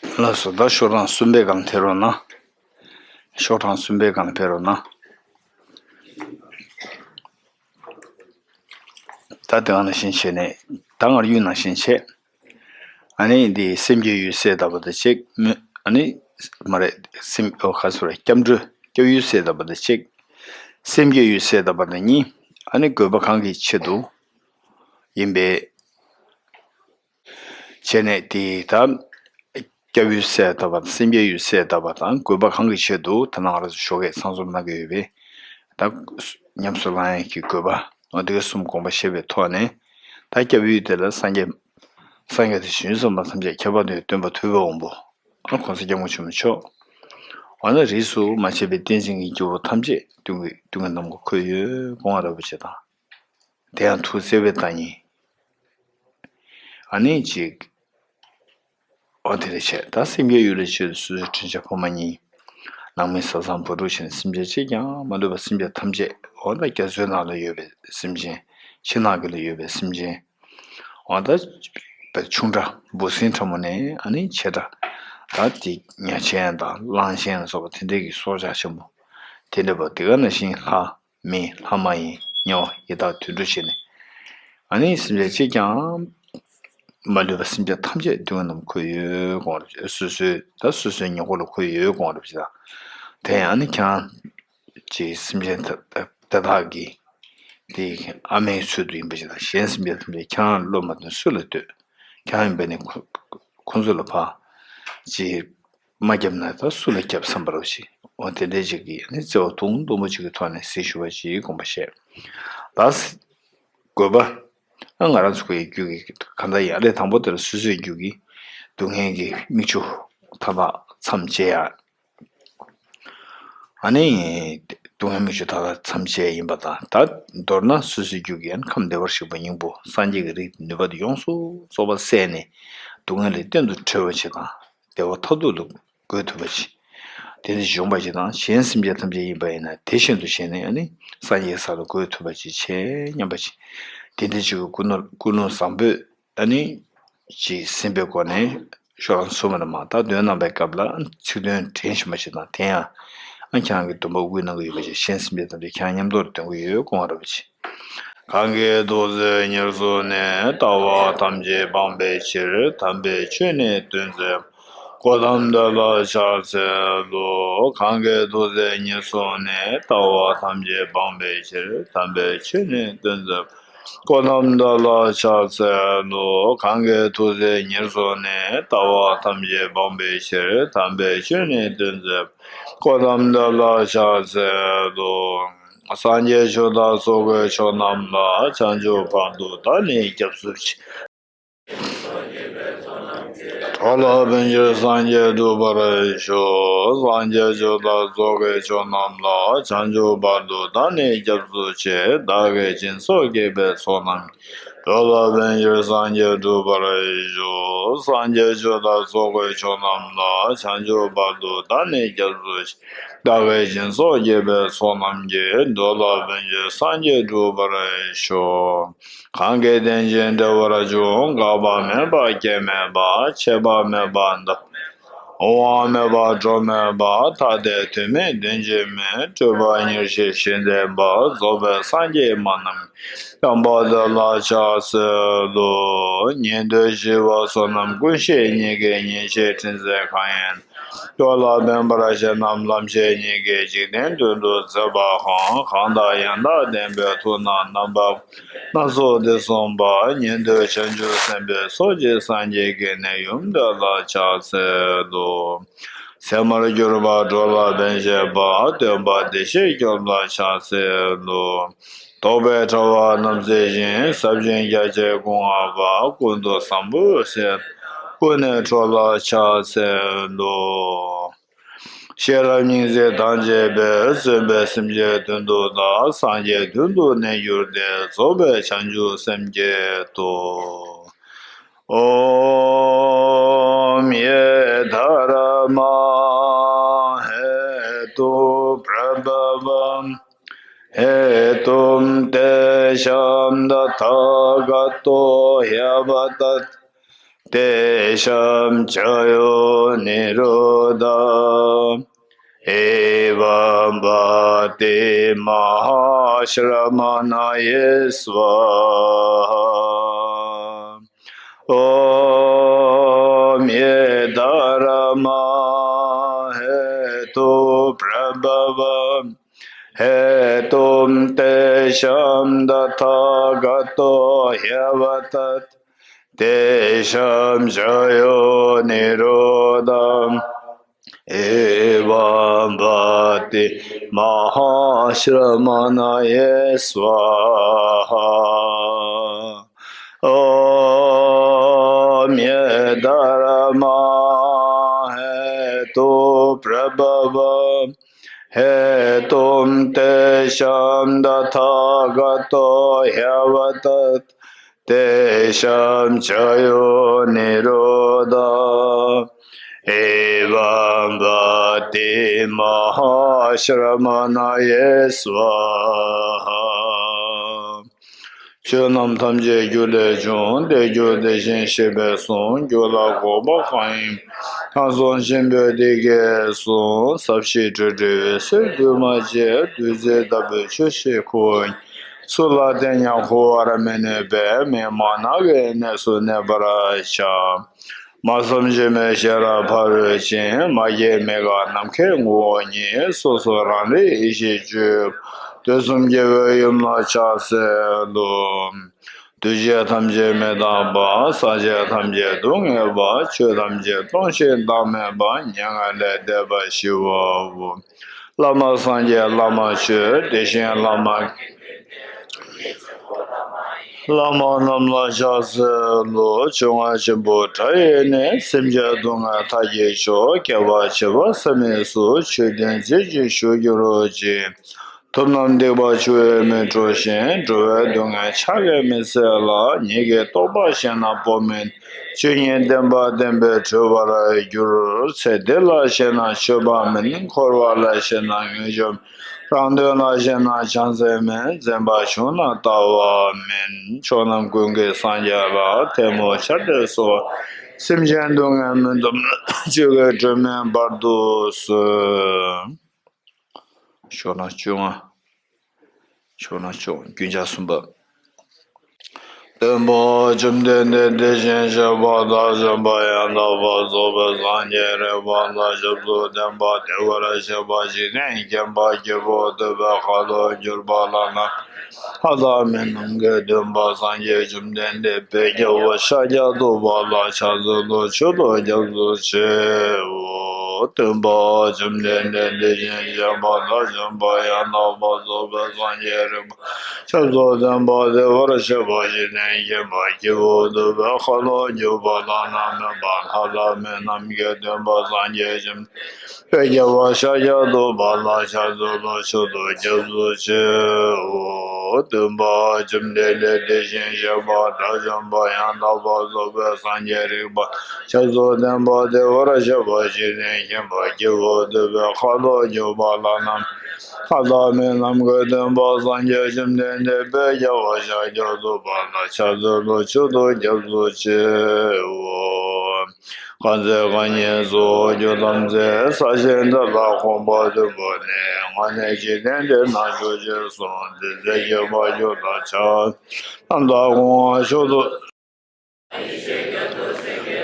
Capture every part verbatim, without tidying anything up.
ལགས་སོ། ད་ཤོག་གྲངས་གསུམ་པའི་སྒང་ལ་ཕེབས་རོགས་གནང་། ཤོག་གྲངས་གསུམ་པའི་སྒང་ལ་ཕེབས་རོགས་གནང་། ད་དེ་ག་ནང་བཞིན་བྱས་ནས། ད་སྔར་ཡོད་ནང་བཞིན་བྱས། ཨ་ནི་འདི་སེམས་བསྐྱེད་ཡུལ་གསལ་བཏབ་པ་དང་གཅིག་མོད། ཨ་ནི་མ་རེད། སེམས་ཨོ་ཁ་སོ་རེད། སྐྱབས་འགྲོ་སྐྱབས་ཡུལ་གསལ་བཏབ་པ་དང་གཅིག་སེམས་བསྐྱེད་ཡུལ་གསལ་བཏབ་པ་དང་གཉིས། ཨ་ནི་དགོས་པ་གང་གི་ཆེད་དུ་ཡིན་པའི། བྱས་ནས་དེ་ད་སྐྱབས་ཡུལ་གསལ་བཏབ་པ་དང་། སེམས་བསྐྱེད་ཡུལ་གསལ་བཏབ་པ་དང་། དགོས་པ་གང་གི་ཆེད་དུ་ད་ནང་ར་ཞོགས་ཀས་ཚང་འཛོམས་གནང་གི་ཡོད་པས། ད་ཉམས་སུ་བླང་ཡས་ཀྱི་དགོས་པ་འོ་དེ་ག་གསུམ་དགོངས་པ་བཞེས་པའི་ཐོག་ནས། ད་སྐྱབས་ཡུལ་དེ་ལ་སངས་རྒྱས་སངས་རྒྱས་དང་བྱང་ཆུབ་སེམས་དཔའ་ཐམས་ཅད་ཁྱད་པར་དུ་སྟོན་པ་ཐུབ་པའི་དབང་པོ་ཨ་ྋགོང་ས་ྋསྐྱབས་མགོན་ཆེན་པོ་མཆོག་འོ་ན་རིས་སུ་མ་ཆད་པའི་བསྟན་འཛིན་གྱི་རྒྱལ་པོ་ཐམས་ཅད་སྟོན་གྱི་སྟོན་གྱི་རྣམ་ཀུན་འཁོད་ཡོད་དགོངས་པ་ར་བ་ཅིག་དང་། དེ་ཡང་ཐུགས་བརྩེ་བའི་བདག་ཉིད། ཨ་ནི་ཅིག་འོ་དེ་རེ་བྱས། ད་སེམས་བསྐྱེད་ཡུལ་ལ་ཆེད་དུ་སོ་སོའི་དྲིན་ཅན་ཕ་མ་གཉིས། ནང་མི་བཟའ་ཚང་བུ་ཕྲུག་བྱས་ནས་སེམས་ཅན་གཅིག་ཀྱང་མ་ལུས་པ་སེམས་ཅན་ཐམས་ཅད། འོ་ན་རྒྱ་མཚོའི་ནང་ལ་ཡོད་པའི་སེམས་ཅན། ཕྱི་ནང་གི་ལ་ཡོད་པའི་སེམས་ཅན། འོ་ད་ཆུང་དྲགས་འབུ་སྲིན་ཕྲ་མོ་ནས་ཨ་ནི་ཆེ་དྲགས། ད་དེ་ཉ་ཆེན་དང་གླང་ཆེན་ལ་སོགས་པ་དེ་འདྲའི་གི་སྲོག་ཆགས་ཆེན་པོ་དེ་འདྲ་པོ་དེ་ག་ནང་བཞིན་ལྷ། མི་ལྷ་མ་ཡིན་དམྱལ་བ་ཡི་དྭགས་དུད་འགྲོ་བྱས་ནས། ཨ་ནི་སེམས་ཅན་གཅིག་ཀྱང་མ་ལུས་པ་སེམས་ཅན་ཐམས་ཅད་སྡུག་བསྔལ་རྣམས་འཁོད་ཡོད་དགོངས་རབ། སོ་སོའི་ད་སོ་སོའི་ཉེ་འཁོར་ལ་འཁོད་ཡོད་དགོངས་རབ་ཅིག་དང་། དེ་ཡང་ཨ་ནི་ཁྱེད་རང་གི་སེམས་ཅན་དེ་དག་གི་དེ་ཨ་མའི་ཚུལ་དུ་ཡིན་པ་ཅིག་དང་། གཞན་སེམས་ཅན་ཐམས་ཅད་ཁྱེད་རང་བློ་མ་གཏོང་སུ་ལ་གཏོད། ཁྱེད་རང་ཡིན་པ་ནི་ཁོ་ཁོ་ཚོ་ལ་ཕར་ཅིག་མ་བརྒྱབ་ན་ད་སུ་ལ་བརྒྱབ་བསམ་པ་རོ་ཞིག་འོ་དེ་འདྲའི་ཅིག་གིས་ནི་བརྩེ་བ་དུང་དུང་པོ་ཅིག་གི་ཐོག་ནས་གཟིགས་ཞུ་བ་ཞིག་དགོངས་པ་བཞེས། ད་དགོས་པ་ཨ་ང་རང་ཚོ་གི་རྒྱུད་ཀྱི་གང་ལྟར་ཡང་ལས་དང་པོ་དེ་ལ་སོ་སོའི་རྒྱུད་ཀྱི་སྡུག་བསྔལ་གྱི་མིག་ཆུ་མཐའ་དག་མཚམས་བཅད་ཡ། ཨ་ནི་སྡུག་བསྔལ་མིག་ཆུ་མཐའ་དག་མཚམས་བཅད་ཡ་ཡིན་པ་དང་། ད་མདོར་ན་སོ་སོའི་རྒྱུད་ཀྱི་ཨ་ནི་ཁམས་བདེ་བར་གཤེགས་པ་སྙིང་པོ་སངས་རྒྱས་ཀྱི་རིགས་ནུས་པ་དེ་ཡོངས་སུ་རྫོགས་པ་བསལ་ནས་སྡུག་བསྔལ་ལས་གཏན་དུ་གྲོལ་བ་ཅིག་དང་། བདེ་བ་མཐར་ཐུག་ལ་འགོད་ཐུབ་པ་ཅིག་དེ་འདྲ་འབྱུང་བ་ཅིག་དང་། གཞན་སེམས་ཅན་ཐམས་ཅད་ཡིན་པ་ཡིན་ན་དེ་བཞིན་དུ་བྱས་ནས་ཨ་ནི་སངས་རྒྱས་ས་ལ་འགོད་ཐུབ་པ་ཅིག་བྱས་སྙམ་པ་ཅིག་དེ་འདྲ་ཅིག་གི་ཀུན་སློང་ཀུན་སློང་བཟང་པོས་ཨ་ནི་ཅིག་ཟིན་པའི་སྒོ་ནས་ཤོག་གྲངས་གསུམ་པ་ནས་མར་ད་འདོན་གནང་པའི་སྐབས་ལ་ཚིག་དོན་དྲན་བཞིན་པ་ཅིག་དང་། དེ་ཡང་ཨ་ཁྱེད་རང་གི་སྡོམ་པ་དབུས་གནང་གི་ཡོད་པ་ཅིག་གཞན་སེམས་ཅན་ཐམས་ཅད་ཁྱེད་རང་མཉམ་དུ་འདོན་གྱི་ཡོད་དགོངས་པ་ར་བ་ཅིག་གང་གིས་ཐུགས་བརྩེ་ཉེར་བཟུང་ནས། ལྟ་བ་ཐམས་ཅད་སྤང་བའི་ཕྱིར། དམ་པའི་ཆོས་ནི་སྟོན་མཛད་པ། གོའུ་ཏམ་དེ་ལ་ཕྱག་འཚལ་ལོ། གང་གིས་ཐུགས་བརྩེ་ཉེར་བཟུང་ནས། ལྟ་བ་ཐམས་ཅད་སྤང་བའི་ཕྱིར། དམ་པའི་ཆོས་ནི་སྟོན་མཛད་པ། གོའུ་ཏམ་དེ་ལ་ཕྱག་འཚལ་ལོ། གང་གིས་ཐུགས་བརྩེ་ཉེར་བཟུང་ནས། ལྟ་བ་ཐམས་ཅད་སྤང་བའི་ཕྱིར། དམ་པའི་ཆོས་ནི་སྟོན་མཛད་པ། གོའུ་ཏམ་དེ་ལ་ཕྱག་འཚལ་ལོ། སངས་རྒྱས་ཆོས་དང་ཚོགས་ཀྱི་མཆོག་རྣམས་ལ། བྱང་ཆུབ་བར་དུ་བདག་ནི་སྐྱབས་སུ་མཆི། འགྲོ་ལ་ཕན་ཕྱིར་སངས་རྒྱས་འགྲུབ་པར་ཤོག་སངས་རྒྱས་ཆོས་དང་ཚོགས་ཀྱི་མཆོག་རྣམས་ལ། བྱང་ཆུབ་བར་དུ་བདག་ནི་སྐྱབས་སུ་མཆི། བདག་གིས་སྦྱིན་སོགས་བགྱིས་པའི་ཚོགས་རྣམས་ཀྱིས། འགྲོ་ལ་ཕན་ཕྱིར་སངས་རྒྱས་འགྲུབ་པར་ཤོག་སངས་རྒྱས་ཆོས་དང་ཚོགས་ཀྱི་མཆོག་རྣམས་ལ། བྱང་ཆུབ་བར་དུ་བདག་ནི་སྐྱབས་སུ་མཆི། བདག་གིས་སྦྱིན་སོགས་བགྱིས་པའི་ཚོགས་རྣམས་ཀྱིས། འགྲོ་ལ་ཕན་ཕྱིར་སངས་རྒྱས་འགྲུབ་པར་ཤོག་གང་གིས་རྟེན་ཅིང་འབྲེལ་བར་འབྱུང་། འགག་པ་མེད་པ་སྐྱེ་མེད་པ། ཆད་པ་མེད་པ་འདའ། དབང་མེད་པ་འགྲོ་མེད་པ། ཐ་དད་དོན་མེད་དོན་གཅིག་མིན། སྤྲོས་པ་ཉེར་ཞི་ཞི་བདེ་འབར། རྫོགས་པའི་སངས་རྒྱས་མ་རྣམས་ཀྱིས། དམ་པ་དེ་ལ་ཕྱག་འཚལ་ལོ། ཉན་ཐོས་ཞི་བ་བསོད་ནམས་ཀུན་ཤེས་ཉིད་ཀྱི། ཉིན་བྱེད་ཕྲིན་ཚེགས་གང་ཡིན་ན། འགྲོ་ལ་ཕན་པར་བྱེད་རྣམས་ལམ་ཤེས་ཉིད་ཀྱིས། འཇིག་རྟེན་དོན་དུ་མཛད་པའང་། གང་དག་ཡང་དག་ལྡན་པའི་ཐུགས་རྣམས་རྣམ་པ་སྣ་ཚོགས་འདི་གསུངས་པ། ཉན་ཐོས་བྱང་ཆུབ་སེམས་དཔའི་ཚོགས་ཀྱིས། སངས་རྒྱས་ཀྱི་གནས་ཡུམ་དེ་ལ་ཕྱག་འཚལ་ལོ། ཚད་མར་གྱུར་པ་འགྲོ་ལ་ཕན་བྱེད་པ། སྟོན་པ་བདེ་གཤེགས་སྐྱོབ་ལ་ཕྱག་འཚལ་ལོ། རྟོག་པའི་དྲ་བ་རྣམས་སེལ་ཞིང་། ཟབ་ཅིང་རྒྱ་ཆེར་སྐུ་མངའ་བ། ཀུན་ཏུ་བཟང་པོའི་སྲས་དང་། ཀུན་ནས་འགྲོ་ལ་ཕྱག་འཚལ་ལོ། ཤེས་རབ་སྙིང་རྗེ་དང་བཅས་པས། བརྩོན་པས་སེམས་ཅན་དོན་དུ་བདག་སངས་རྒྱས་མདུན་དུ་གནས་གྱུར་ཏེ། རྫོགས་པའི་བྱང་ཆུབ་སེམས་བསྐྱེད་དོ། ཨོཾ་ཡེ་དྷརྨཱ་ཧེ་ཏུ་པྲ་བྷ་ཝ་ཧེ་ཏུ་ཏེ་ཤཱ་ཏ་ཐཱ་ག་ཏོ་ཧྱ་བ་ཏ། तेषां च यो निरोधः। एवं भक्तिमहाश्रमणये स्वाहा। ॐ ये धर्मा हेतुप्रभव हेतुं तेषां तथागतो ह्यवदत्। तेषां च यो निरोधः। एवं भक्तिमहाश्रमणये स्वाहा। ॐ ये धर्मा हेतुप्रभव हेतुं तेषां तथागतो ह्यवदत्। तेषां च यो निरोधः। एवं भक्तिमहाश्रमणये स्वाहा। ཆོས་རྣམས་ཐམས་ཅད་རྒྱུ་ལས་བྱུང་། དེ་རྒྱུ་དེ་བཞིན་གཤེགས་པས་གསུངས། རྒྱུ་ལ་འགོག་པ་གང་ཡིན། ངན་སོང་ཆེན་པོའི་བདེ་སྐྱིད་གསུངས། ཟབ་ཞི་སྤྲོས་བྲལ་འོད་གསལ་འདུས་མ་བྱས། བདུད་རྩི་ལྟ་བུའི་ཆོས་ཤིག་ཁོ་ན། སུ་ལ་བསྟན་ཀྱང་གོ་བར་མི་ནུས་པས། མི་སྨྲ་ནགས་ཀྱི་གནས་སུ་གནས་པར་བྱ། སྨྲ་བསམ་བརྗོད་མེད་ཤེས་རབ་ཕ་རོལ་ཕྱིན། མ་སྐྱེས་མི་འགག་ནམ་མཁའི་ངོ་བོ་ཉིད། སོ་སོ་རང་རིག་ཡེ་ཤེས་སྤྱོད། དུས་གསུམ་རྒྱལ་བའི་ཡུམ་ལ་ཕྱག་འཚལ་ལོ། འདུ་བྱེད་ཐམས་ཅད་མི་རྟག་པ། སྲིད་པ་ཐམས་ཅད་སྡུག་བསྔལ་བ། ཆོས་ཐམས་ཅད་སྟོང་ཞིང་བདག་མེད་པ། མྱ་ངན་ལས་འདས་པ་ཞི་བའོ། བླ་མ་སངས་རྒྱས་བླ་མ་ཆོས། དེ་བཞིན་བླ་མ་བླ་མ་རྣམས་ལ་ཕྱག་འཚལ་ལོ། ཆོས་རྔ་ཆེན་པོ་སྒྲ་ཡིས་ནི། སེམས་ཅན་སྡུག་བསྔལ་མཐའ་ཡས་ཤོག་སྐྱེ་བ་བྱེ་བ་ཟད་མི་སྲིད། ཆོས་ལྡན་རྫས་ཀྱི་ཞུགས་གྱུར་ཅིག་ཐུབ་རྣམས་སྡིག་པ་ཆུ་ཡིས་མི་འཁྲུ་ཞིང་། འགྲོ་བའི་སྡུག་བསྔལ་ཕྱག་གིས་མི་སེལ་ལ། ཉིད་ཀྱི་རྟོགས་པ་བཞེས་ན་པོ་མིན། ཆོས་ཉིད་བདེན་པ་བདེན་པས་གྲོལ་བར་འགྱུར། ཚེ་འདི་ལ་ཞེན་ན་ཆོས་པ་མིན། འཁོར་བ་ལ་ཞེན་ན་ངེས་འབྱུང་། རང་དོན་ལ་ཞེན་ན་བྱང་སེམས་མིན། འཛེམ་པ་བྱུང་ན་ལྟ་བ་མིན། ཕྱོགས་རྣམས་ཀུན་གྱི་སངས་རྒྱས་ལ། ཐལ་མོ་སྦྱར་ཏེ་གསོལ། སེམས་ཅན་སྡུག་བསྔལ་མུན་དུ་མེད། ཆོས་ཀྱི་སྒྲོན་མེ་འབར་དུ་གསོལ། ཕྱོགས་རྣམས་བཅོ་ལྔ། ཕྱོགས་རྣམས་བཅོ་ལྔ། རྒྱུན་ཆགས་གསུམ་པ། སྟོན་པ་བཅོམ་ལྡན་འདས་དེ་བཞིན་གཤེགས་པ་དང་། བྱམས་པ་ཡང་དག་པར་རྫོགས་པའི་སངས་རྒྱས་རིག་པ་དང་། ཞབས་སུ་ལྡན་པ་བདེ་བར་གཤེགས་པ། འཇིག་རྟེན་མཁྱེན་པ་སྐྱེས་བུ་ཐུབ་པའི་མཁའ་ལ་གྱུར་པ་ལ། ནམ་མཁའ་ལ་མི་རྣམས་ཀྱི་སྟོན་པ་སངས་རྒྱས་བཅོམ་ལྡན་འདས་དཔལ་རྒྱལ་བ་ཤཱཀྱ་ཐུབ་པ་ལ་ཕྱག་འཚལ་ལོ། མཆོད་དོ། སྐྱབས་སུ་མཆིའོ། སྟོན་པ་བཅོམ་ལྡན་འདས་དེ་བཞིན་གཤེགས་པ་དང་། བྱམས་པ་ཡང་དག་པར་རྫོགས་པའི་སངས་རྒྱས་རིག་པ། ཞབས་སུ་ལྡན་པ་བདེ་བར་གཤེགས་པ། འཇིག་རྟེན་མཁྱེན་པ་སྐྱེས་བུ་ཐུབ་པའི་མཁའ་ལ་གྱུར་པ་དང་། ནམ་མཁའ་ལ་མི་རྣམས་ཀྱི་སྟོན་པ་སངས་རྒྱས་བཅོམ་ལྡན་འདས་དཔལ་རྒྱལ་བ་ཤཱཀྱ་ཐུབ་པ་ལ་ཕྱག་འཚལ་ལོ། མཆོད་དོ། སྐྱབས་སུ་མཆིའོ། སྟོན་པ་བཅོམ་ལྡན་འདས་དེ་བཞིན་གཤེགས་པ་དང་། བྱམས་པ་ཡང་དག་པར་རྫོགས་པའི་སངས་རྒྱས་རིག་པ། ཞབས་སུ་ལྡན་པ་བདེ་བར་གཤེགས་པ། འཇིག་རྟེན་མཁྱེན་པ་སྐྱེས་བུ་ཐུབ་པའི་མཁའ་ལ་གྱུར་པ་ལ། ནམ་མཁའ་ལ་མི་རྣམས་ཀྱི་སྟོན་པ་སངས་རྒྱས་བཅོམ་ལྡན་འདས་དཔལ་རྒྱལ་བ་ཤཱཀྱ་ཐུབ་པ་ལ་ཕྱག་འཚལ་ལོ། མཆོད་དོ། སྐྱབས་སུ་མཆིའོ། གང་ཚེ་རྐང་གཉིས་སུ་གྱུར་ཐམས་ཅད། ས་གཞི་འདི་ལ་གོམ་པ་བདུན་བོར་ནས། ང་ནི་འཇིག་རྟེན་འདི་ན་བཞུགས་ཤིག་གསུངས། དེ་ཚེ་སྐྱོབ་པར་གྱུར་ལ་ཕྱག་འཚལ། ལྷ་དང་སྐུ་དབང་མཆོག་ཏུ།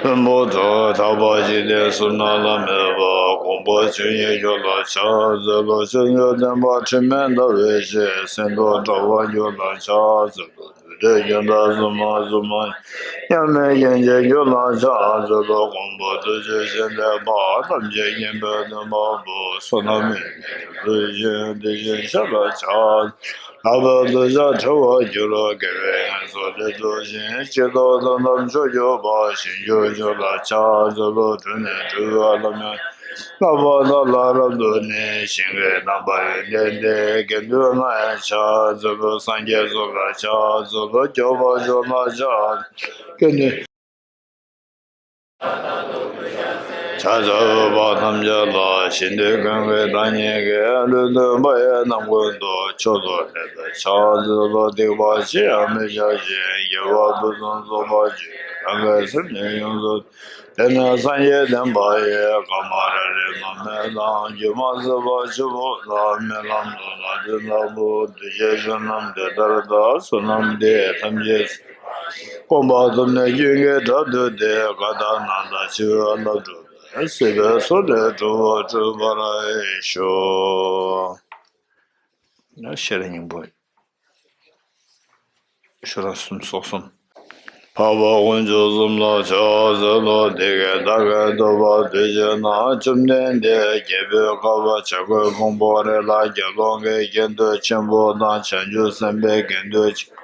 བེམ་པོ་དང་ཐག་པ་འཇིག་རྟེན་གསུམ་རྣམས་ལ་མེད་པ། གོམ་པ་བཅུ་གཉིས་གྱུར་ལ་ཕྱག་འཚལ་ལོ། བྱང་ཆུབ་སེམས་དཔའ་དྲི་མེད་ཟླ་བའི་ཞལ། སེང་གེ་འདྲ་བར་གྱུར་ལ་ཕྱག་འཚལ་ལོ། རྡུལ་ཕྲན་གྱུར་ལ་གཟུགས་མ་གཟུགས་མ་མཉམ་མེད་སྐྱེ་མཆེད་གྱུར་ལ་ཕྱག་འཚལ་ལོ། གོམ་པ་བདུན་ཅུ་བཞི་ལྡན་པ། ཐམས་ཅད་མཁྱེན་པའི་སྟོན་པ་པོ། བསོད་ནམས་མི་ལ་རས་པ་ཅན། དེ་བཞིན་གཤེགས་ལ་ཕྱག་འཚལ། ལྷག་པའི་གདུལ་བྱ་ཁྲོ་བོར་གྱུར། དགེ་བའི་ངན་སོང་ལས་སྒྲོལ་ཞིང་། སྐྱིད་ལྡན་དོན་དམ་མཆོག་གྱུར་པ། ཞིང་བཅུ་གྱུར་ལ་ཕྱག་འཚལ་ལོ། གྲོལ་ནས་གྲོལ་བའི་ལམ་ཡང་། ལྷག་པར་བདག་ལ་རབ་ཏུ་གནས། ཞིང་གི་རྣམ་པར་ཡོན་ཏན་ལྡན། དགེ་འདུན་ལ་ཡང་ཕྱག་འཚལ་ལོ། སངས་རྒྱས་གསུམ་ལ་ཕྱག་འཚལ་ལོ། སྐྱོབ་པར་གྱུར་ལ་ཕྱག་འཚལ། དགེ་འདུན། ཕྱག་འཚལ་བ་ཐམས་ཅད་ལ། ཞི་བདེ་ཀུན་གྱི་བདག་ཉིད་ཀྱིས། ལུས་གདོན་བག་ཡོད་རྣམས་ཀུན་ཏུ། མཆོག་ཏུ་ཕེབས་པའི་ཕྱག་འཚལ་ལོ། སྡིག་པ་ཅི་ཡང་མི་བྱ་ཞིང་། དགེ་བ་ཕུན་སུམ་ཚོགས་པར་སྤྱད། རང་གི་སེམས་ནི་ཡོངས་སུ། དེ་ནས་སངས་རྒྱས་བསྟན་པ་ཡི། བཀའ་མ་ར་རི་མ་སྨད་དང་། རྒྱུད་མ་ཟད་པ་ཆུ་བོ་དང་། རྨི་ལམ་དུ་ལ་དེ་ལྟ་བུ། འདུ་བྱེད་ཆོས་རྣམས་དེ་ལྟར་བལྟ། བསོད་ནམས་འདི་ཐམས་ཅད་སྒོམ་པ་དུ་ནི་རྒྱུན་གྱི་གྲགས་བསྡུས་ཏེ། ག་དང་ན་ད་ཆེ་བའི་ལྷ་སྒྲུབ་པའི། སྲིད་པའི་མཚོ་ལས་འགྲོ་བ་སྒྲོལ་བར་ཤོག་ཤེས་རབ་སྙིང་པོ། ཤོ་ལོ་གསུམ་སོགས་གསུམ། འཕགས་པ་དཀོན་མཆོག་གསུམ་ལ་ཕྱག་འཚལ་ལོ། འདི་སྐད་བདག་གིས་ཐོས་པ་དུས་གཅིག་ན། བཅོམ་ལྡན་འདས་རྒྱལ་པོའི་ཁབ་བྱ་རྒོད་ཕུང་པོ་རི་ལ་དགེ་སློང་གི་དགེ་འདུན་ཆེན་པོ་དང་། བྱང་ཆུབ་སེམས་དཔའི་དགེ་འདུན་ཆེན་པོ་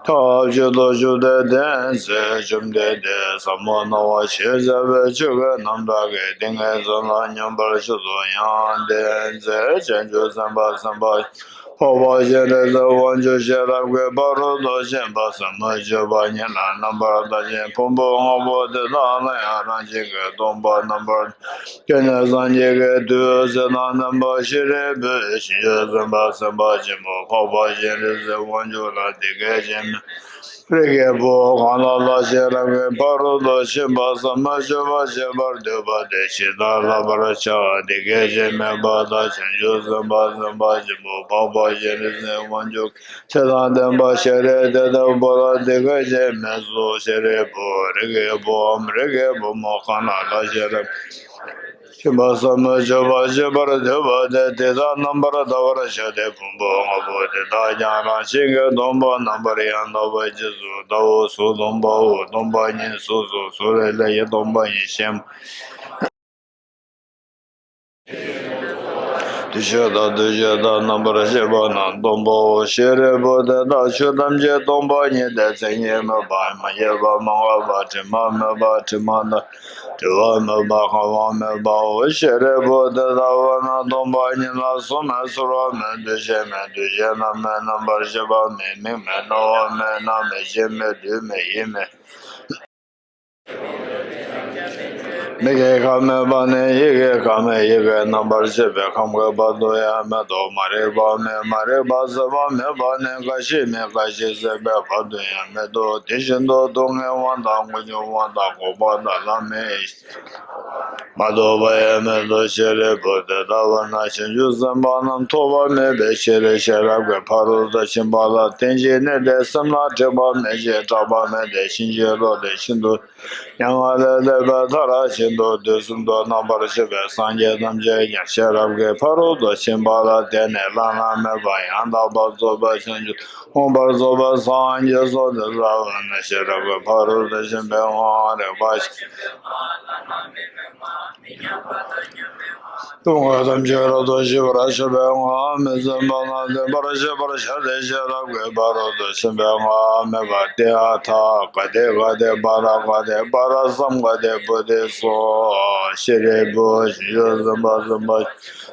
ཐབས་ཅིག་ཏུ་བཞུགས་ཏེ་བསྟེན་ཚེ། བཅོམ་ལྡན་འདས་ཟབ་མོ་སྣང་བ་ཞེས་བྱ་བའི་ཆོས་ཀྱི་རྣམ་གྲངས་ཀྱི་ཏིང་ངེ་འཛིན་ལ་སྙོམས་པར་ཞུགས་སུ་ཡང་བསྟེན་ཚེ། བྱང་ཆུབ་སེམས་དཔའ་སེམས་དཔའ་འཕགས་པ་སྤྱན་རས་གཟིགས་དབང་ཕྱུག་ཤེས་རབ་ཀྱི་ཕ་རོལ་ཏུ་ཕྱིན་པ་ཟབ་མོ་སྤྱོད་པ་ཉིད་ལ་རྣམ་པར་ལྟ་ཞིང་། ཕུང་པོ་ལྔ་པོ་དེ་དག་ལ་ཡང་རང་བཞིན་གྱིས་སྟོང་པར་རྣམ་པར་ལྟ་སྟེ་ནི། སངས་རྒྱས་ཀྱི་མཐུས་ཚེ་དང་ལྡན་པ་ཤཱ་རིའི་བུས། བྱང་ཆུབ་སེམས་དཔའ་སེམས་དཔའ་ཆེན་པོ་འཕགས་པ་སྤྱན་རས་གཟིགས་དབང་ཕྱུག་ལ་འདི་སྐད་ཅེས་སྨྲས། རིགས་ཀྱི་བུ་གང་ལ་ལ་ཤེས་རབ་ཀྱི་ཕ་རོལ་ཏུ་ཕྱིན་པ་ཟབ་མོ་སྤྱོད་པ་བྱེད་པར་འདོད་པ་དེས་ཇི་ལྟར་བསླབ་པར་བྱ། འདི་སྐད་ཅེས་སྨྲས་པ་དང་། བྱང་ཆུབ་སེམས་དཔའ་སེམས་དཔའ་ཆེན་པོ་འཕགས་པ་སྤྱན་རས་གཟིགས་དབང་ཕྱུག་གིས་ཚེ་དང་ལྡན་པ་ཤཱ་ར་དྭ་ཏིའི་བུ་ལ་འདི་སྐད་ཅེས་སྨྲས་སོ། ཤཱ་རིའི་བུ་རིགས་ཀྱི་བུའམ་རིགས་ཀྱི་བུ་མོ་གང་ལ་ལ་ཤེས་རབ་ཕྱིན་པ་ཟབ་མོ་སྤྱོད་པ་བྱེད་པར་འདོད་པ་དེས་འདི་ལྟར་རྣམ་པར་ལྟ་བར་བྱ་སྟེ། ཕུང་པོ་ལྔ་པོ་དེ་དག་ཀྱང་རང་བཞིན་གྱིས་སྟོང་པར་རྣམ་པར་ཡང་དག་པར་རྗེས་སུ་བལྟའོ། གཟུགས་སྟོང་པའོ། སྟོང་པ་ཉིད་གཟུགས་སོ། གཟུགས་ལས་ལས་ཀྱི་སྟོང་པ་ཉིད་ཤེས་འདུ་བྱེད་དང་འདུ་བྱེད་དག་རྣམ་པར་ཤེས་པ་རྣམས་སྟོང་པའོ། ཤཱ་རིའི་བུ་དེ་དག་ཆོས་ཐམས་ཅད་སྟོང་པ་ཉིད་དེ། མཚན་ཉིད་མེད་པ། མ་སྐྱེས་པ། མ་འགགས་པ། དྲི་མ་མེད་པ། དྲི་མ་དང་བྲལ་བ་མེད་པ། གང་བ་མེད་པའོ། ཤཱ་རིའི་བུ་དེ་ལྟ་བས་ན་སྟོང་པ་ཉིད་ལ་སོ་མེད། ཚོར་བ་མེད། འདུ་ཤེས་མེད། འདུ་བྱེད་རྣམས་མེད། རྣམ་པར་ཤེས་པ་མེད། མིག་མེད། རྣ་བ་མེད། སྣ་མེད། ལྕེ་མེད། ལུས་མེད། ཡིད་མེད། མིག་གི་ཁམས་མེད་པ་ནས་ཡིད་ཀྱི་ཁམས་མེད། ཡིད་ཀྱི་རྣམ་པར་ཤེས་པའི་ཁམས་ཀྱི་བར་དུ་ཡང་མེད་དོ། མ་རིག་པ་མེད། མ་རིག་པ་ཟད་པ་མེད་པ་ནས་རྒ་ཤི་མེད། རྒ་ཤི་ཟད་པའི་བར་དུ་ཡང་མེད་དོ། དེ་བཞིན་དུ་སྡུག་བསྔལ་དབང་དང་། ཀུན་འབྱུང་དབང་དང་། འགོག་པ་དང་། ལམ་མེད། མ་ཐོབ་པ་ཡང་མེད་དོ། ཤཱ་རིའི་བུ་དེ་ལྟ་བས་ན་བྱང་ཆུབ་སེམས་དཔའ་རྣམས་ཐོབ་པ་མེད་པའི་ཕྱིར། ཤེས་རབ་ཀྱི་ཕ་རོལ་ཏུ་ཕྱིན་པ་ལ་བརྟེན་ཅིང་གནས་ཏེ། སེམས་ལ་སྒྲིབ་པ་མེད་ཅིང་སྐྲག་པ་མེད་དེ། ཕྱིན་ཅི་ལོག་སྟེ་ཤིན་ཏུ་མྱ་ངན་ལས་འདས་པའི་མཐར་ཕྱིན་ཏོ། དུས་གསུམ་དུ་རྣམ་པར་ཕྱིན་པའི་སངས་རྒྱས་ཐམས་ཅད་ཀྱང་ཤེས་རབ་ཀྱི་ཕ་རོལ་ཏུ་ཕྱིན་པ་ལ་བརྟེན་ནས་བླ་ན་མེད་པ་ཡང་དག་པར་རྫོགས་པའི་བྱང་ཆུབ་མངོན་པར་རྫོགས་པའི་སངས་རྒྱས་སོ། དེ་ལྟ་བས་ན་ཤེས་རབ་ཀྱི་ཕ་རོལ་ཏུ་ཕྱིན་པའི་ངོ་བོ་རིག་པ་ཞེས། སྡུག་བསྔལ་ཐམས་ཅད་རབ་ཏུ་ཞི་བར་བྱེད་པའི་ངང་མི་འཛིན་པ་ལ་འཛིན་པར་བྱེད་པར་བྱ་སྟེ། ཤེས་རབ་ཀྱི་ཕ་རོལ་ཏུ་ཕྱིན་པའི་ངང་མེད་པ་སྟེ། ཨ་ཐ་ག་ཏེ་ག་ཏེ་པ་ར་ག་ཏེ་པ་ར་སཾ་ག་ཏེ་བོ་དྷི་སོ། ཤཱ་རིའི་བུ་བྱང་ཆུབ་སེམས་དཔའ་སེམས་དཔའ་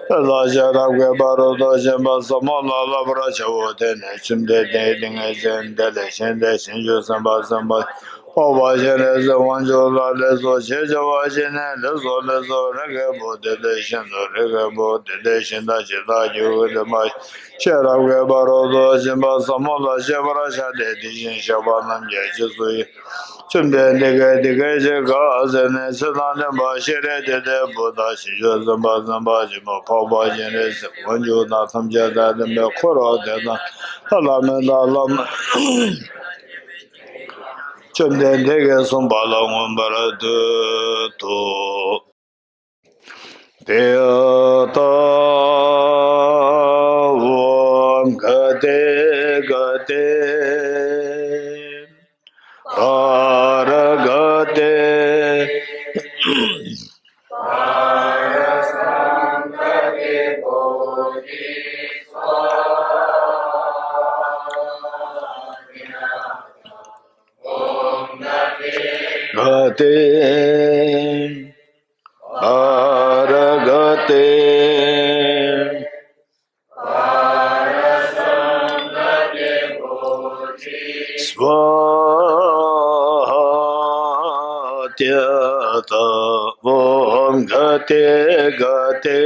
དེ་དག་ཤེས་རབ་ཀྱི་ཕ་རོལ་ཏུ་ཕྱིན་པ་ཟབ་མོ་ལ་བསླབ་པར་བྱའོ། དེ་ནས་བཅོམ་ལྡན་འདས་ཏིང་ངེ་འཛིན་དེ་ལས་བཞེངས་ཏེ་བྱང་ཆུབ་སེམས་དཔའ་སེམས་དཔའ་འཕགས་པ་སྤྱན་རས་གཟིགས་དབང་ཕྱུག་ལ་ལེགས་སོ་ཞེས་བྱ་བ་བྱིན་ནས། ལེགས་སོ་ལེགས་སོ། རིགས་ཀྱི་བུ་དེ་དེ་བཞིན་དུ། རིགས་ཀྱི་བུ་དེ་དེ་བཞིན་དུ། ཇི་ལྟར་ཁྱོད་ཀྱིས་ཐོས་པ་ཤེས་རབ་ཀྱི་ཕ་རོལ་ཏུ་ཕྱིན་པ་ཟབ་མོ་ལ་སྤྱད་པར་བྱ་སྟེ། དེ་བཞིན་གཤེགས་པ་རྣམས་ཀྱི་རྗེས་སུ་ཡི། བཅོམ་ལྡན་འདས་ཀྱིས་འདི་སྐད་ཅེས་བཀའ་སྩལ་ནས། ཚེ་དང་ལྡན་པ་ཤཱ་ར་དྭ་ཏིའི་བུ་དག་བྱང་ཆུབ་སེམས་དཔའ་སེམས་དཔའ་ཆེན་པོ་འཕགས་པ་སྤྱན་རས་གཟིགས་དབང་ཕྱུག་དང་ཐམས་ཅད་དང་ལྡན་པའི་འཁོར་དེ་དག་ལ་མི་འདའ་ལམ་བཅོམ་ལྡན་འདས་ཀྱིས་གསུངས་པ་ལ་མངོན་པར་བསྟོད་དོ། ཏདྱ་ཐཱ། ཨོཾ་ག་ཏེ་ག་ཏེ་པཱ་ར་ག་ཏེ། ག་ཏེ་པཱ་ར་ག་ཏེ། སྭཱ་ཧཱ། ཏྱ་ཐཱ། ཨོཾ་ག་ཏེ་ག་ཏེ་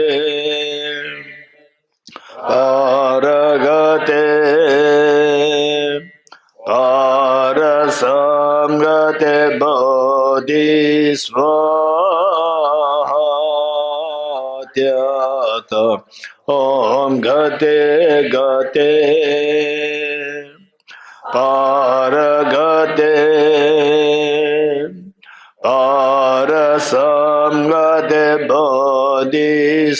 པཱ་ར་ག་ཏེ་པཱ་ར་སཾ་ག་ཏེ་བོ་དྷི་སྭཱ་ཧཱ། ཏྱ་ཐཱ། ཨོཾ་ག་ཏེ་ག་ཏེ་པཱ་ར་ག་ཏེ་པཱ་ར་སཾ་ག་ཏེ་བོ་དྷི་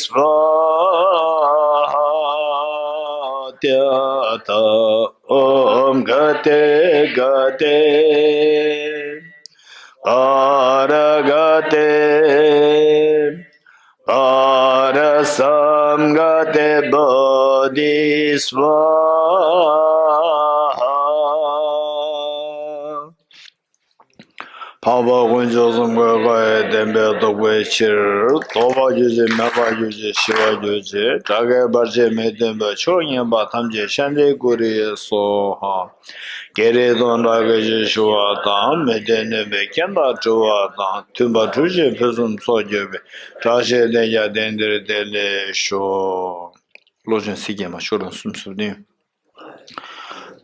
སྭཱ་ཧཱ། ཏྱ་ཐཱ། ཨོཾ་ག་ཏེ་ག་ཏེ་པཱ་ར་ག་ཏེ་པཱ་ར་སཾ་ག་ཏེ་བོ་དྷི་སྭཱ་ཧཱ། འཕགས་པ་དཀོན་མཆོག་གསུམ་ཀའི་བཀའ་ཡི་བསྟན་པ་རྫོགས་པའི་ཕྱིར། ལྡོག་པར་གྱུར་ཅིང་མེད་པར་གྱུར་ཅིང་ཞི་བར་གྱུར་ཅིང་དགྲ་བགེགས་བར་ཆད་མི་མཐུན་པའི་ཕྱོགས་ངན་པ་ཐམས་ཅད་ཤན་ཏེ་ཀུ་རེ་སྭཱ་ཧཱ། བགེགས་རིགས་སྟོང་ཕྲག་བརྒྱ་ཞིག་ཞི་བ་དང་། མི་མཐུན་གནོད་པའི་རྐྱེན་དག་གྲོལ་བ་དང་། མཐུན་པར་གྲུབ་ཅིང་ཕུན་སུམ་ཚོགས་གྱུར་པའི། བཀྲ་ཤིས་དེ་ཡང་དེང་འདིར་བདེ་ལེགས་ཤོག། བློ་སྦྱོང་ཚིག་བརྒྱད་མ་ཤོ་རང་གསུམ་གསུམ་བདུན།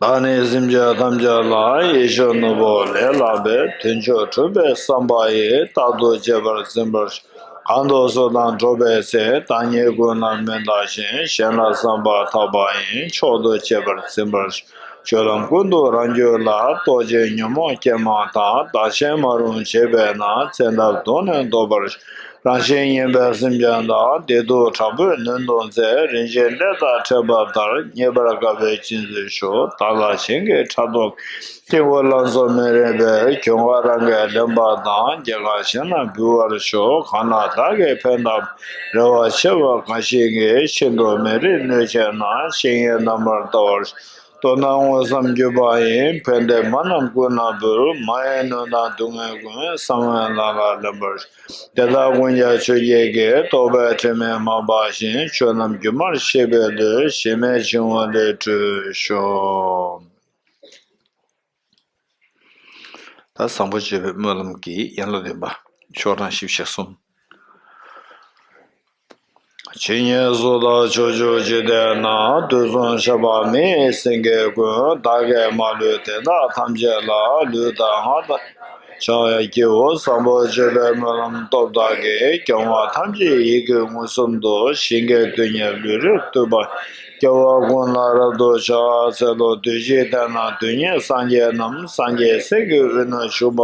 བདག་ནི་སེམས་ཅན་ཐམས་ཅད་ལ། ཡིད་བཞིན་ནོར་བུ་ལས་ལྷག་པའི། དོན་མཆོག་སྒྲུབ་པའི་བསམ་པ་ཡིས། རྟག་ཏུ་གཅེས་པར་འཛིན་པར་ཤོག། གང་དུ་སུ་དང་འགྲོགས་པའི་ཚེ། བདག་ཉིད་ཀུན་ལ་མི་ལྟ་ཞིང་། གཞན་ལ་བསམ་པ་ཐག་པ་ཡིས། མཆོག་ཏུ་གཅེས་པར་འཛིན་པར་ཤོག། སྤྱོད་ལམ་ཀུན་ཏུ་རང་རྒྱུད་ལ། ལྟོགས་ཆེན་ཉོན་མོངས་སྐྱེས་མ་ཐག། བདག་གཞན་མ་རུངས་བྱེད་པས་ན། ཚེ་འདབ་གདོང་ནས་བཟློག་པར་ཤོག། རང་བཞིན་ངན་པའི་སེམས་ཅན་དག། བདེ་སྡུག་དྲག་པོས་ནོན་གཏོང་ཚེ། རིན་ཆེན་གླེགས་ཐག་ཕྲེང་བ་ལྟར། རྙེད་པར་དཀའ་བའི་སྦྱིན་སོགས་ཤོག། བདག་ལ་གཞན་གྱིས་ཕྲག་དོག་གིས། སྐྱེ་བོ་ལ་སོགས་མི་རིགས་པའི། གྱོང་ཁ་རང་གིས་ལེན་པ་དང་། རྒྱལ་ཁ་གཞན་ལ་འབུལ་བར་ཤོག། གང་ལ་བདག་གིས་ཕན་དང་། རེ་བ་ཆེ་བ་འགའ་ཞིག་གིས། ཤིན་ཏུ་མི་རིགས་གནོད་བྱེད་ན། བཤེས་གཉེན་རྣམ་པར་ལྟ་བར་ཤོག། མདོར་ན་དངོས་སམ་བརྒྱུད་པ་ཡིན། ཕན་བདེ་མ་རྣམས་ཀུན་ལ་འབུལ། མ་ཡིན་གནོད་དང་སྡུག་བསྔལ་ཀུན། གསང་བས་བླ་ན་ལེན་པར་ཤོག། དེ་དག་ཀུན་ཀྱང་ཆོས་ཀྱི་གེགས། རྟོག་པའི་དྲི་མས་མ་སྦགས་ཤིང་། ཆོས་རྣམས་སྒྱུ་མར་ཤེས་པའི་བློས། གཞི་མེད་འཆིང་བ་ལས་གྲོལ་ཤོག། ད་བཟང་པོ་སྤྱོད་པའི་སྨོན་ལམ་གྱི་ཡན་ལག་བདུན་པ། ཤོག་གྲངས་བཞི་བཅུ་ཞེ་གསུམ། ཇི་སྙེད་སུ་དག་ཕྱོགས་བཅུའི་འཇིག་རྟེན་ན། དུས་གསུམ་གཤེགས་པ་མི་ཡི་སེང་གེ་ཀུན། བདག་གིས་མ་ལུས་དེ་དག་ཐམས་ཅད་ལ། ལུས་དང་ངག་དང་ཕྱག་གཡས་སྐྱེ་བོ། བཟང་པོ་སྤྱོད་པའི་སྨོན་ལམ་སྟོབས་དག་གིས། སྐྱེ་བ་ཐམས་ཅད་ཡིད་ཀྱིས་མངོན་སུམ་དུ། ཞིང་གི་རྡུལ་སྙེད་ལུས་རིགས་བཏུད་པ། སྐྱེ་བ་ཀུན་ལ་རབ་ཏུ་ཕྱག་འཚལ་ལོ། བདུད་བཞིའི་གཏེར་ན་དོན་གཉེར་སངས་རྒྱས་རྣམས། སངས་རྒྱས་སྲས་ཀྱི་དབུས་ན་བཞུགས་པ།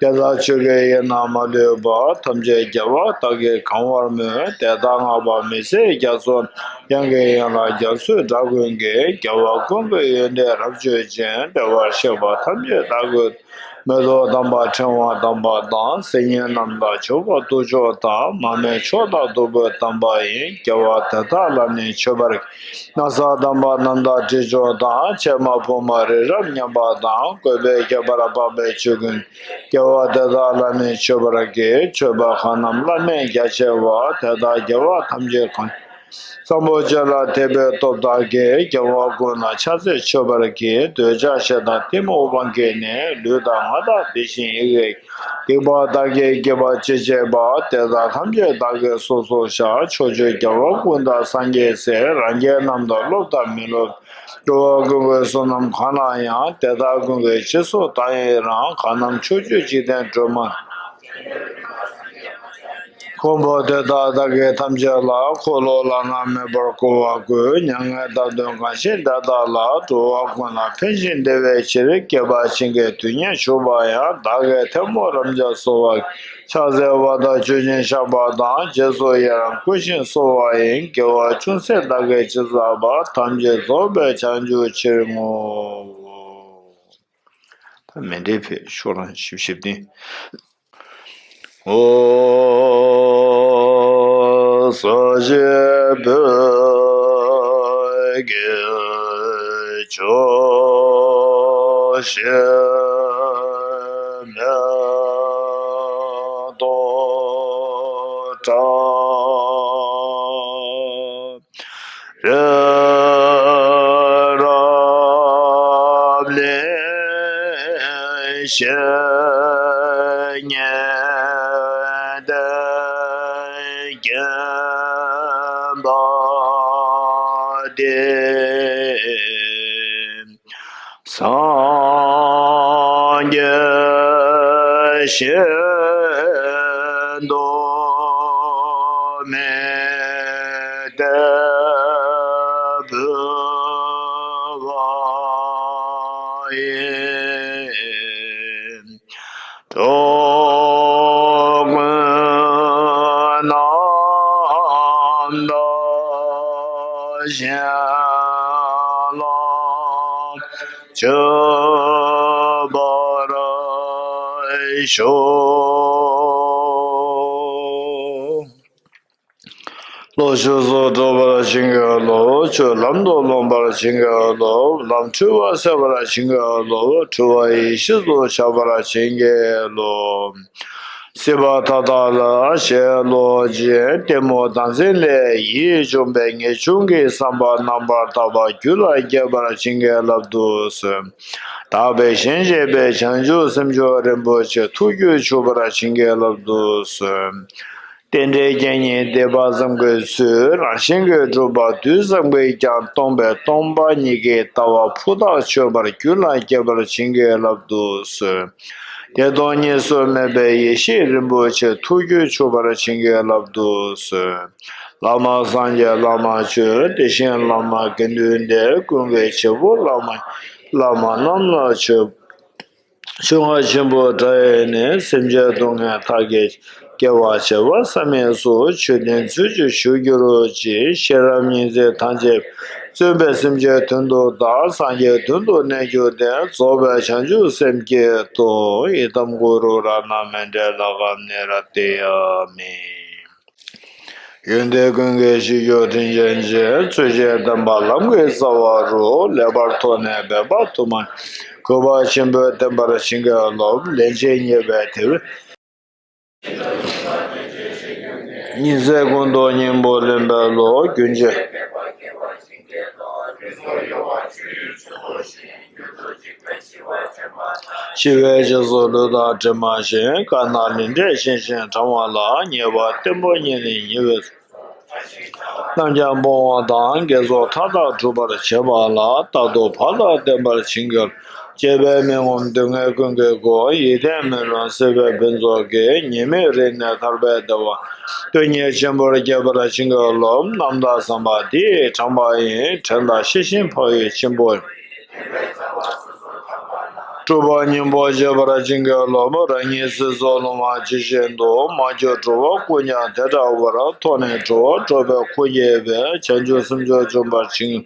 དེ་དག་ཆོས་ཀྱི་དབྱིངས་རྣམས་མ་ལུས་པ། ཐམས་ཅད་རྒྱལ་བ་དག་གིས་གང་བར་མོས། དེ་དག་བསྔགས་པ་མི་ཟད་རྒྱ་མཚོ་རྣམས། དབྱངས་ཀྱི་ཡན་ལག་རྒྱ་མཚོའི་སྒྲ་ཀུན་གྱིས། རྒྱལ་བ་ཀུན་གྱི་ཡོན་ཏན་རབ་བརྗོད་ཅིང་། བདེ་བར་གཤེགས་པ་ཐམས་ཅད་བདག་གུས། མེ་ཏོག་དམ་པ་ཕྲེང་བ་དམ་པ་དང་། སིལ་སྙན་རྣམས་ལ་མཆོད་པ་གཏོར་ཆོག་དང་། མར་མེ་མཆོག་དང་བདུག་སྤོས་དམ་པ་ཡིས། སྐྱེ་བ་དེ་དག་ལ་ནི་མཆོད་པར། ན་བཟའ་དམ་པ་རྣམས་དང་དྲི་མཆོག་དང་། ཕྱེ་མ་ཕུར་མ་རི་རབ་མཉམ་པ་དང་། བཀོད་པའི་ཁྱད་པར་འཕགས་པའི་ཆོས་ཀུན། སྐྱེ་བ་དེ་དག་ལ་ནི་མཆོད་པར་བགྱི། མཆོད་པ་གང་རྣམས་བླ་མེད་རྒྱ་ཆེ་བ། དེ་དག་རྒྱལ་བ་ཐམས་ཅད་གང་། བཟང་པོ་སྤྱོད་ལ་དད་པའི་སྟོབས་དག་གིས། སྐྱེ་བ་ཀུན་ལ་ཕྱག་འཚལ་མཆོད་པར་བགྱི། འདོད་ཆགས་ཞེ་སྡང་གཏི་མུག་དབང་གིས་ནི། ལུས་དང་ངག་དང་དེ་བཞིན་ཡིད་ཀྱི། སྡིག་པ་དག་གིས་བགྱིས་པ་ཅི་བྱེད་པ། དེ་དག་ཐམས་ཅད་བདག་གིས་སོ་སོར་བཤགས། ཕྱོགས་བཅུའི་རྒྱལ་བ་ཀུན་དང་སངས་རྒྱས་སྲས། རང་རྒྱལ་རྣམས་དང་སློབ་དང་མི་སློབ། འགྲོ་བ་ཀུན་གྱི་བསོད་ནམས་གང་ལ་ཡང་། དེ་དག་ཀུན་གྱི་རྗེས་སུ་བདག་ཡི་རང་། གང་རྣམས་ཕྱོགས་བཅུའི་འཇིག་རྟེན་སྒྲོན་མ། མགོན་པོ་དེ་དག་བདག་གིས་ཐམས་ཅད་ལ། འཁོར་ལོ་བླ་ན་མེད་པར་བསྐོར་བར་བསྐུལ། མྱ་ངན་འདའ་སྟོན་གང་བཞེད་དེ་དག་ལ། འགྲོ་བ་ཀུན་ལ་ཕན་ཞིང་བདེ་བའི་ཕྱིར། བསྐལ་པ་ཕྱིན་གྱི་དུས་ཉིད་བཞུགས་པ་ཡང་། བདག་གིས་ཐལ་མོ་རབ་འབྱམས་གསོལ་བ། ཕྱག་འཚལ་བ་དང་མཆོད་ཅིང་བཤགས་པ་དང་། རྗེས་སུ་ཡི་རང་བསྐུལ་ཞིང་གསོལ་བ་ཡིན། དགེ་བ་ཅུང་ཟད་བདག་གིས་ཅི་བསགས་པ། ཐམས་ཅད་རྫོགས་པའི་བྱང་ཆུབ་ཕྱིར་བསྔོའོ། ད་མཎྜལ་ཕུལ། ཤོག་གྲངས་བཞི་བཅུ་ཞེ་བདུན། ཨོ། ས་གཞི་བོད་ཀྱི་ཕྱོགས་བཞི་མེ་ཏོག་བཀྲ། རི་རབ་ལེགས་བཤད་སྙན་ ཤིན་ཏུ་མི་བདེ་བ་ཡི། འགྲོ་ཀུན་རྣམ་དག་གཞན་ལ་མཆོད་པར་ཤོག། བློ་ཆོས་སུ་འགྲོ་བར་བྱིན་གྱིས་རློབས། ཆོས་ལམ་དུ་སློང་བར་བྱིན་གྱིས་རློབས། ལམ་འཁྲུལ་པ་སེལ་བར་བྱིན་གྱིས་རློབས། འཁྲུལ་པ་ཡེ་ཤེས་སུ་འཆར་བར་བྱིན་གྱིས་རློབས། སྲིད་པ་མཐའ་དག་ལ་ཞེན་ལོག་ཅིང་། གཏི་མུག་དམ་ཚིག་ལས་ཡིད་བྱུང་བའི་ངེས་འབྱུང་གི་བསམ་པ་རྣམ་པར་དག་པ་རྒྱུད་ལ་སྐྱེ་བར་བྱིན་གྱིས་བརླབ་ཏུ་གསོལ། དག་པའི་ཞིང་གཤེགས་པའི་བྱང་ཆུབ་སེམས་མཆོག་རིན་པོ་ཆེ་ཐུགས་རྒྱུད་ཆུད་པར་བྱིན་གྱིས་བརླབ་ཏུ་གསོལ། རྟེན་འབྲེལ་རྐྱེན་གཉིས་སྡིག་པ་བསམ་གྱིས་གསོད། རང་གཞན་གྱི་སྒྲིབ་པ་བདུད་བསམ་གྱིས་ཀྱང་སྟོངས་པའི་སྟོང་པ་ཉིད་ཀྱི་ལྟ་བ་ཕུ་ཐག་ཆོད་པར་རྒྱུད་ལ་སྐྱེ་བར་བྱིན་གྱིས་བརླབ་ཏུ་གསོལ། བདེ་སྟོང་གཉིས་སུ་མེད་པའི་ཡེ་ཤེས་རིན་པོ་ཆེ་ཐུགས་རྒྱུད་ཆུད་པར་བྱིན་གྱིས་བརླབ་ཏུ་གསོལ། བླ་མ་སངས་རྒྱས་བླ་མ་ཆོས། དེ་བཞིན་བླ་མ་དགེ་འདུན་སྡེ། ཀུན་གྱི་བྱེད་པོ་བླ་མ་ཡི། བླ་མ་རྣམས་ལ་མཆོད། ཆོས་རྔ་ཆེན་པོ་འདྲ་ཡིས་ནི། སེམས་ཅན་སྡུག་བསྔལ་མཐའ་སྐྱེལ། སྐྱེ་བ་བྱེ་བ་ཟད་མི་ཚུགས། ཆོས་དོན་ཚུལ་བཞིན་ཞུ་འགྱུར་ཅིག། ཤེས་རབ་སྙིང་བརྩེ་ཐམས་ཅད་བརྩོན་པས། སེམས་ཅན་དོན་དུ་བདག། སངས་རྒྱས་དོན་དུ་གནས་གྱུར་ཏེ། རྫོགས་པའི་བྱང་ཆུབ་སེམས་བསྐྱེད་དོ། ཡི་དམ་གུ་རུ་རཏྣ་མཎྜལ་ལ་ཀ་ནི་ར་ཏི་ཡ་མི། ཡོན་ཏན་ཀུན་གྱི་གཞིར་གྱུར་དྲིན་ཅན་རྗེ། ཚུལ་བཞིན་བསྟེན་པ་ལམ་གྱི་རྩ་བ་རུ། ལེགས་པར་མཐོང་ནས་འབད་པ་དུ་མ། གུས་པ་ཆེན་པོས་བསྟེན་པར་བྱིན་གྱིས་རློབས། སླན་ཆད་རྙེད་པའི་དེ་བས། ཉིན་མཚན་ཀུན་ཏུ་སྙིང་པོ་ལེན་པའི་བློ། རྒྱུན་ཆད། འཆི་བའི་རྗེས་སུ་ལུས་དང་དྲི་མ་ཞིག། དཀར་ནག་ལས་འབྲས་ཤིང་བཞིན་དྲང་བ་ལ། ཉེས་པ་ལྟད་མོ་ཉིད་ནི་ཉེས་པའི་ཚུལ། རྣམ་རྒྱལ་སྤོང་བ་དང་། དགེ་ཚོགས་མཐའ་དག་སྒྲུབ་པར་བྱེད་པ་ལ། རྟག་ཏུ་བག་ལ་བསྟེན་པར་བྱིན་གྱིས། སྤྱད་པས་མི་ངོམས་སྡུག་བསྔལ་ཀུན་གྱི་སྒོ། ཡིད་བརྟན་མི་ལོང་སྲིད་པའི་ཕུན་ཚོགས་ཀྱིས། ཉེས་དམིགས་རིག་ནས་ཐར་པའི་བདེ་བ། དོན་གཉེར་ཆེན་པོར་སྐྱེ་བར་བྱིན་གྱིས་རློབས། རྣམ་དག་བསམ་པ་འདི་ཡིས་དྲངས་པ་ཡིན། དྲན་དང་ཤེས་བཞིན་འཕགས་ཡུལ་ཆེན་པོ། སྒྲུབ་པ་སྙིང་པོར་བྱེད་པར་བྱིན་གྱིས་རློབས། རང་ཉིད་སྲིད་མཚོར་ལྷུང་བ་ཇི་བཞིན་དུ། མ་གྱུར་འགྲོ་བ་ཀུན་ཀྱང་དེ་འདྲ་བར། ཐོབ་ནས་འགྲོ་བ་སྒྲོལ་བའི་སྐུ་བརྙེས་པའི། བྱང་ཆུབ་སེམས་མཆོག་འབྱོངས་པར་བྱིན།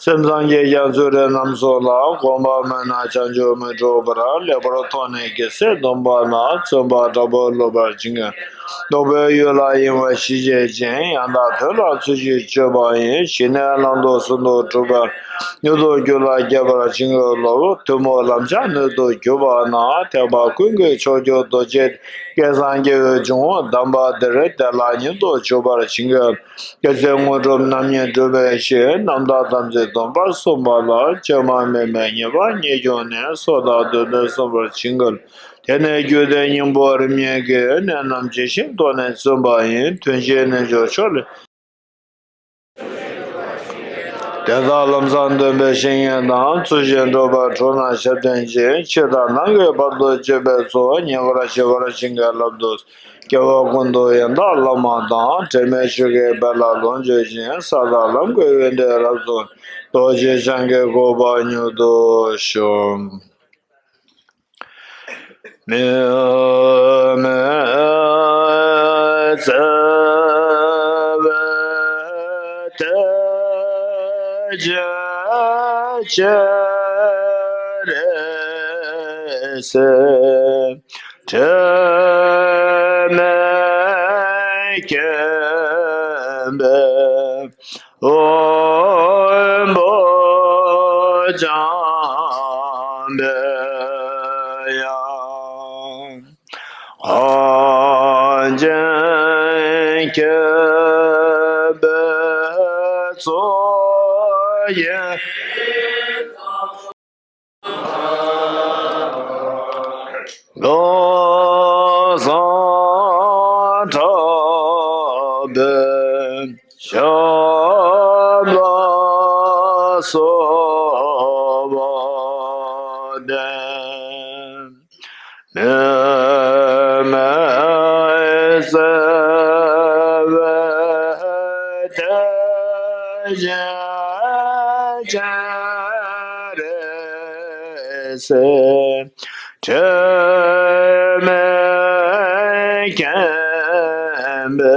སེམས་ཙམ་གྱིས་ཀྱང་ཚུལ་ཁྲིམས་རྣམས་སྲུང་ལ། གོམས་པར་སྨོན་ན་བྱང་ཆུབ་མི་འཁྲུགས་པར། ལེགས་པར་མཐོང་ནས་རྒྱལ་སྲས་སྡོམ་པ་ལ། བརྩོན་པ་དྲག་པོས་སློབ་པར་བྱིན་གྱིས། རྟོགས་པའི་ཡུལ་ལ་གཡེང་བ་ཞི་བྱེད་ཅིང་། ཡང་དག་དོན་ལ་ཚུལ་བཞིན་དཔྱོད་པ་ཡིས། ཞི་གནས་ལམ་དུ་ཟུང་དུ་འཇུག་པ། མྱུར་དུ་རྒྱུད་ལ་སྐྱེ་བར་བྱིན་གྱིས་རློབས། ཐུན་མོང་ལམ་སྦྱངས་སྣོད་དུ་གྱུར་པ་ན། ཐེག་པ་ཀུན་གྱི་མཆོག་གྱུར་རྡོ་རྗེ། བསྐལ་བཟང་སྐྱེ་བོའི་འབྱུང་པོ་དམ་པ་འདིར། བདེ་བླག་མྱུར་དུ་འཇུག་པར་བྱིན་གྱིས། རྒྱལ་སྲས་དངོས་གྲུབ་རྣམ་གཉིས་འགྲུབ་པའི་ཕྱིར། རྣམ་དག་དམ་ཚིག་སྡོམ་པར་གསུངས་པ་ལ། བཅོས་མ་མེད་པའི་ཉེས་པ་གཉིས་བྱུང་ནས། སྲོག་དང་བདུད་བཏུལ་གསུངས་པར་བྱིན་གྱིས། དེ་ནས་རྒྱུད་སྡེ་སྙིང་པོ་རིམ་གཉིས་ཀྱི། གནད་རྣམས་ཇི་བཞིན་རྟོགས་ནས་བརྩོན་པ་ཡིས། དོན་བྱེད་རྣལ་འབྱོར་མཆོག་ལས། དེ་དག་ལམ་སང་སྟོན་པའི་བཤེས་གཉེན་དང་། ཚུལ་བཞིན་སྒྲུབ་པ་དྲུང་ན་ཞབས་བརྟན་ཅིང་། ཕྱི་དང་ནང་གི་བར་དུ་གཅོད་པའི་ཚུལ། ཉེ་བར་ཞི་བར་བྱིན་གྱིས་བརླབ་ཏུ། སྐྱེ་བ་ཀུན་ཏུ་ཡང་དག་བླ་མ་དང་། དྲི་མེད་ཆོས་ཀྱི་དཔལ་ལ་ལོངས་སྤྱོད་ཅིང་། ས་དང་ལམ་གྱི་ཡོན་ཏན་རབ་རྫོགས། རྡོ་རྗེ་འཆང་གི་གོ་འཕང་མྱུར་དུ་ཤོག། མི་མེད་བརྩེ་བའི་གཏེར་ཆེན་སྤྱན་རས་གཟིགས། དྲི་མེད་མཁྱེན་པའི་དབང་པོ་བཅངས་པའི་ཡང་། གངས་ཅན་མཁྱེན་པའི་ཚོགས་ཡིན། ལམ་སང་དྲག་པོའི་ཞབས་ལ་གསོལ་བ་འདེབས། མི་ སྤྱན་རས་གཟིགས། དྲི་མེད་མཁྱེན་པའི་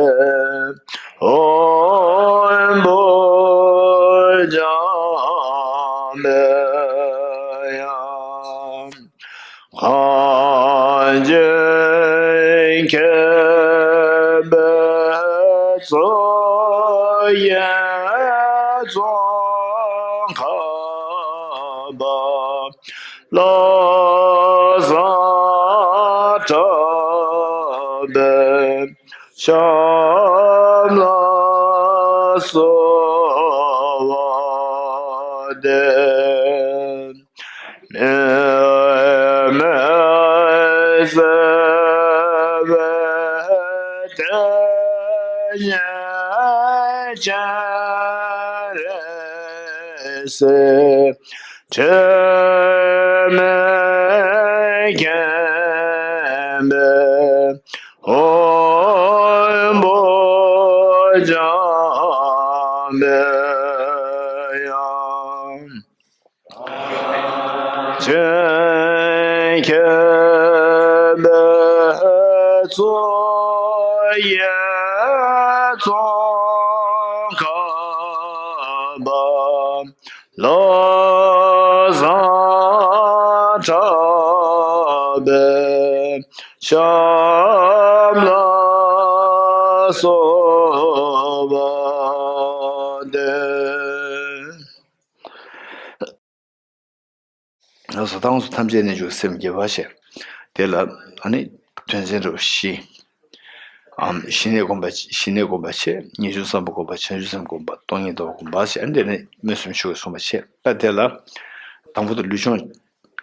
དབང་པོ་འཇམ་པའི་དབྱངས། གངས་ཅན་མཁྱེན་པའི་སྲོལ་ཡན་ཙོང་ཁ་པ། བློ་བཟང་གྲགས་པའི་ཞབས་ལ་གསོལ་བ་འདེབས། མི་མེད་ཟེར་བའི་དེ་ཉིད་སྤྱན་རས་གཟིགས། དྲི་མེད་མཁྱེན་པའི་དབང་པོ་འཇམ་པའི་དབྱངས། གངས་ཅན་མཁྱེན་པའི་སྲོལ་ཡན་ཙོང་ཁ་པ། བློ་བཟང་གྲགས་པའི་ཞབས་ལ་གསོལ་བ་འདེབས། ལགས་སོ། ད་ང་ཚོ་ཐམས་ཅད་གནས་འགྱུར་སེམས་བསྐྱེད་པ་བྱས། དེ་ལ་ཨ་ནི་དོན་ཚན་རིམ་པ་བཞི། ཨམ། ཞི་གནས་སྒོམ་པ། ཞི་གནས་སྒོམ་པ་བྱས། དངོས་བྱུང་བསམ་པ་སྒོམ་པ། བྱང་ཆུབ་སེམས་སྒོམ་པ། སྟོང་ཉིད་རྟོགས་པ་སྒོམ་པ་བྱས། ཨ་ནི་དེ་ནས་སྨོན་འཇུག་ཞུ་བའི་གསུངས་པ་བྱས། ད་དེ་ལ་དང་པོ་དེ་ལུས་སྦྱོང་།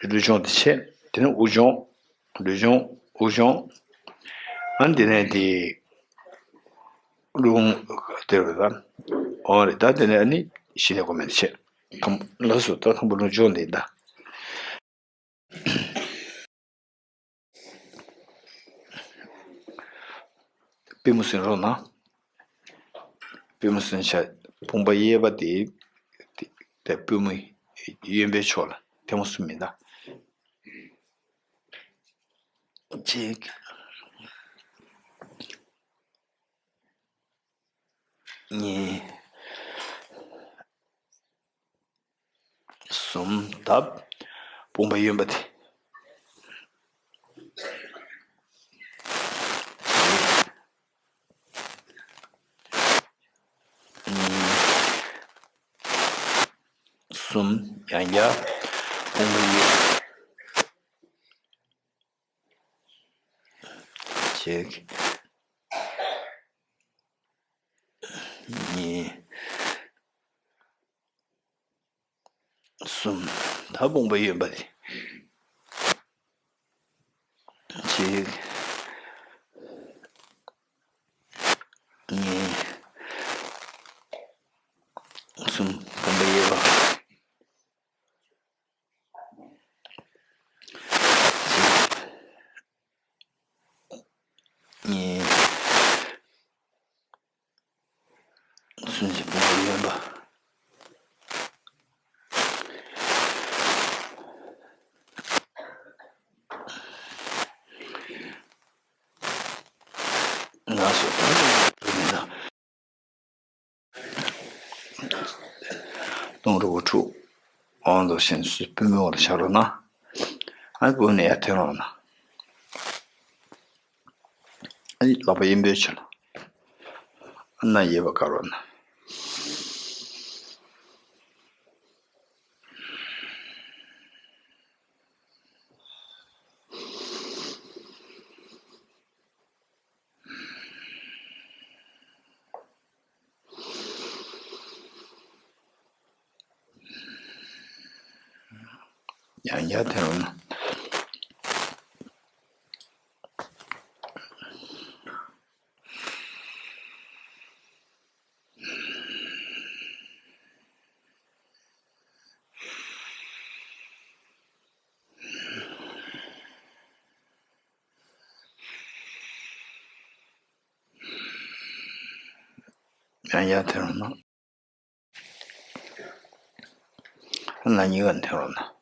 ལུས་སྦྱོང་དེ་བྱས། དེ་ནས་དབུགས་སྦྱོང་། ལུས་སྦྱོང་། དབུགས་སྦྱོང་། ཨ་ནི་དེ་ནས་དེ་རླུང་དེ་རེད་ད། འོ་རེད། ད་དེ་ནས་ཨ་ནི་ཞི་གནས་སྒོམ་པ་དེ་བྱས། དང་། ལགས་སོ། ད་དང་པོ་ལུས་སྦྱོང་དེ་ཡིན་ད། པུས་མོ་བསྣུན་རོགས་གནང་། པུས་མོ་བསྣུན་བྱས། དཔུང་པ་གཡས་པ་དེ། དེ་པུས་མོ་གཡོན་པའི་ཕྱོགས་ལ་ཐལ་མོ་བསྣུན་ཡིན་ད། གཅིག་གཉིས། གསུམ། ད་དཔུང་པ་གཡོན་པ་དེ། གཉིས། གསུམ། ཡང་བསྐྱར་དཔུང་པ་གཡོན། གཅིག་གཉིས། གསུམ། ད་དཔུང་པ་གཡོན་པ་དེ། གཅིག་གཉིས། གསུམ། དཔུང་པ་གཡས་པ། གཉིས། གསུམ་བཞི། དཔུང་པ་གཡོན་པ། ལགས་སོ། སྟོང་རི་བོ་དྲུག། དབང་དུ་བྱས་ནས་པུས་མོའི་འོག་ལ་བཞག་རོགས་གནང་། ཨ་ནི་པུས་མོ་ནས་ཡར་འཐེན་རོགས་གནང་། ཨ་ནི་ལག་པ་གཡོན་པའི་ཕྱོགས་ལ། ཨ་ནི་གཡས་པ་བཀག་རོགས་གནང་། ཡང་ཡར་འཐེན་རོགས་གནང་། ཡང་ཡར་འཐེན་རོགས་གནང་། ད་ང་གཉིས་ཀ་འཐེན་རོགས་གནང་།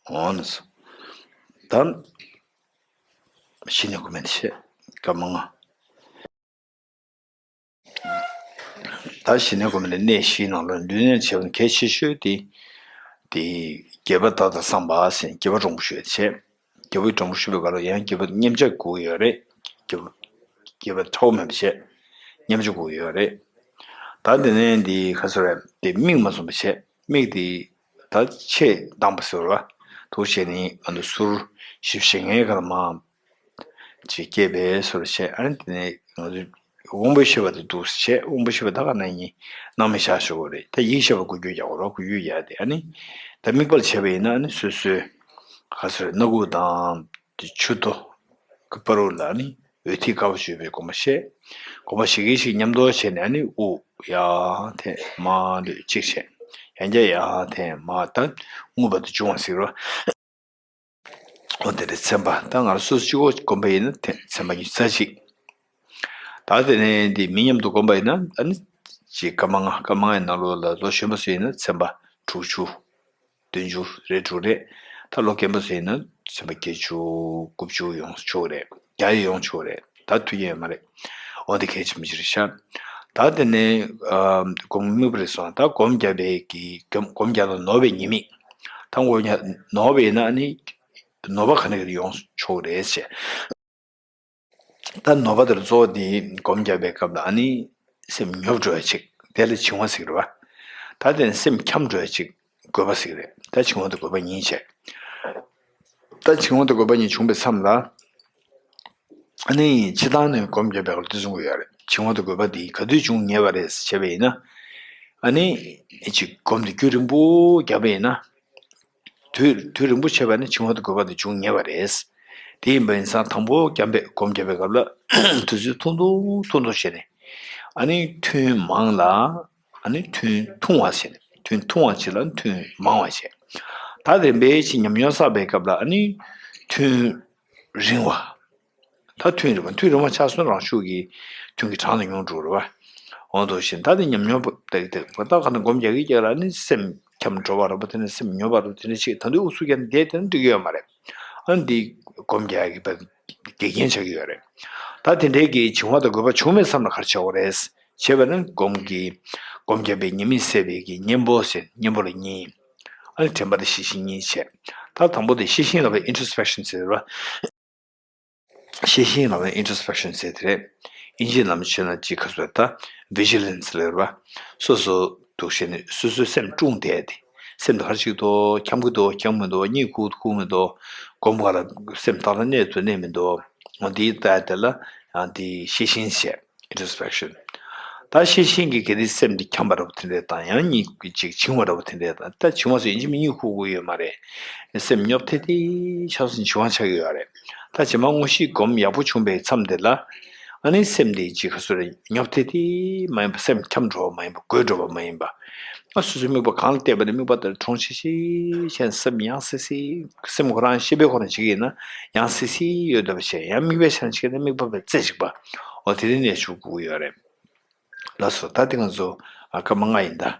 འོ་ན་སོ། ད་གཞི་ནས་གོ་མེད་བཤད་སྐར་མ་ལྔ། ད་གཞི་ནས་གོ་མེད་ནས་གནས་བཞིའི་ནང་ལ་ལུས་གནས་བྱེད་པ་གལ་ཆེ་ཤོས་དེ། དེ་རྒྱས་པ་དག་དང་བསམ་པ་ཟེར་རྒྱས་པ་འགྲོ་མགོ་ཞུ་བྱས། རྒྱས་པ་འགྲོ་མགོ་ཞུ་བའི་སྐབས་ལ་ཡང་རྒྱས་པ་མཉམ་བྱ་དགོས་ཡོད་རེད། རྒྱས་པ་རྒྱས་པ་ཁྲོ་མེད་པ་བྱས། མཉམ་བྱ་དགོས་ཡོད་རེད། ད་དེ་ནས་འདི་ག་ཚོད་རེད་དེ་མིག་མ་བཙུམ་པ་བྱས་མིག་དེ། ད་ཆེས་དྭངས་པ་ཟེར་བ། དུ་བྱས་ནས་ང་ཚོ་ཟུར་བཞི་བཅུ་ཞེ་ལྔའི་སྒང་ལ་མར་ཅིག་སྐྱེས་པའི་ཟུར་བྱས། ཨ་ནི་དེ་ནས་ང་ཚོ་དབང་པོའི་ཤེས་པ་དེ་འདུག་བྱས། དབང་པོའི་ཤེས་པ་ད་ག་ནང་བཞིན་སྣང་མེད་བཞག་ཆོག་གི་རེད། ད་ཡིད་ཤེས་པ་འགུལ་སྐྱོད་རྒྱག་དགོས་རེད། འགུལ་སྐྱོད་རྒྱག་དེ་ཨ་ནི། ད་དམིགས་པ་ལ་བྱས་པ་ཡིན་ན་ཨ་ནི་སོ་སོའི་ག་ཚོད་སྣ་ཁུག་དང་དེ་མཆུ་ཏོ་གི་བར་དུ་ལ་ཨ་ནི་འོད་ཐིག་དཀར་པོ་བརྗོད་པའི་སྒོམ་པ་བཤད། སྒོམ་པ་བཞི་གི་ཞིག་མཉམ་དུ་བྱས་ནས་ཨ་ནི་དབུགས་ཡར་འཐེན་མར་འདོན་གཅིག་བྱས། ཡང་བསྐྱར་ཡར་འཐེན་མར་ད་རྔུབ་པ་དེ་འབྱུང་བ་ཟེར་རོ། འོ་དེ་རེད། ཚན་པ་ད་ང་རང་སོ་སོ་གཅིག་པོ་སྒོམ་པ་ཡིན་ན་དེ་ཚན་པ་ཉི་ཤུ་རྩ་གཅིག་ད་དེ་ནས་འདི་མི་མཉམ་དུ་སྒོམ་པ་ཡིན་ན་ཨ་ནི་ཅིག་སྐར་མ་ལྔ་སྐར་མ་ལྔའི་ནང་ལོགས་ལ་ལོ་གཞོན་པ་ཚོ་ཡིན་ན་ཚན་པ་དྲུག་ཅུ། བདུན་ཅུ་རེ་དྲུག་རེད། ད་ལོ་རྒན་པ་ཚོ་ཡིན་ན་ཚན་པ་བརྒྱད་ཅུ་དགུ་བཅུ་ཡོང་ཆོག་རེད། བརྒྱ་ཡི་ཡོང་ཆོག་རེད། ད་ཐུགས་རྒྱལ་ཡོད་མ་རེད། འོ་དེ་གལ་ཆེན་པོ་ཞིག་རེད་ཤག་ད་དེ་ནས་ཨ་སྒོམ་དམིགས་པ་རེད་སོང་། ད་སྒོམ་བརྒྱབ་པའི་གི་སྒོམ་སྒོམ་བརྒྱབ་ལ་ནོར་བའི་ཉེས་དམིགས། ད་སྒོམ་བརྒྱབ་ནོར་བ་ཡིན་ན་ཨ་ནི་ནོར་བ་ག་ནས་ག་ནས་ཡོང་ཆོག་རེད་ཟེར། ད་ནོར་བ་དེར་གཙོ་བོ་དེ་སྒོམ་བརྒྱབ་པའི་སྐབས་ལ་ཨ་ནི་སེམས་ཉོབ་འགྲོ་བ་ཅིག་དེ་ལ་བྱིང་བ་ཟེར་གི་རེད་པ། ད་དེ་ནས་སེམས་འཁྱམས་འགྲོ་བ་ཅིག་དགོས་པ་ཟེར་གི་རེད། ད་བྱིང་བ་དང་དགོས་པ་གཉིས་བྱས། ད་བྱིང་བ་དང་དགོས་པ་གཉིས་བྱུང་བའི་མཚམས་ལ་ཨ་ནི་སྤྱིར་བཏང་ནས་སྒོམ་བརྒྱབ་པའི་སྐབས་ལ་དེ་གསུང་གི་ཡོད་རེད། བྱིང་བ་དང་དགོས་པ་དེ་ག་དུས་བྱུང་ངེས་པ་རེད་བྱས་པ་ཡིན་ན། ཨ་ནི་ཅིག་སྒོམ་དེ་རྒྱུན་རིང་པོ་བརྒྱབ་པ་ཡིན་ན། དུས་དུས་རིང་པོ་བྱས་པ་ནི་བྱིང་བ་དང་དགོས་པ་དེ་བྱུང་ངེས་པ་རེད། དེ་ཡིན་པ་ཡིན་ཙང་དང་པོ་བརྒྱབ་པའི་སྒོམ་བརྒྱབ་པའི་སྐབས་ལ་དུས་ཚོད་ཐུང་ཐུང་ཐུང་ཐུང་བྱས་ནས། ཨ་ནི་ཐུན་མང་ལ་ཨ་ནི་ཐུན་ཐུང་བ་བྱས་ནས། ཐུན་ཐུང་བ་བྱས་ལ་ཐུན་མང་བ་བྱས། ད་རིམ་པས་ཅིག་ཉམས་མྱོང་བསགས་པའི་སྐབས་ལ་ཨ་ནི་ཐུན་རིང་བ། ད་ཐུན་རིང་བ་ཐུན་རིང་བ་ཆགས་སོང་རང་ཤུགས་ཀྱིས་ཐུན་གྱི་གྲངས་དེ་ཉུང་འགྲོ་རེད་བ། འོ་འདུག་བཞིན་ད་དེ་ཉམས་མྱོང་པོ་ཏག་ཏག་ད་ག་ནས་སྒོམ་རྒྱག་གི་རྒྱག་ལ་ནི་སེམས་འཁྱམས་འགྲོ་བ་རེད་པ། དེ་ནས་སེམས་ཉོབ་པ་རེད་པ། དེ་ནས་ཅིག་ད་དུང་ཨུ་ཚུགས་རྒྱག་ནས་བསྡད་དེ་ནི་འགྲིག་གི་ཡོད་མ་རེད། ཨ་ནི་འདི་སྒོམ་རྒྱག་གི་བ་དགེ་རྒན་ཆགས་ཀྱི་ཡོད་རེད། ད་དེ་འདྲའི་གི་བྱིང་བ་དང་རྒོད་པ་བྱུང་མེད་བསམ་ན་ག་རེ་བྱེད་དགོས་རེད། བྱས་པ་ནི་སྒོམ་གྱི་སྒོམ་རྒྱག་པའི་ཉེས་དམིགས་སེལ་བའི་གི་གཉེན་པོ་ཟེར། གཉེན་པོ་ལ་གཉིས། ཨ་ནི་དྲན་པ་དང་ཤེས་བཞིན་གཉིས་བྱས། ད་དང་པོ་དེ་ཤེས་བཞིན་ལབ་པའི་introspection་ཟེར་བ། ཤེས་བཞིན་ལབ་པའི་introspection ཟེར་དེ་རེད། དབྱིན་ཇིའི་ལམ་བྱས་ན་ཅིག་ག་ཚོད་ད་vigilance ལབ་པ། སོ་སོ་འདུག་བྱས་ནས་སོ་སོའི་སེམས་དཀྲུགས་བསྡད་དེ། སེམས་དེ་ག་རེ་བྱེད་ཀྱི་འདུག་འཁྱམ་གྱི་འདུག་འཁྱམ་གྱི་འདུག་གཉིད་ཁུག་ཁུག་མི་འདུག་སྒོམ་ག་ལ་སེམས་ཏག་ཏག་གནས་ཐུབ་གནས་མི་འདུག་འོ་འདི་ལྟ་དེ་ལ་ཡང་འདི་ཤེས་བཞིན་བྱས། introspection། ད་ཤེས་བཞིན་གྱི་གལ་ཏེ་སེམས་འདི་འཁྱམས་པ་རབ་དེ་འདྲས་དང་ཡང་གཉིད་ཅིག་བྱིང་བ་རབ་དེ་འདྲས་དང་། ད་བྱིང་བ་སོགས་ཡིན་གཅིག་མིན་གཉིས་ཁུག་དགོས་ཡོད་མ་རེད། སེམས་ཉོབ་ཐེ་ཐེ་ཆགས་སོང་བྱིང་བ་ཆགས་ཀྱི་ཡོད་རེད། ད་རྗེས་མ་དངོས་གཞི་སྒོམ་ཡག་པོ་བྱུང་པའི་མཚམས་དེ་ལ་ཨ་ནི་སེམས་འདི་ཅིག་ག་ཚོད་རེད། ཉོབ་ཐེ་ཐེ་མ་ཡིན་པ། སེམས་འཁྱམས་འགྲོ་བ་མ་ཡིན་པ། རྒོད་འགྲོ་བ་མ་ཡིན་པ། ཨ་སོ་སོའི་དམིགས་པ་གང་ལ་གཏད་པ་ནས་དམིགས་པ་དེར་དྲོངས་ཤིག་ཤིག་བྱས་ནས་སེམས་ཡང་སེ་སེ། སེམས་ཁོ་རང་ཤེས་པའི་ཁོ་རང་བྱེད་ཀྱི་ཡིན་ན་ཡང་སེ་སེ་ཡོད་བསྡད་པ་བྱས། ཡང་དམིགས་པའི་ཆ་ནས་བྱེད་ཀྱི་ན་དམིགས་པ་བས་རྩེ་གཅིག་པ། འོ་དེ་རིང་ནས་བྱུང་དགོས་ཀྱི་ཡོད་རེད། ལགས་སོ། ད་དེ་ང་ཚོ་ཨ་སྐར་མ་ལྔ་ཡིན་ད།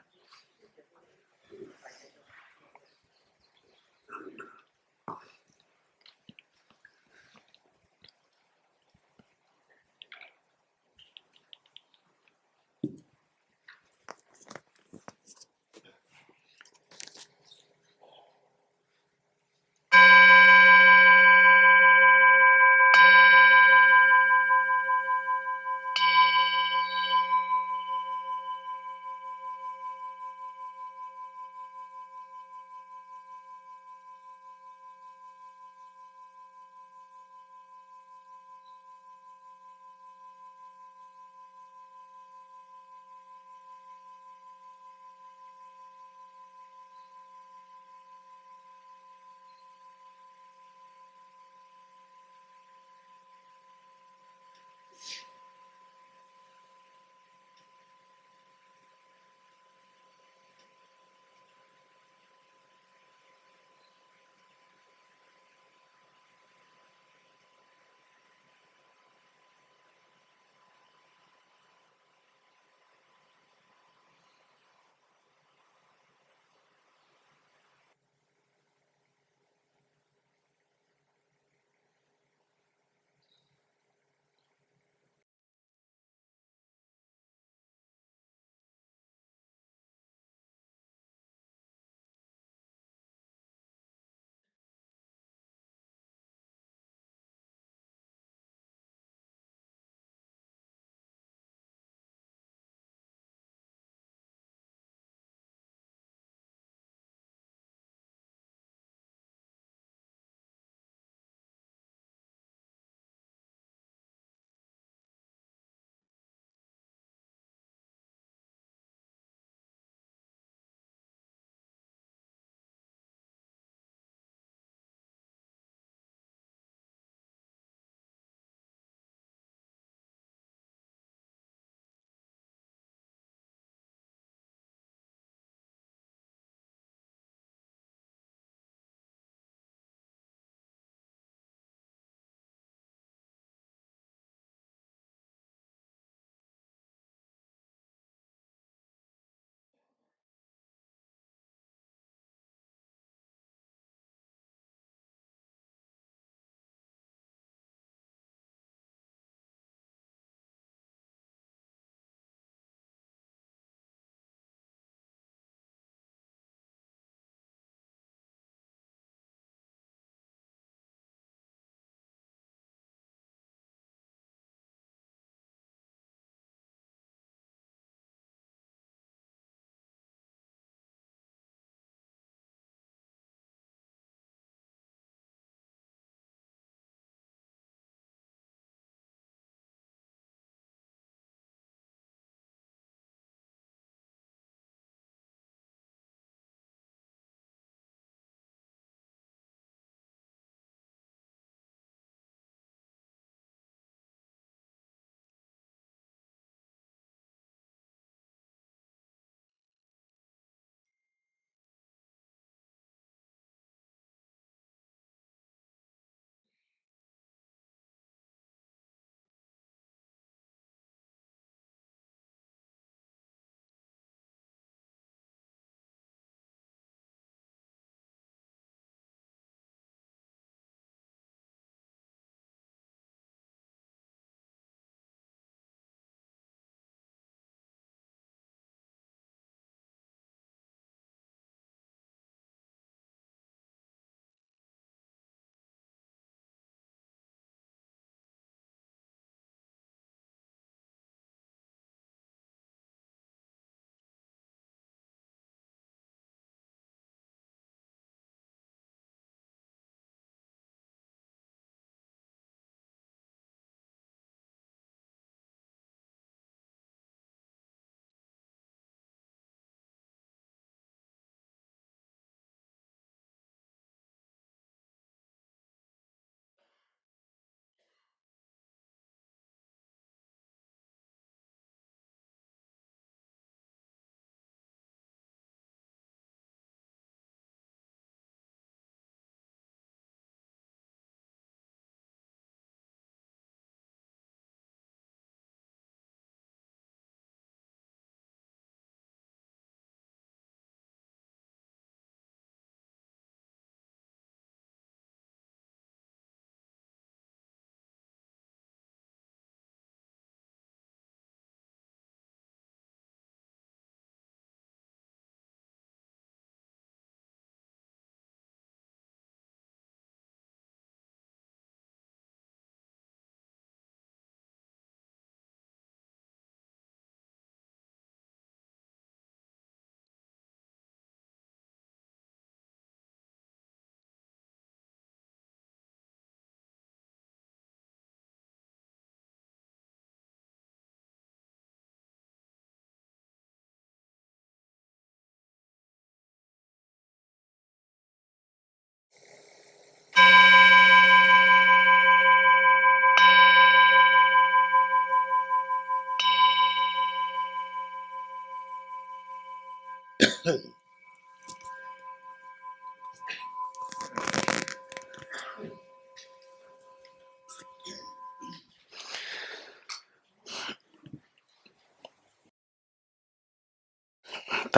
ད་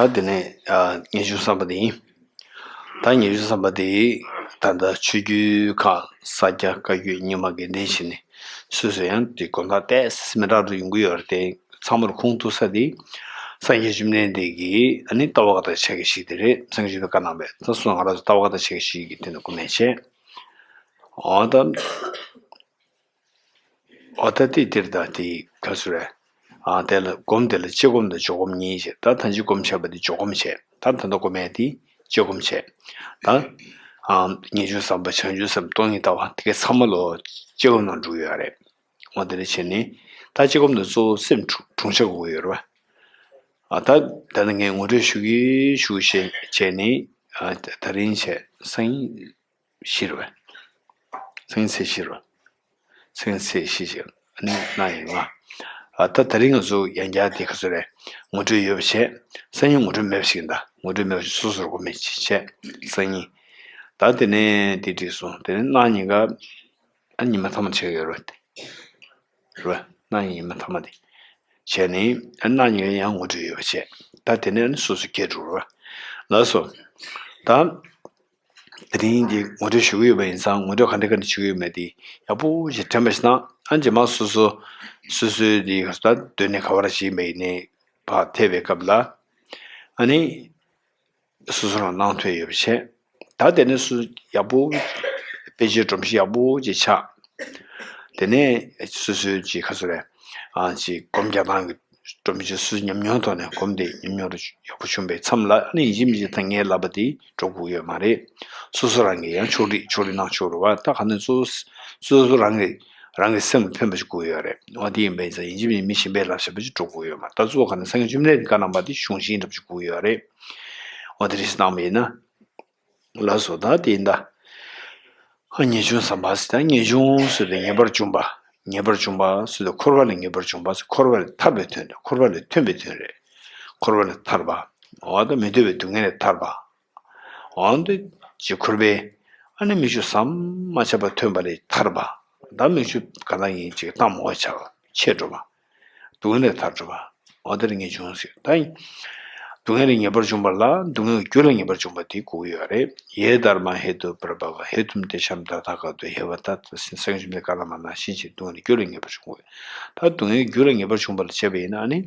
དེ་ནས་ཨ་ངེས་འབྱུང་བསམ་པ་དེ་ཡིན། ད་ངེས་འབྱུང་བསམ་པ་དེ་ད་ལྟ་ཆོས་བརྒྱུད་ཁག་ས་སྐྱ་བཀའ་བརྒྱུད་རྙིང་མ་དགེ་ལྡན་བྱས་ནས་སོ་སོ་ཡང་དེ་དགོན་པ་ཏོག་ཙམ་མི་འདྲ་འདྲ་ཡོང་གི་ཡོད་རེད་དེ། ཚང་མར་ཁུངས་གཏུགས་ས་དེ་སངས་རྒྱས་བཅོམ་ལྡན་འདས་ཀྱིས་ཨ་ནི་ལྟ་བ་བཀའ་རྟགས་ཆ་ག་ཞིག་དེ་རེད། སངས་རྒྱས་བཅོམ་ལྡན་འདས་བཀའ་གནང་བས། ད་སོ་ང་རང་ཚོ་ལྟ་བ་བཀའ་རྟགས་ཆ་ག་ཞིག་གི་དེ་ནས་དགོངས་ནས་བྱས། འོ་ད། འོ་ད་དེ་དེར་ད་དེ་ག་ཚོད་རེད། ཨ་དེ་ལ་སྒོམ་དེ་ལ་དཔྱད་སྒོམ་དང་འཇུག་སྒོམ་གཉིས་བྱས། ད་ད་ཅི་སྒོམ་བྱས་པ་དེ་འཇུག་སྒོམ་བྱས། ད་ད་ལྟ་སྒོམ་ཡས་དེ་དཔྱད་སྒོམ་བྱས། ད་ཨ་ངེས་འབྱུང་བསམ་པ་བྱང་ཆུབ་སེམས་སྟོང་ཉིད་ལྟ་བ་དེ་གའི་ཚང་མ་ལོ་དཔྱད་སྒོམ་ནང་འགྲོ་གི་ཡོད་རེད། འོ་དེ་འདྲ་བྱས་ནས་ད་དཔྱད་སྒོམ་དེ་གཙོ་བོ་སེམས་གྲུང་གྲུང་ཤ་དགོས་ཀྱི་ཡོད་རེད་བ། ཨ་ད་ད་ནི་ངས་ངོ་སྤྲོད་ཞུ་གི་ཞུ་བྱས་བྱས་ནས་ཨ་ད་རིང་བྱས་སང་ཉིན་བཞི་རེད་བ། སང་ཉིན་ཚེས་བཞི་རེད་བ། སང་ཉིན་ཚེས་བཞི་ཞིག་ཨ་ནི་གནང་ཡིན་ང་། ཨ་ད་ད་རིང་ང་ཚོ་ཡང་བསྐྱར་དེ་ག་ཚོད་རེད། ངོ་སྤྲོད་ཡོད་པ་བྱས། སང་ཉིན་ངོ་སྤྲོད་མེད་པ་ཞིག་ཡིན། ད་ངོ་སྤྲོད་མེད་པ་ཞིག་སོ་སོར་དགོས་མེད་ཅིག་བྱས། སང་ཉིན། ད་དེ་ནས་དེ་འགྲིག་སོང་། དེ་ནས་གནངས་ཉིན་ཀ་ཨ་ཉི་མ་མཐའ་མ་ཆགས་ཡོད་རེད་དེ། རེད་བ། གནངས་ཉིན་ཉི་མ་མཐའ་མ་དེ་བྱས་ནས་ཨ་གནངས་ཉིན་ཀ་ཡང་ངོ་སྤྲོད་ཡོད་པ་བྱས། ད་དེ་ནས་ཨ་ནི་སོ་སོ་སྐྱེལ་འགྲོ་རེད་བ། ལགས་སོ། ད། དེ་རིང་གི་ངོ་སྤྲོད་ཞུ་གི་ཡོད་པ་ཡིན་ཙང་ངོ་སྤྲོད་ག་འདྲ་ག་འདྲ་ཞུ་གི་ཡོད་མེད་དེ་ཡག་པོ་ཞིག་དྲན་པ་ཞིག་གནང་། ཨ་རྗེས་མ་སོ་སོ་སོ་སོའི་དེ་ག་ད་སྡོད་གནས་ག་བར་ཞིག་ཡིན་པ་ཡིན་ནའི་ཕར་ཐད་པའི་སྐབས་ལ་ཨ་ནི་སོ་སོ་རང་གནང་ཐུབ་ཡོད་པ་བྱས། ད་དེ་ནས་སུ་ཡག་པོ་དཔེ་ཆའི་སྒྲོམ་གཞི་ཡག་པོ་ཅིག་ཆགས། དེ་ནས་སོ་སོའི་ཅིག་ག་ཚོད་རེད། ཨ་ཅིག་སྒོམ་རྒྱག་སྟངས་ཀྱི་སྒྲོམ་གཞི་སུ་ཉམས་མྱོང་ཐོག་ནས་སྒོམ་དེ་ཉམས་མྱོང་རུ་ཡག་པོ་བྱུང་བའི་མཚམས་ལ་ཨ་ནི་ཡིན་གཅིག་མིན་གཅིག་ད་ངའི་ལབ་པ་དེ་འགྲོ་དགོས་ཡོད་མ་རེད། སོ་སོ་རང་གིས་ཡང་ཕྱོགས་སྒྲིག་ཕྱོགས་སྒྲིག་གནང་ཆོག་རེད་བ། ད་ག་ནས་སོ་སོ་སོ་རང་གིས་རང་གི་སེམས་ལ་ཕན་པ་ཞིག་དགོས་ཡོད་རེད། འོ་དེ་ཡིན་པས་ཙང་ཡིན་གཅིག་མིན་གཅིག་མི་གཞན་པའི་ལབ་བྱ་བ་ཞིག་འགྲོ་དགོས་ཡོད་མ་རེད། ད་གཙོ་བོ་ག་ནས་སངས་རྒྱས་བཅོམ་ལྡན་འདས་ཀྱིས་བཀའ་གནང་བ་དེ་གཞུང་ཤིང་འདྲ་པོ་ཞིག་དགོས་ཡོད་རེད། འོ་དེ་རེད་ཟེར་གནང་བ་ཡིན་ན། ལགས་སོ། ད་དེ་ཡིན་ད། ཨ་ངེས་འབྱུང་བསམ་པ་ཟེར། ད་ངེས་འབྱུང་ཟེར་དུས་ངེས་པར་འབྱུང་བ། ངེས་པར་འབྱུང་བ་ཟེར་དུས་འཁོར་བ་ལས་ངེས་པར་འབྱུང་བ་ཟེར། འཁོར་བ་ལས་ཐར་པའི་དོན་དུ། འཁོར་བ་ལས་ཐོན་པའི་དོན་རེད། འཁོར་བ་ལས་ཐར་པ། འོ་ད་མི་འདོད་པའི་སྡུག་བསྔལ་ལས་ཐར་པ། འོ་འདི་ཅིག་འཁོར་བའི་ཨ་ནི་མིག་ཆུ་ཟམ་མ་ཆད་པར་ཐོན་པ་ལས་ཐར་པ། ད་མིག་ཆུ་ག་ལ་ཡིན་ཅིག་བཏང་མ་བྱ་བ་ཆད་འགྲོ་བ། སྡུག་བསྔལ་ལས་ཐར་འགྲོ་བ། འོ་དེ་ལ་ངེས་འབྱུང་ཟེར། ད་སྡུག་བསྔལ་ལས་ངེས་པར་འབྱུང་བ་ལ་སྡུག་བསྔལ་གྱི་རྒྱུ་ལ་ངེས་པར་འབྱུང་བ་དེ་དགོས་ཀྱི་ཡོད་རེད། ཡེ་དྷརྨཱ་ཧེ་ཏུ་བྷར་བྷ་བ། ཧེ་ཏུ་མ་ཏེ་ཤཱ་མ་ཏ་ཐཱ་ག་ཏོ་ཧེ་བ་ཏ། སངས་རྒྱས་བཅོམ་ལྡན་འདས་བཀའ་གནང་བ་ནང་བཞིན་བྱས་སྡུག་བསྔལ་གྱི་རྒྱུ་ལ་ངེས་པར་འབྱུང་དགོས། ད་སྡུག་བསྔལ་གྱི་རྒྱུ་ལ་ངེས་པར་འབྱུང་བ་ལ་བྱས་པ་ཡིན་ན་ཨ་ནི་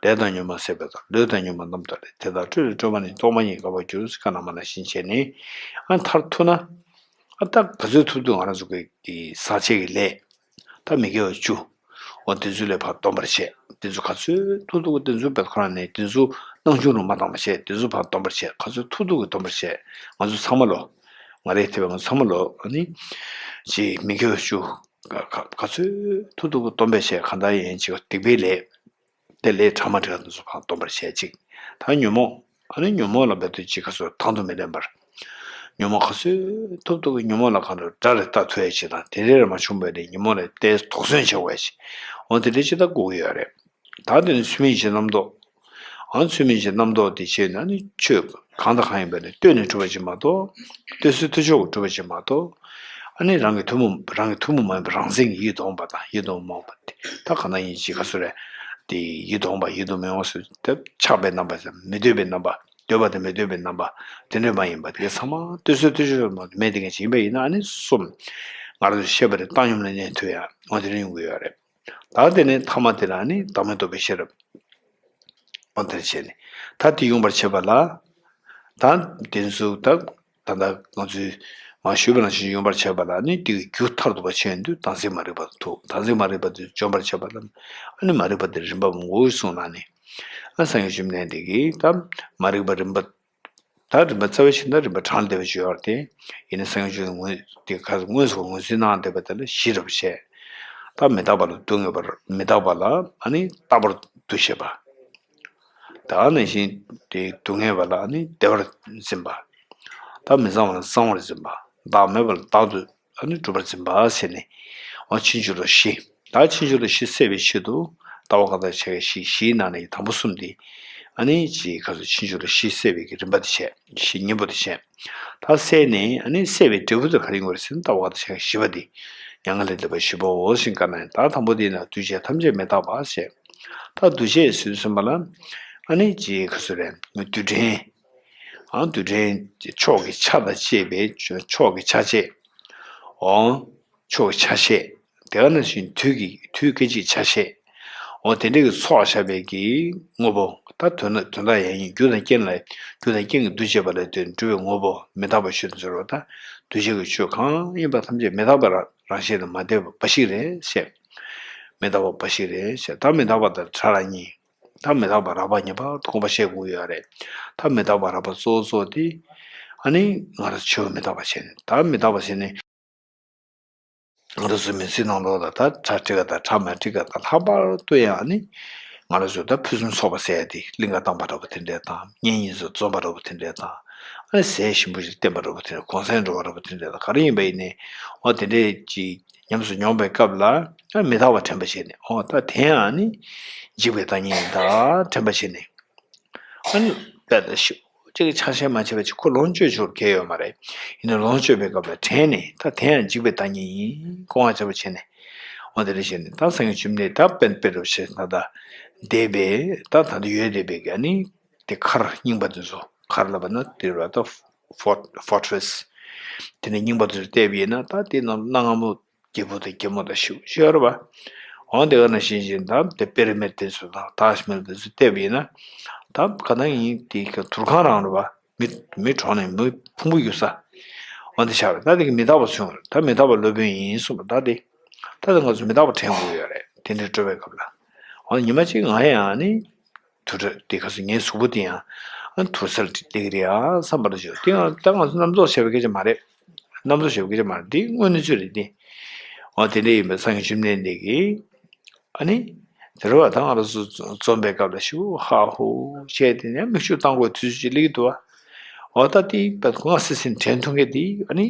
ལས་དང་ཉོན་མོངས་ཟད་པའི་ཐབས། ལུས་དང་ཉོན་མོངས་རྣམ་དག་ལས། དེ་དག་སྤྲོས་ནས་སྤྲོས་པ་ནི་རྟོག་མ་རྙེད་དགའ་བར་འགྱུར་ཟེར་བཀའ་གནང་བ་ནང་བཞིན་བྱས་ནས་ཨ་ནི་མཐར་ཐུག་ན། ཨ་ད་ག་ཚོད་ཐུབ་ཐུབ་ང་རང་ཚོ་གི་ཟག་བཅས་ཀྱི་ལས། ད་མི་དགེ་བ་བཅུ། འོ་དེ་ཚོ་ལས་ཕར་སྡོམ་པར་བྱས། དེ་ཚོ་ག་ཚོད་ཐུབ་ཐུབ་ཀྱིས་དེ་ཚོ་བེད་ཁོ་རང་ནས་དེ་ཚོ་སྣང་ཆུང་རུ་མ་བཏང་བ་བྱས། དེ་ཚོ་ཕར་སྡོམ་པར་བྱས། ག་ཚོད་ཐུབ་ཐུབ་ཀྱིས་སྡོམ་པར་བྱས། ང་ཚོ་ཚང་མ་ལོ། ང་རེ་ཐེ་བའི་ང་ཚོ་ཚང་མ་ལོ། ཨ་ནི། ཅིག་མི་དགེ་བ་བཅུ། ག་ག་ག་ཚོད་ཐུབ་ཐུབ་ཀྱིས་སྡོམ་པར་བྱས། གང་ལྟར་ཡིན་ཅིག་སྡིག་པའི་ལས། དེ་ལས་ཕྲ་མ་དྲག་དེ་ཚོ་ཕར་སྡོམ་པར་བྱས་ཅིག་ད་ཉོན་མོངས། ཨ་ནི་ཉོན་མོངས་ལ་བེད་དུ་ཅིག་ག་ཚོད་དང་དུ་མི་ལེན་པར། ཉོན་མོངས་ག་ཚོད་ཐུབ་ཐུབ་ཀྱིས་ཉོན་མོངས་ལ་གང་དུ་དགྲ་རེ་ལྟ་ཐུབ་ཡ་ཅིག་དང་། དེ་འདྲ་རེ་མ་བྱུང་བའི་རིང་ཉོན་མོངས་ལ་ཏོག་ཙམ་དོགས་ཟོན་བྱེད་དགོས་ཡ་ཅིག་འོ་དེ་འདྲ་ཅིག་ད་དགོས་ཀྱི་ཡོད་རེད། ད་དེ་ནི་ཚུལ་མིན་གྱི་རྣམ་རྟོག་ཨ་ཚུལ་མིན་གྱི་རྣམ་རྟོག་དེ་བྱས་ན་ནི་ཆོས་གང་དང་གང་ཡིན་པ་ནི་ལྟོས་ནས་གྲུབ་པ་ཅིག་མ་གཏོགས། ལྟོས་གསོལ་ལྟོས་ཆོག་གིས་གྲུབ་པ་ཅིག་མ་གཏོགས། ཨ་ནི་རང་གི་ཐུན་མོང་རང་གི་ཐུན་མོང་མ་ཡིན་པ་རང་མཚན་གྱི་ཡིད་དུ་འོང་བ་དང་ཡིད་དུ་འོང་མ་འོང་བ་དེ་ད་གང་ན་ཡིན་ཅིག་ག་ཚོད་རེད། དེ་ཡིད་དུ་འོང་བ་ཡིད་དུ་མི་འོང་ཟེར་དེ་ཆགས་པའི་རྣམ་པ་ཟེར། མི་འདོད་པའི་རྣམ་པ། འདོད་པ་དང་མི་འདོད་པའི་རྣམ་པ། དེ་འདྲ་མ་ཡིན་པ་དེ་ཚང་མ་ལྟོས་གསོལ་ལྟོས་ཆོག་མ་གཏོགས་མེད། དེ་ངས་བྱིན་པ་ཡིན་ན་ཨ་ནི་གསུམ། ང་རང་ཚོ་ཤེས་པ་རེད། བཏང་སྙོམས་ལ་གནས་ཐུབ་ཡ་འོ་དེ་རིང་ཡོང་གི་ཡོད་རེད། ད་དེ་ནས་ཐ་མ་དེ་ལ་ནི་བདག་མེད་རྟོགས་པའི་ཤེས་རབ། འོ་དེར་བྱས་ནས་ད་དེ་ཡོང་བར་བྱེད་པ་ལ། ད་དེ་ཚོ་ད་ད་ལྟ་ང་ཚོས་མ་ཞུས་པ་ནང་བཞིན་ཡོང་བར་བྱེད་པ་ལ་ནི་དེ་གི་རྒྱུ་མཐར་ཐུག་པ་ཆེན་དུ་དམ་ཚིག་མ་རིག་པ་ཐུག་དམ་ཚིག་མ་རིག་པ་དེ་འཇོམས་པར་བྱེད་པ་ལ་ཨ་ནི་མ་རིག་པ་དེ་རིམ་པ་མང་པོ་གསུངས་ན་ནི། ཨ་སངས་རྒྱས་བཅོམ་ལྡན་འདས་ཀྱིས་ད་མ་རིག་པ་རིམ་པ། ད་རིམ་པ་རྩ་བའི་ཆེན་དང་རིམ་པ་གྲངས་ལས་འདས་པ་བརྗོད་ཡོད་རེད་དེ། ཡིན་ན་སངས་རྒྱས་ཀྱིས་དངོས་དེ་ག་དངོས་སུ་ངོས་འཛིན་གནང་བསྡད་པ་དེ་ལ་བཞི་རེད་པ་བྱས། ད་མི་རྟག་པ་ལ་སྡུག་བསྔལ་བ་མི་རྟག་པ་ལ་ཨ་ནི་རྟག་པར་འདུ་ཤེས་པ། ད་ནང་བཞིན་དེ་སྡུག་བསྔལ་བ་ལ་ཨ་ནི་བདེ་བར་འཛིན་པ། ད་མི་གཙང་བ་ལ་གཙང་བར་འཛིན་པ། བདག་མེད་པ་ལ་བདག་ཏུ་ཨ་ནི་གྲུབ་པར་འཛིན་པ་ཟེར་ནས། འོ་ཕྱིན་ཅི་ལོག་བཞི། ད་ཕྱིན་ཅི་ལོག་བཞི་སེལ་བའི་ཆེད་དུ་ལྟ་བ་བཀའ་རྟགས་ཆ་ག་བཞི། བཞིའི་ནང་ནས་དང་པོ་གསུམ་དེ་ ཨ་ནི་ཅིག་ཁ་སོ་ཕྱིན་ཆད་ལ་བཞི་བསད་པའི་གི་རིམ་པ་དེ་བྱས། བཞི་གཉེན་པོ་དེ་བྱས། ད་བསད་ནས་ཨ་ནི་བསད་པའི་འབྲས་བུ་དེ་ག་རེ་ཡོང་བ་རེད་ཟེར་ན། ད་བ་དང་ཆ་བཞི་པ་དེ། མྱ་ངན་ལས་འདས་པ་བཞི་པོ་ཞེས་བཀའ་གནང་། ད་དང་པོ་དེ་ན་འདུ་བྱེད་ཐམས་ཅད་མི་རྟག་པ་ཞེས། ད་འདུ་བྱེད་ཟེར་དུས་ཙམ་པ་ལ། ཨ་ནི་ཅིག་ཁ་སོ་རེད། རྡུལ་ཕྲན། ཨ་རྡུལ་ཕྲན་ཕྱོགས་ཀྱི་ཆ་དང་བཅས་པའི་ཕྱོགས་ཀྱི་ཆ་བཅས། འོ། ཕྱོགས་ཆ་ཤས། དེ་ག་ནང་བཞིན་དུས་ཀྱི་དུས་སྐད་ཅིག་ཆ་ཤས། འོ་དེ་འདྲ་གི་ཚོགས་བཞག་པའི་གི་དངོས་པོ། ད་དོན་དོན་དག་ཡང་ཡིན། རྒྱུ་དང་རྐྱེན་ལ། རྒྱུ་དང་རྐྱེན་གྱིས་འདུ་བྱེད་པ་ལ་ལྟོས་ནས་གྲུབ་པའི་དངོས་པོ་མི་རྟག་པ་ཞེས་འཛིན་རོ། ད་འདུ་བྱེད་ཀྱི་ཆོས་གང་ཡིན་པ་ཐམས་ཅད་མི་རྟག་པའི་རང་རང་བཞིན་དང་མ་བརྟགས་པ་ཞིག་རེད་ཞེས། མི་རྟག་པ་ཞིག་རེད་ཞེས། ད་མི་རྟག་པ་དང་ཕྲ་རགས་གཉིས། ད་མི་རྟག་པ་རགས་པ་ངེས་པར་དུ་དགོངས་པ་བཞེས་དགོས་ཡོད་རེད། ད་མི་རྟག་པ་རགས་པ་གཙོ་བོ་གཙོ་བོ་དེ། ཨ་ནི་ང་རང་ཚོ་ཆོས་མི་རྟག་པ་བྱས་ནས། ད་མི་རྟག་པ་བྱས་ནས། ང་རང་ཚོ་མི་ཚེའི་ནང་ལོགས་ལ་ད་ཕྲ་འགྲིག་ག་དང་ཕྲ་མ་འགྲིག་ག་དང་། ལྷག་པར་དུ་ཡང་ཨ་ནི་ང་རང་ཚོ་ད་ཕུན་སུམ་ཚོགས་པ་ཟེར་ཡ་དེ། གླིང་ག་བཏང་པ་འདྲ་པོ་དེ་འདྲས་དང་། གཉེན་ཉེ་ཚོ་འཛོམས་པ་འདྲ་པོ་དེ་འདྲས་དང་། ཨ་ནི་ཟས་ཞིམ་པོ་ཞིག་བསྟེན་པ་འདྲ་པོ་དེ་འདྲས། གུང་སེང་འགྲོ་བ་འདྲ་པོ་དེ་འདྲས་དང་། ག་རེ་ཡིན་པ་ཡིན་ནའི། འོ་དེ་འདྲས་ཀྱི་ཉམས་སུ་མྱོང་བའི་སྐབས་ལ། ཨ་མི་རྟག་པ་དྲན་པ་བྱས་ནས། འོ་ད་དེ་ཡང་ཨ་ནི་འཇིག་པའི་བདག་ཉིད་ཡིན་ད་དྲན་པ་བྱས་ནས། ཨ་ནི་དཔེ་ད་ཞིབ་ཅིག་ཆ་ཤས་མ་བྱས་པ་ཅིག་ཁོ་ལོངས་སྤྱོད་ཆོག་གི་ཡོད་མ་རེད། ཡིན་ན་ལོངས་སྤྱོད་པའི་སྐབས་ལ་དྲན་ནས། ད་དེ་ཡང་འཇིག་པའི་བདག་ཉིད་ཡིན། སྐུ་དབང་བྱས་པ་བྱས་ནས། འོ་དེ་འདྲ་བྱས་ནས། ད་སངས་རྒྱས་བཅོམ་ལྡན་འདས་ད་དཔེ་དཔེ་རུ་བྱས་ན། ད་འདས་པའི་ད་ད་ལྟ་ཡོད་བསྡད་པའི་གི་ཨ་ནི་དེ་མཁར་རྙིང་པ་དེ་ཚོ། མཁར་ལབ་པ་ན་དེ་རེད་པ། ད་ཕོར་ཕོར་ཊེ་རེ་སི་དེ་འདྲ་རྙིང་པ་དེ་ཚོ་བལྟས་པ་ཡིན་ན། ད་དེ་ནང་གནའ་སྔ་མོ་རྒྱལ་པོ་དང་རྒྱལ་མོ་དང་ཞེ་པོ་ཅིག་ཡོད་རེད་པ། འོ་དེ་ག་ནང་བཞིན་བཞིན་ད་དེ་པི་ར་མིཌ་དེ་ཚོ་དང་ཏཱཇ་མ་ཧལ་དེ་ཚོ་བལྟས་པ་ཡིན་ན། ད་ག་ནང་ཡིན་དེ་ག་དུར་ཁང་རང་རེད་པ། མི་མི་གྲོངས་ནས་མི་ཕུང་པོ་གཡུག་ས། འོ་དེ་ཆགས་རེད། ད་དེ་གི་མི་རྟག་པ་མཚོན་རེད། ད་མི་རྟག་པ་སློབ་དཔོན་ཡིན་གསུངས་པ། ད་དེ་ད་དེ་ང་ཚོ་མི་རྟག་པ་དྲན་དགོས་ཡོད་རེད། དེ་འདྲ་སྤྲོ་བའི་སྐབས་ལ། འོ་ཉི་མ་གཅིག་ང་ཡང་ནི། དུར་ཁྲོད་དེ་ག་སོ་ངའི་གཟུགས་པོ་དེ་ཡང་དུར་སར་སླེབས་ཀྱི་རེད་ཨ་བསམ་པ་རེད་ཅོ། དེ་ཡང་ད་ང་ཚོ་རྣམ་རྟོག་བྱས་པའི་སྐད་ཆ་མ་རེད། རྣམ་རྟོག་བྱས་པའི་སྐད་ཆ་མ་རེད། འདི་དངོས་གནས་ཚུལ་རེད་དེ། འོ་དེ་འདྲ་ཡིན་པས་སངས་རྒྱས་བཅོམ་ལྡན་འདས་ཀྱིས་ཨ་ནི་དེ་རུ་བ་ད་ང་རང་ཚོ་འཛོམས་པའི་སྐབས་ལ་ཞུ་ཧ་ཧུ་བྱས་དེ་ནས་མིག་ཆུ་བཏང་དགོས་དུས་ཚོད་ཅིག་སླེབས་ཀྱི་འདུག་བ། འོ་ད་དེ་བས་ཁོ་ང་སི་སི་དྲན་ཐུབ་མཁན་དེ་ཨ་ནི་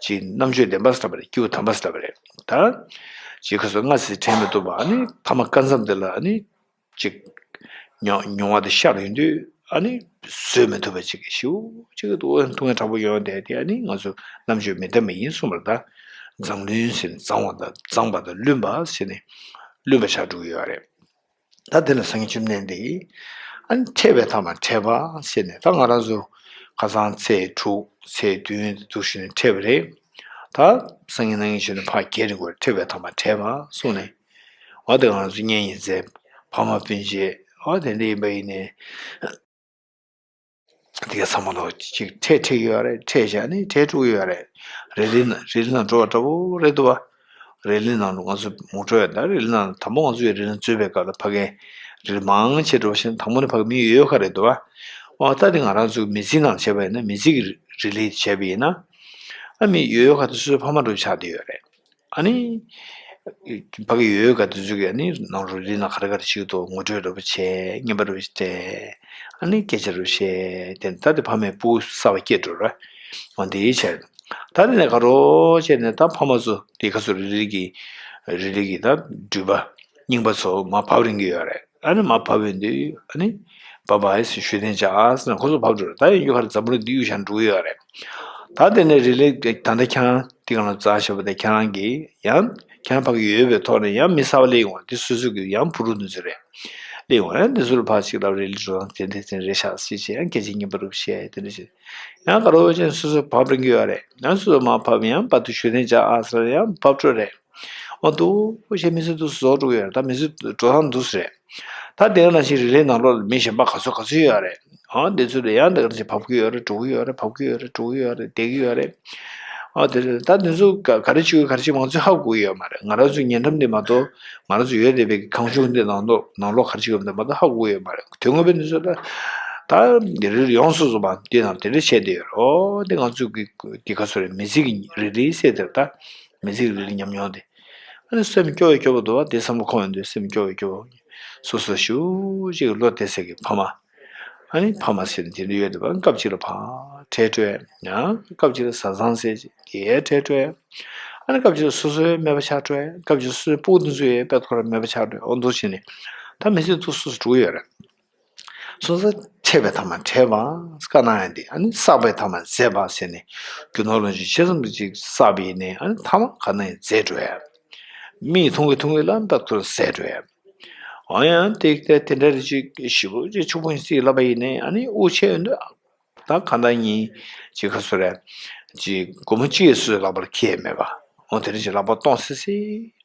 ཅིག་རྣམ་དཔྱོད་ལྡན་པ་ཟེར་བ་རེད། སྐྱེས་བུ་དམ་པ་ཟེར་བ་རེད། ད་ཅིག་ཁ་སོ་ང་སི་སི་དྲན་མི་ཐུབ་པ། ཨ་ནི་ཐ་མ་སྐབས་མཚམས་དེ་ལ་ཨ་ནི། ཅིག་མྱོང་མྱོང་བ་དེ་ཤར་ཡོང་དུས་ཨ་ནི་བཟོད་མི་ཐུབ་པ་ཅིག་གི་ཞེ་པོ་ཅིག་གི་འདུག་ཐུགས་ངལ་དྲག་པོ་ཡོང་བསྡད་དེ། ཨ་ནི་ང་ཚོ་རྣམ་དཔྱོད་མི་ལྡན་པ་ཡིན་གསུངས་པ་རེད། ད་མཛངས་བླུན་ཟེར་ནས་མཛངས་པ་དང་མཛངས་པ་དང་བླུན་པ་ཟེར་ནས་བླུན་པ་ཆགས་འགྲོ་གི་ཡོད་རེད། ད་དེ་ལ་སངས་རྒྱས་བཅོམ་ལྡན་འདས་ཀྱིས་ཨ་ནི་ཕྲད་པའི་མཐའ་མ་ཕྲད་པ་ཟེར་ནས། ད་ང་རང་ཚོ་ཁ་སང་ཚེས་དྲུག་ཚེས་བདུན་དུ་ཞུ་ནས་ཕྲད་པ་རེད། ད་སང་ཉིན་གནངས་ཉིན་ཞུ་ནས་ཕར་རྒྱས་རིང་པོར་ཕྲད་པའི་མཐའ་མ་ཕྲད་པ་གསུངས་ནས། འོ་དེ་ང་ཚོ་གཉེན་ཉེ་ཚན་ཕ་མ་སྤུན་མཆེད་འོ་དེ་འདྲ་ཡིན་པ་ཡིན་ནས། དེ་ག་ཚང་མ་ལོ་གཅིག་ཁྲལ་ཁྲིག་ཡོད་རེད། ཁྲལ་བཞག་ནས་ཁྲལ་དཀྲུག་ཡོད་རེད། རི་ལི་ན་རི་ལི་ནང་འགྲོ་བ་འདྲ་བོ་རེད་འདུག་བ། རི་ལི་ནང་ལ་ང་ཚོ་མོ་ཊ་ཡོད། ད་རི་ལི་ནང་དང་པོ་ང་ཚོ་ཡི་རི་ལི་ནང་འཛུལ་བའི་སྐབས་ལ་ཕ་གིའི་རི་ལི་མང་ཆེ་འགྲོ་བཞིན་དང་པོ་ནས་ཕ་གི་མི་ཡོད་ཡོད་ཁ་རེད་འདུག་བ། འོ་ད་དེ་ང་རང་ཚོ་མི་ཚེའི་ནང་བྱས་པ་ཡིན་ན། མི་ཚེ་གི་རི་ལི་བྱས་པ་ཡིན་ན། ཨ་མི་ཡོད་ཡོད་ཁ་དེ་སོ་སོའི་ཕ་མ་འདྲ་བོ་ཆགས་བསྡད་ཡོད་རེད། ཨ་ནི། ཕ་གི་ཡོད་ཡོད་ག་དུས་ཚོད་ཀྱི་ཨ་ནི་ནང་རུ་རི་ནང་ག་རེ་ག་རེ་བྱེད་ཀྱི་འདུག་ངོ་སྤྲོད་འདྲ་པོ་བྱས། རྔན་པ་འདྲ་པོ་སྤྲད། ཨ་ནི་སྐད་ཆ་འདྲ་པོ་བཤད། དེ་ད་དེ་ཕ་མས་སྤུ་གུ་གསར་པ་སྐྱེས་འགྲོ་ར། འོ་འདི་བྱས། ད་དེ་ནས་ག་རོ་བྱས་ནས་ད་ཕ་མ་ཚོ་དེ་ག་ཚོད་རི་རི་གི་རི་རི་གི་ད་འགྲུལ་པ་རྙིང་པ་ཚོ་མར་བབས་རན་གྱི་ཡོད་རེད། ཨ་ནི་མར་བབས་ཡོང་དུས་ཨ་ནི། བཱ་བཱ་ཨེ་ཟེར་ཞུ་དན་ཅ་ཨ་ཟེར་ནས་ཁོ་ཚོ་བབས་འགྲོ་རེད། ད་ཡིན་རྒྱུ་ག་རེ་འཛམ་བུ་གླིང་འདི་གཡུག་བཞག་འགྲོ་གི་ཡོད་རེད། ད་དེ་ནས་རི་ལི་ད་ལྟ་ཁྱེད་རང་དེ་ག་ལ་རྩ་ཞབས་པ་དེ་ཁྱེད་རང་གིས་ཡང་ཁྱེད་རང་ཕ་གི་ཡོད་པའི་ཐོག་ནས་ཡང་མི་གསར་པ་སླེབས་ཡོང་བ་དེ་སོ་སོ་གི་ཡང་བུ་ཕྲུག་འདི་ཚོ་རེད། སླེབས་ཡོང་བ་ཡང་འདི་ཚོ་ལ་ཕར་ཅིག་ལབ། རི་ལི་འགྲོ་སྟངས་དེ་འདྲ་དེ་འདྲ་རེད་ཤག་ཟེར་བྱས་ཡང་སྐད་ཆ་རྙིང་པ་རུ་བཤད། དེ་འདྲ་བྱས་ཡང་ག་རེ་བྱས་སོ་སོ་བབས་རན་གྱི་ཡོད་རེད། ཡང་སོ་སོ་མར་བབས་ཡང་བར་དུ་ཞུ་དན་ཅ་ཨ་ཟེར་ཡང་བབས་འགྲོ་རེད། འོ་འདུག་བྱས་མི་ཚེ་འདུག་སེ་རྫོགས་འགྲོ་གི་ཡོད་རེད། ད་མི་ཚེ་འགྲོ་སྟངས་འདུག་སེ་རེད། ད་དེ་ཡང་ནང་བཞིན་རི་ལིའི་ནང་ལོགས་ལ་མི་གཞན་པ་ག་ཚོད་ག་ཚོད་ཡོད་རེད། འོ་འདི་ཚོ་ལ་ཡང་འདི་ག་ཚོད་བབས་ཀྱི་ཡོད་རེད། འགྲོ་གི་ཡོད་རེད། བབས་ཀྱི་ཡོད་རེད། འགྲོ་གི་ཡོད་རེད། བསྡད་ཀྱི་ཡོད་རེད། འོ་དེ་རེད། ད་འདི་ཚོ་ག་ག་རེ་བྱེད་ཀྱི་ཡོད་ག་རེ་བྱེད་ཀྱི་ང་ཚོས་ཧ་གོ་གི་ཡོད་མ་རེད། ང་རང་ཚོའི་ཉེ་འགྲམ་འདི་མ་གཏོགས་ང་རང་ཚོ་ཡོད་བསྡད་པའི་གངས་ལྗོངས་འདི་ནང་ལོགས་ནང་ལོགས་ག་རེ་བྱེད་ཀྱི་ཡོད་མ་རེད། མ་གཏོགས་ཧ་གོ་གི་ཡོད་མ་རེད། དོན་ངོ་མའི་འདི་ཚོ་ལ་ད་འདི་རེད། ཡོངས་སུ་རྫོགས་པ་འདི་ནང་དེ་འདྲ་བྱས་བསྡད་ཡོད་རེད། འོ་དེ་ང་ཚོ་གི་འདི་ག་ཚོད་རེད། མི་ཚེ་གི་རི་ལིའི་ཟེར་དེ་རེད། ད། མི་ཚེ་གི་རི་ལི་ཉམས་མྱོང་དེ། ཨ་ནི་སེམས་སྐྱོ་བའི་སྐྱོ་པོ་འདུག་བ། དེ་བསམ་བློ་འཁོར་ཡོང་དུས་སེམས་སྐྱོ་བའི་སྐྱོ་པོ། སོ་སོ་ཞེ་པོ་ཅིག་ལོ་བསྡད་སའི་གི་ཕ་མ། ཨ་ནི་ཕ་མ་ཟེར་ནས་དེ་འདྲ་ཡོད་དེ་བ། སྐབས་གཅིག་ལ་ཕར་ཁྲལ་སྤྲོད། ཡང་སྐབས་གཅིག་ལ་བཟའ་ཚང་ཟེར་ཅིག་དེ་ཡང་ཁྲལ་སྤྲོད། ཨ་ནི་སྐབས་གཅིག་ལ་སོ་སོའི་སྨད་པ་ཆགས་སྤྲོད། སྐབས་གཅིག་སོ་སོའི་སྤུ་གུ་དེ་ཚོ་ཡང་དཔེ་ཁོ་རང་སྨད་པ་ཆགས་སྤྲོད། འོ་འདུག་བྱས་ནས་ད་མི་ཚེ་འདུག་སེ་འགྲོ་གི་ཡོད་རེད། སོ་སོ་འཕྲད་པའི་ཐ་མ་འཕྲད་པ་བཀའ་གནང་ཡ་འདི། ཨ་ནི་བསགས་པའི་ཐ་མ་ཟད་པ་ཟེར་ནས། རྒྱུ་ནོར་ལོངས་སྤྱོད་ཇི་ཙམ་གྱིས་ཅིག་བསགས་པ་ཡིན་ནའི། ཨ་ནི་ཐ་མ་ག་ནང་ཡང་ཟད་འགྲོ་ཡ། མིག་མཐོང་གི་མཐོང་གི་ལ་འབབ་ཐུར་ཟད་འགྲོ་ཡ། འོ་ཡང་དེ་དེ་དེ་འདྲ་རེ་ཅིག་ཞིབ་པོ་ཅིག་ཕྱུག་པོ་ཞིག་ལབ་པ་ཡིན་ནའི། ཨ་ནི་དབུགས་ཆད་ཡོང་དུས་ད་གང་ལྟར་ཉིད་ཅིག་ག་ཚོད་རེད། ཅིག་སྒོར་མོ་གཅིག་སོ་སོའི་ལག་པར་འཁྱེར་མེད་པ། འོ་དེ་འདྲ་ཅིག་ལག་པ་སྟོང་སི་སི་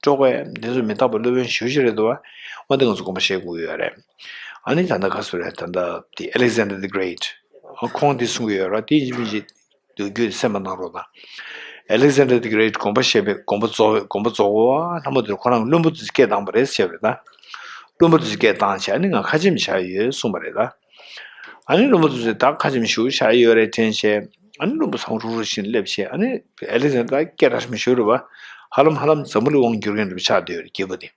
འགྲོ་དགོས། འདི་ཚོ་མི་རྟག་པ་སློབ་དཔོན་ཞེ་པོ་ཅིག་རེད་འདུག་བ། འོ་འདི་ང་ཚོ་དགོངས་པ་བཞེས་དགོས་ཡོད་རེད། ཨ་ནི་ད་ལྟ་ག་ཚོད་རེད། ད་ལྟ་དེ་Alexander the Great། ཁོང་འདི་གསུང་གི་ཡོད་ར། དེ་ཡིན་མིན་ཅིག་དུས་རྒྱུན་སེམས་པ་ནང་རོགས་དང་། Alexander the Great དགོངས་པ་བཞེས་པའི་དགོངས་པ་རྫོགས་དགོངས་པ་རྫོགས་པ་ལྷ་མོ་དེར་ཁོ་རང་བློན་པོ་དེ་ཚོས་སྐད་བཏང་བ་རེད་ཟེར་བ་རེད་ད། བློན་པོ་དེ་ཚོས་སྐད་བཏང་བྱས། ཨ་ནི་ང་ཁ་ཆེམས་བཞག་ཡོད་གསུངས་པ་རེད་ད། ཨ་ནི་བློན་པོ་དེ་ཚོས་ད་ཁ་ཆེམས་ཞུ་བཞག་ཡོད་རེད་དྲན་བྱས། ཨ་ནི་བློན་པོ་ཚང་རུག་རུག་བཞིན་སླེབས་བྱས། ཨ་ནི་ཨེ་ལེག་ཟན་ཌར་སྐད་གྲགས་ཆེན་པོ་ཞིག་རེད་བ། ཧ་ལམ་ཧ་ལམ་འཛམ་བུ་གླིང་དབང་བསྒྱུར་མཁན་འདྲ་པོ་ཆགས་བསྡད་ཡོད་རེད། རྒྱལ་པོ་དེ།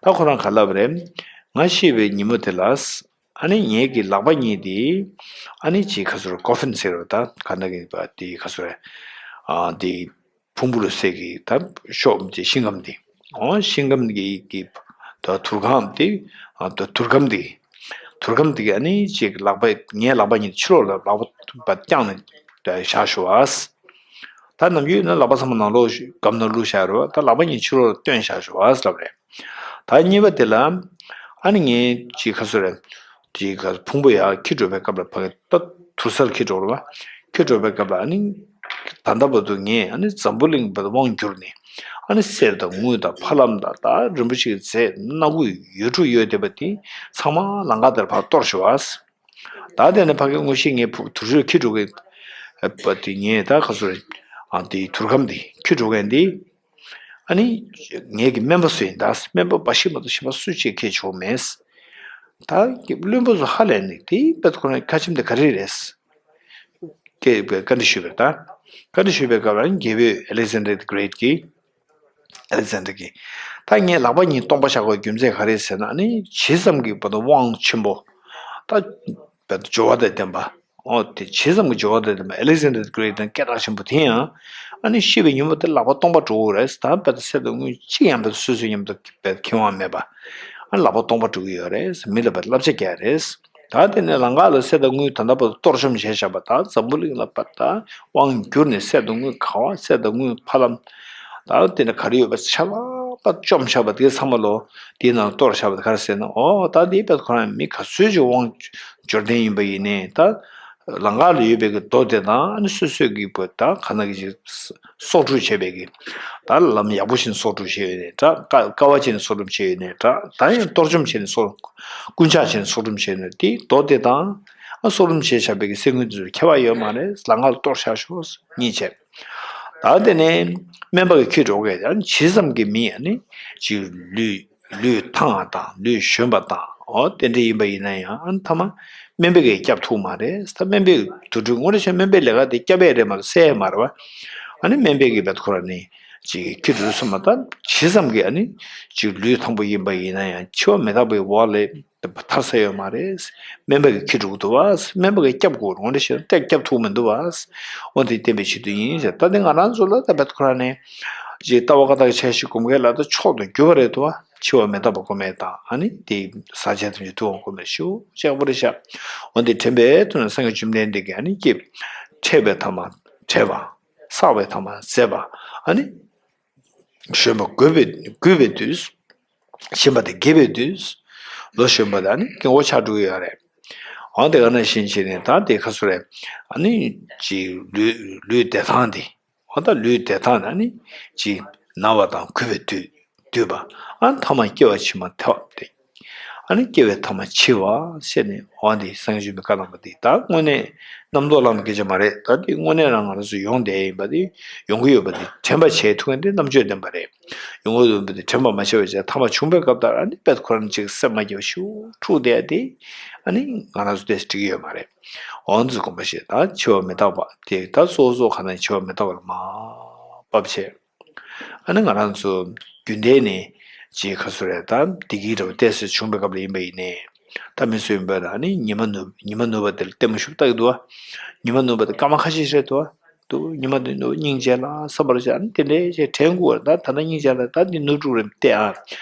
ད་ཁོ་རང་ག་ལབ་རེད། ང་ཤི་བའི་ཉིན་མོ་དེ་ལ། ཨ་ནི་ངེད་ཀྱི་ལག་པ་གཉིས་དེ། ཨ་ནི་ཅིག་ག་ཚོད་རེད། ཀོ་ཕིན་ཟེར་བ་ད་ག་ན་གི་བ་དེ་ག་ཚོད་རེད། ཨ་དེ་ཕུང་པོ་ལ་ཟེར་གི་ད་ཤོག་དེ་ཤིང་སྒམ་དེ། འོ་ཤིང་སྒམ་གི་གི་ད་དུར་སྒམ་དེ། ཨ་ད་དུར་སྒམ་དེ། དུར་སྒམ་དེ་གི་ཨ་ནི་ཅིག་ལག་པ་ངའི་ལག་པ་གཉིས་ཕྱི་ལོགས་ལ་ལག་པ་བརྐྱངས་ནས་བཞག་ཞུ་བ། ད་ནམ་རྒྱུན་ན་ལག་པ་ཚང་མ་ནང་ལོགས་སྒམ་ནང་བླུགས་བཞག་རེད་བ། ད་ལག་པ་གཉིས་ཕྱི་ལོགས་ལ་བཏོན་བཞག་ཞུ་བ་ལབ་རེད། ད་གཉིས་པ་དེ་ལ། ཨ་ནི་ངས་ཅིག་ག་ཚོད་རེད། ཅིག་ག་ཕུང་པོ་ཡར་འཁྱེར་འགྲོ་བའི་སྐབས་ལ་ཕ་གི་ད་དུར་སར་འཁྱེར་འགྲོ་རེད་བ། འཁྱེར་འགྲོ་བའི་སྐབས་ལ་ཨ་ནི། ད་ལྟ་བར་དུ་ངས་ཨ་ནི་འཛམ་བུ་གླིང་བར་དབང་བསྒྱུར་ནས། ཨ་ནི་གསེར་དང་དངུལ་དང་ཕ་ལམ་དང་ད་རིན་པོ་ཆེའི་རྫས་སྣ་ཁུག་ཡོད་དྲུག་ཡོད་བསྡད་པ་དེ་ཚང་མ་ལམ་ཁ་དེར་ཕར་གཏོར་ཞུ་བ། ད་དེ་ནས་ཕ་གི་དངོས་གཞི་ངས་ཕུ་དུར་ཁྲོད་འཁྱེར་འགྲོ་གི་པ་དེ་ངས་ད་ག་ཚོད་རེད། ཨ་དེ་དུར་སྒམ་དེ་འཁྱེར་འགྲོ་མཁན་དེ། ཨ་ནི། ངེད་ཀྱི་སྨན་པ་སུ་ཡིན་ད། སྨན་པ་འབའ་ཞིག་མ་གཏོགས་གཞན་པ་སུ་གཅིག་ཁྱེར་ཆོག་མེད། ད་བློན་པོ་ཚོ་ཧ་ལས་ནས་དེ་དཔེ་ཁོ་རང་ཁ་ཆེམས་དེ་ག་རེ་རེད། སྐད་བཀའ་འདྲི་ཞུས་པ་རེད་ད། བཀའ་འདྲི་ཞུས་པའི་སྐབས་ལ་རྒྱལ་པོས་Alexander the Great གིས། Alexander གིས། ད་ངས་ལག་པ་གཉིས་སྟོང་པ་བཞག་དགོས་རྒྱུ་མཚན་ག་རེ་ཟེར་ན། ཨ་ནི་ཇི་ཙམ་གྱི་བར་དུ་དབང་ཆེན་པོ། ད་བར་དུ་འབྱོར་བ་དང་ལྡན་པ། འོ་དེ་ཇི་ཙམ་གྱི་འབྱོར་བ་དང་ལྡན་པ། Alexander the Great དང་སྐད་གྲགས་ཆེན་པོ་དེ་ཡང་། ཨ་ནི་ཤི་བའི་ཉིན་མོ་དེ་ལག་པ་སྟོང་པ་འགྲོ་གི་རེད། ད་བར་དུ་གསེར་དང་དངུལ་གཅིག་ཡང་བར་དུ་སོ་སོའི་མཉམ་དུ་བར་དུ་ཁེ་དབང་མེད་པ། ཨ་ནི་ལག་པ་སྟོང་པ་འགྲོ་གི་ཡོད་རེད། མི་ལ་བར་དུ་བསླབ་བྱ་རྒྱག་རེད། ད་དེ་ནས་ལམ་ཁ་ལ་གསེར་དང་དངུལ་ད་ལྟ་བར་དུ་གཏོར་བཅོམ་བྱས་བཞག་པ། ད་འཛམ་བུ་གླིང་ལ་བར་དུ་དབང་བསྒྱུར་ནས་གསེར་དང་དངུལ་ག་བ། གསེར་དང་དངུལ་ཕ་ལམ། ད་དེ་ནས་ག་རེ་ཡོད་པ་ཆ་ལག་པ་བཅོམ་བཞག་པ་དེ་ཚང་མ་ལོ། དེའི་ནང་གཏོར་བཞག་པ་དེ་ག་རེ་ཟེར་ན། འོ་ད་དེ་བར་དུ་ཁོ་རང་མི་ག་ཚོད་ཅིག་དབང་འབྱོར་ལྡན་ཡིན་པ་ཡིན་ནའི། ད་ལམ་ཁ་ལ་ཡོད་པའི་གི་རྡོ་དེ་དང་། ཨ་ནི་སོ་སོའི་གི་བུ་ད་ག་ན་གི་ཅིག་སྲོག་སྒྲུབ་བྱས་པའི་གི། ད་ལམ་ཡག་པོ་ཞིག་སྲོག་སྒྲུབ་བྱས་ཡོད་ནའི་འདྲ། དཀའ་དཀའ་བ་བྱས་ནས་སྲོག་སྒྲུབ་བྱས་ཡོད་ནའི་འདྲ། ད་ཡང་གཏོར་བཅོམ་བྱས་ནས་སྲོག་རྐུན་ཇག་བྱས་ནས་སྲོག་སྒྲུབ་བྱས་ནས། དེ་རྡོ་དེ་དང་། ཨ་སྲོག་སྒྲུབ་བྱས་བཞག་པའི་གི་གསེར་དངུལ་དེ་ཚོ་ཁྱད་པར་ཡོད་མ་རེད། ལམ་ཁ་ལ་གཏོར་བཞག་ཤོག་གཉིས་བྱས། ད་དེ་ནས་སྨན་པ་གིས་ཁྱེར་འགྲོ་གི། ཨ་ནི་ཇི་ཙམ་གྱི་མི། ཨ་ནི་ཅིག་ལུས་ལུས་ཐང་བ་དང་ལུས་གཞོན་པ་དང་། འོ་དེ་འདྲ་ཡིན་པ་ཡིན་ན་ཡང་། ཨ་ནི་ཐ་མ་སྨན་པ་གིས་སྐྱོབ་ཐུབ་མ་རེད། ད་སྨན་པའི་དུར་ཁྲོད་དངོས་གནས་བྱས་སྨན་པའི་ལས་ཀ་དེ་སྐྱོབ་ཡས་རེད་མ་གཏོགས་བསད་ཡས་མ་རེད་བ། ཨ་ནི་སྨན་པ་གིས་བེད་ཁོ་ར་ནི་ཅིག་ཁྱེར་འགྲོ་སོང་བ། ད་ཇི་ཙམ་གྱི་ཨ་ནི་ཅིག་ལུས་ཐང་པོ་ཡིན་པ་ཡིན་ན་ཡང་འཆི་བ་མི་རྟག་པའི་འོག་ལས་ཐར་ས་ཡོད་མ་རེད། སྨན་པ་གིས་ཁྱེར་འགྲོ་གི་འདུག་བ། སྨན་པ་གིས་སྐྱོབ་དགོས། དངོས་གནས་བཤད་ན་སྐྱོབ་ཐུབ་མི་འདུག་བ། འོ་དེ་བསྟན་པའི་ཆེད་དུ་ཡིན་ཟེར། ད་དེ་ང་རང་ཚོ་ལ་ད་བེད་ཁོ་ར་ནས་ཅིག་ལྟ་བ་བཀའ་རྟགས་འཆར་གཞི་སྒོམ་མཁན་ལ་ད་མཆོག་ཏུ་གྱུར་པ་རེད་འདུག་བ། འཆི་བ་མི་རྟག་པ་སྒོམ་ཡས་དང་། ཨ་ནི་དེ་ཟག་བཅས་ཐམས་ཅད་ཐུབ་དབང་སྒོམ་ཡས་ཞུ་ཅེས་པོ་རེད་ཤག་འོ་དེ་དྲན་པའི་ཐོག་ནས་སངས་རྒྱས་བཅོམ་ལྡན་འདས་ཀྱིས་ཨ་ནི་ཀྱེ། འཕྲད་པའི་ཐ་མ་འཕྲད་པ། བསགས་པའི་ཐ་མ་ཟད་པ། ཨ་ནི། གཞོན་པ་རྒུད་པའི་རྒུད་པའི་དུས། ཞིམ་པ་དང་རྒྱས་པའི་དུས། ལོ་གཞོན་པ་དང་ཨ་ནི་སྐྱེ་བོ་ཆགས་འགྲོ་གི་ཡོད་རེད། འོ་དེ་ག་ནང་བཞིན་བྱས་ནས་ད་དེ་ག་ཚོད་རེད། ཨ་ནི་ཅིག་ལུས་ལུས་བདེ་ཐང་དེ། འོ་ད་ལུས་བདེ་ཐང་ནི་ཨ་ནི་ཅིག་ན་བ་དང་རྒུད་པའི་དུས་དུས་པ། ཨ་ནི་ཐ་མ་སྐྱེ་བ་ཕྱི་མ་ཐལ་བ་དེ། ཨ་ནི་སྐྱེ་བའི་ཐ་མ་འཆི་བ་ཟེར་ནས། འོ་འདི་སངས་རྒྱས་བཅོམ་པའི་བཀའ་གནང་བ་འདི་ད་དངོས་གནས་རྣམ་རྟོག་ལམ་སྐད་ཆ་མ་རེད། ད་འདི་དངོས་གནས་རང་ང་རང་ཚོ་ཡོང་བསྡད་ཡིན་པ་འདི། ཡོང་གི་ཡོད་པ་འདི་དྲན་པ་བྱེད་ཐུབ་མཁན་འདི་རྣམ་དཔྱོད་ལྡན་པ་རེད། ཡོང་གི་ཡོད་པ་འདི་དྲན་པ་མ་བྱས་པ་བྱས། ཐ་མ་བྱུང་བའི་སྐབས་དེར་ཨ་ནི་དཔེ་ཁོ་རང་ཅིག་སེམས་མ་སྐྱིད་པ་ཞིག་འཁྲུག་བསྡད་དེ། ཨ་ནི་ང་རང་ཚོ་དེ་འགྲིག་གི་ཡོད་མ་རེད། འོ་འདི་ཚོ་དགོངས་པ་བཞེས། ད་འཆི་བ་མི་རྟག་པ་དེ་ད་གཙོ་བོ་གཙོ་བོ་ག་ནས་འཆི་བ་མི་རྟག་པ་ལ་མར་བབས་བྱས། ཨ་ནི་ང་རང་ཚོ་རྒྱུན་ལྡན་ནས་ཅིག་ག་ཚོད་རེད། ད་བདེ་སྐྱིད་འདྲ་བོ་བལྟས་ཟེར་བྱུང་བའི་སྐབས་ལ་ཡིན་པ་ཡིན་ནའི། ད་མི་སུ་ཡིན་པ་ད་ཨ་ནི་ཉི་མ་ནུབ་ཉི་མ་ནུབ་པ་དེ་ལ་ལྟད་མོ་ཞིག་ལྟ་གི་འདུག་བ། ཉི་མ་ནུབ་པ་དེ་སྐར་མ་ཁ་ཤས་ཤིག་རེད་འདུག་བ། འདུག་ཉི་མ་དེ་ནུབ་སྙིང་རྗེ་ལ་བསམ་པར་བྱ། ཨ་ནི་དེ་འདྲའི་ཅིག་དྲན་དགོས་པ་རེད། ད་ད་ལྟ་སྙིང་རྗེ་ལ་ད་འདི་ནུབ་འགྲོ་རེད་བལྟས་ཨ།